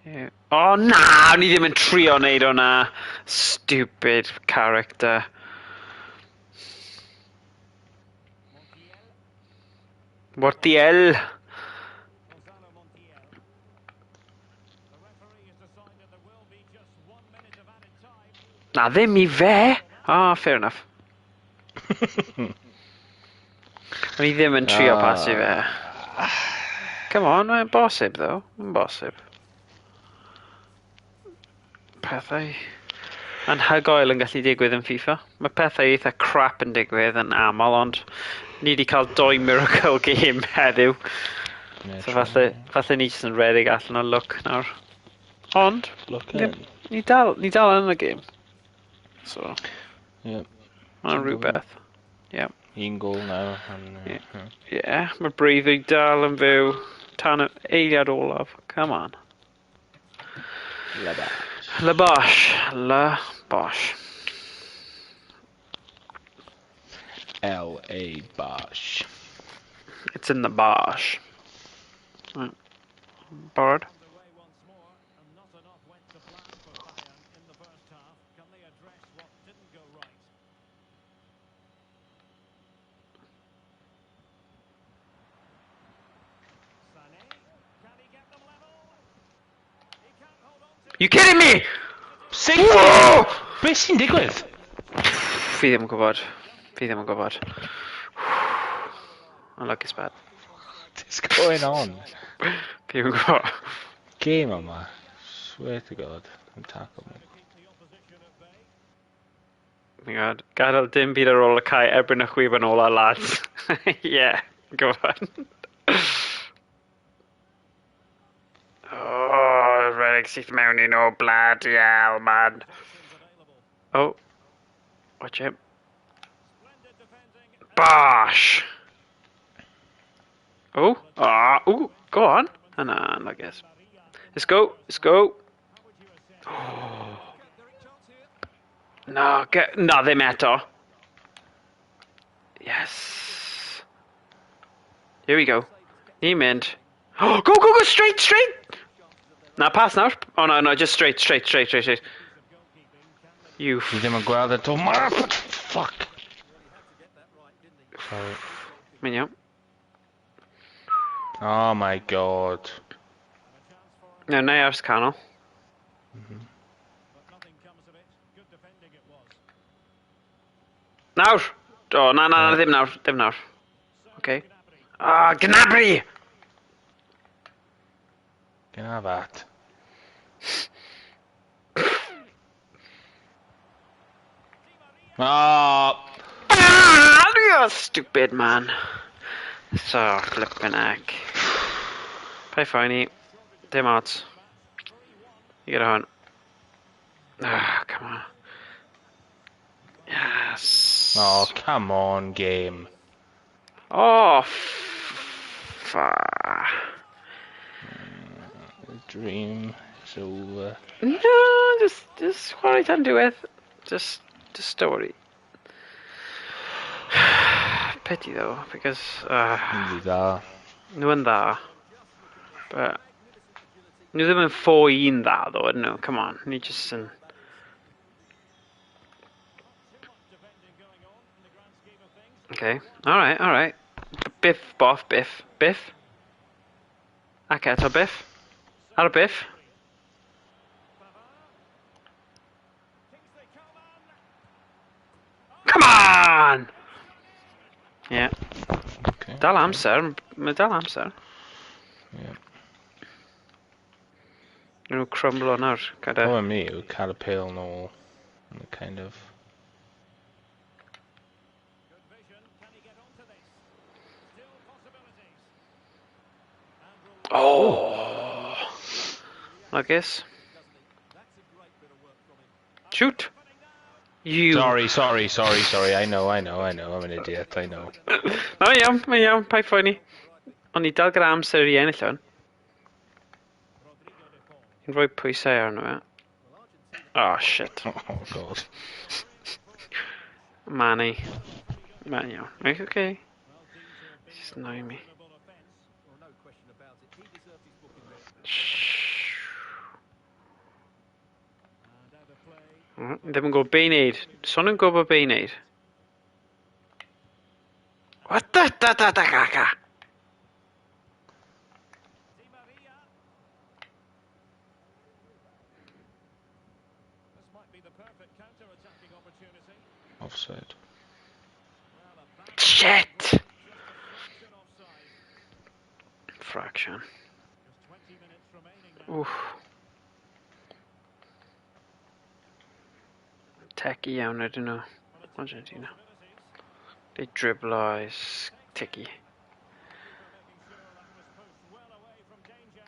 Yeah. Oh na, o'n i ddim yn trio wneud hwnna. Stupid character. Montiel. What the hell? Gonzalo Montiel. The referee has decided there will be just 1 minute of added time. Na, ddim i fe. Ah, fair enough. O'n i ddim yn trio Ah. pasu fe. Come on, mae'n bosib, though. Mae'n bosib. Pethau anhygoel yn gallu digwydd yn FIFA. Mae pethau eitha crap yn digwydd yn aml, ond ni wedi cael doi miracle game heddiw. Yeah, So true. falle ni jyst yn redeg allan o luck nawr. Ond, Look Yep. at ni dal yn y game. So, Yep. mae'n rhywbeth. Un goal now. And, Yeah. Yeah, mae breuddwyd dal yn fyw tan y eiliad olaf. Come on. Labash. Labosh. Labosh. L A Bosh. It's in the bosh. Right. Barod. Underway once more, and not enough went to plan for Bayern in the first half. Can they address what didn't go right? Sané, can he get them level? He can't hold on to You kidding me? Six! Be sy'n digwydd? Fi ddim yn gwybod. Fi ddim yn gwybod. Unlucky bad. What's going on? Fi ddim yn gwybod. Game yma. Swear to God. I'm tackle me. keep the opposition at bay. Oh my God. Gadael dim byd ar ôl y cae erbyn y chwiban ola, lads. Yeah, go on. Oh, redeg syth mewn i nhw, bloody hell, man. Options available. Oh, watch it. Bosh! Oh, ah, ooh, go on. Na, I guess. Let's go, let's go. No, get, no, ddim eto. Yes. Here we go. Ni'n mynd. Oh, go, go, go, straight, straight! Na, pass nawr. Oh, no, no, just straight, straight, straight, straight, straight. You Fi ddim yn gweld e. Oh, fuck! Sorry. Mae'n iawn. Oh my God. No, na i ars canol. But nothing comes of it. Good defending it was. Nawr! O, na, na, na, ddim nawr, ddim nawr. Okay. Ah, Gnabry! Can I have that? Oh! Ah, you stupid man. So, flipping heck. Paid phoeni. Dim ots. You get on. Ah, come on. Yes. Oh, come on, game. Oh, fuck. The dream is over. No, just chwarae tan diwedd. Just story. Pity though, because Yndi dda. nhw yn dda. But nhw ddim yn 4-1 dda though, ydyn nhw? Come on, ni just yn... Defending going on in the grand scheme of things. Okay, alright, alright. Biff, boff, biff, biff. Ac eto biff. Ar y biff. Pavard. Kingsley Coman. Come on! Yeah, Okay. dal amser, mae dal amser. Yeah. Nhw'n crumblo nawr, gyda... Problem ni yw cael y pêl nôl. And kind of... Good vision. Can he get onto this? Still possibilities. And Oh! Lwcus. Shoot! You... Sorry, sorry, sorry, sorry. I know, I know, I know. I'm an idiot, I know. Mae'n iawn, mae'n iawn, paid phoeni. Ond ni dal gyda amser i ennill hwn. Ni'n rhoi pwysau arno fe. Oh, shit. Oh, God. Manny. Mae'n iawn. Right, okay. It's just annoying me. Well, no question about it. He deserved his booking there. Shh. And out of play. Ddim yn gwybod be i wneud. Son yn gwybod be i wneud. What the da da da ga ga? Di Maria. This might be the perfect counter-attacking opportunity. Offside. Well, a bad Shit! just a fraction offside. Fraction. Just 20 minutes remaining now. Oof. Techy iawn, I don't know. Argentina. They dribble is ticky. Making sure that was pushed well away from danger.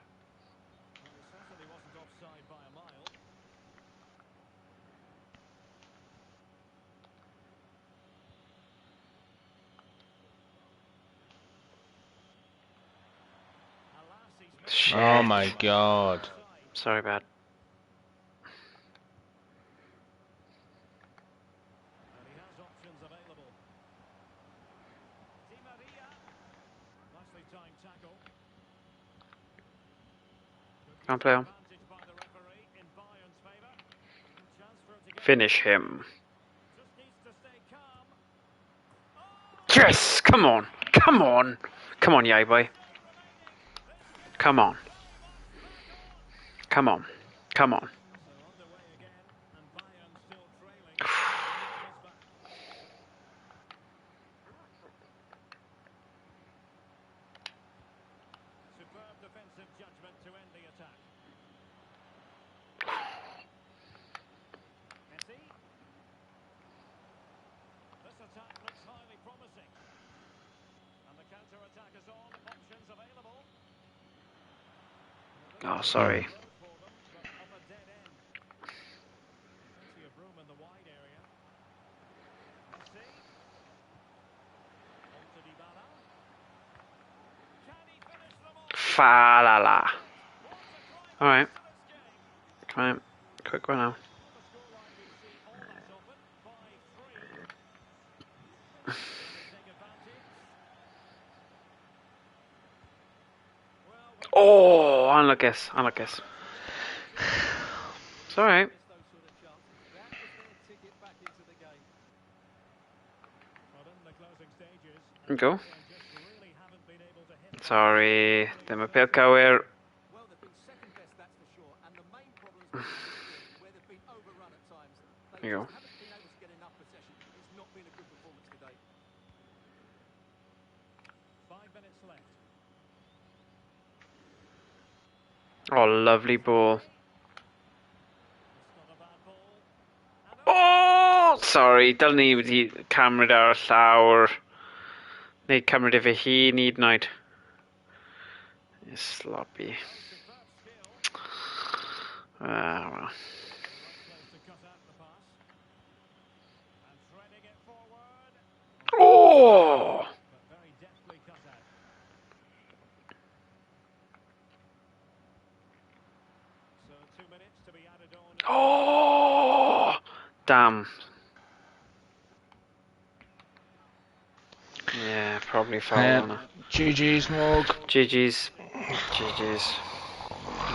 Well, he certainly wasn't offside by a mile. Alas, he's missed Shit. Oh my God. Sorry, bad. And he has options available. Di Maria. Nicely timed tackle. Can't play on. Advantage by the referee in Bayern's favour. Chance for him to get Finish him. Just needs to stay calm. Yes! Come on! Come on! Come on, yay boy. Come on. Come on. Come on. So underway again, and Bayern still trailing. Gets back. Superb defensive judgment to end the attack. Messi. This attack looks highly promising. And the counter-attack is on. Options available. Oh, sorry. Road for them, but of a dead end. Plenty of room in the wide area. Messi. Fa la la. Alright. Come on. Quick one now. Oh, anlwcus, anlwcus. It's alright. Go. Sorry, ddim y peth cywir. There you go. Oh, lovely ball. Oh, sorry, dylen ni wedi cymryd ar y llawr. Neu cymryd e fy hun hyd yn oed. Sloppy. Ah, well. Oh! Oh! Damn. Yeah, probably foul yeah. GG's, Morg. GG's. GG's.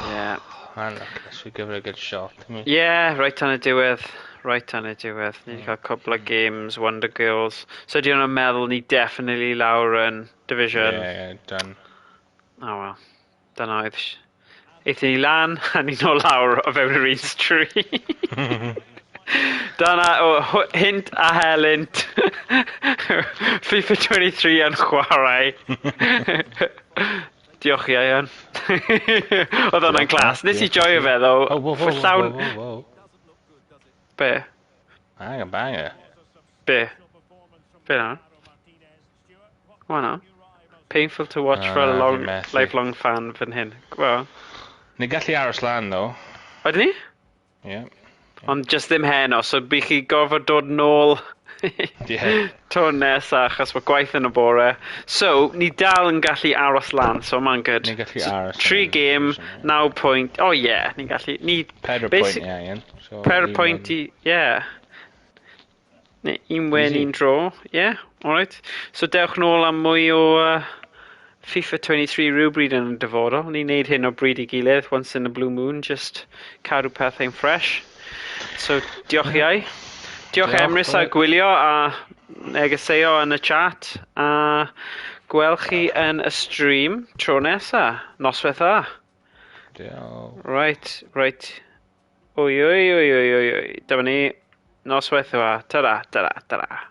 Yeah. Man, look, we give it a good shot. I mean. Yeah, right on y diwedd. Right on y diwedd. Ni wedi cael couple of games, Wonder Girls. So di hwnna'n meddwl ni definitely lawr yn division. Yeah, done. Oh well. Dyna oedd... Aethon ni lan, a ni nôl lawr o fewn yr un stream. Dyna, oh, hint a helynt. FIFA 23 yn chwarae. Diolch i Ian. Oedd hwnna'n class. Nes i joio fe, ddo. Oh, whoa, whoa, whoa, whoa, whoa. Be? Banger, banger. Be? Be na? Why not? Painful to watch for a long, lifelong fan fan hyn. Well. Ni gallu aros lan, though. Ydyn ni? Yeah. Ond just ddim heno, so bych chi gorfod dod nôl yeah. tro nesa, achos mae gwaith yn y bore. So, ni dal yn gallu aros lan, so mae'n good. Ni'n gallu aros. 3 game, 9 point. Oh yeah, ni'n gallu... Ni, 4 point i angen. So 4 point i... Yeah. Neu un win, un draw. Yeah, alright. So dewch nôl am mwy o FIFA 23 rhywbryd yn y dyfodol. Ni'n neud hyn o bryd i gilydd, once in a blue moon, just cadw pethau'n fresh. So, diolch i ai. Diolch Emrys a gwylio a negeseo yn y chat. A gwel chi yn y stream tro nesa. Noswaith dda. Diolch. Right, right. Oi, oi, oi, oi, oi, oi. Dyma ni. Noswaith dda. Ta-ra, ta-ra, ta-ra.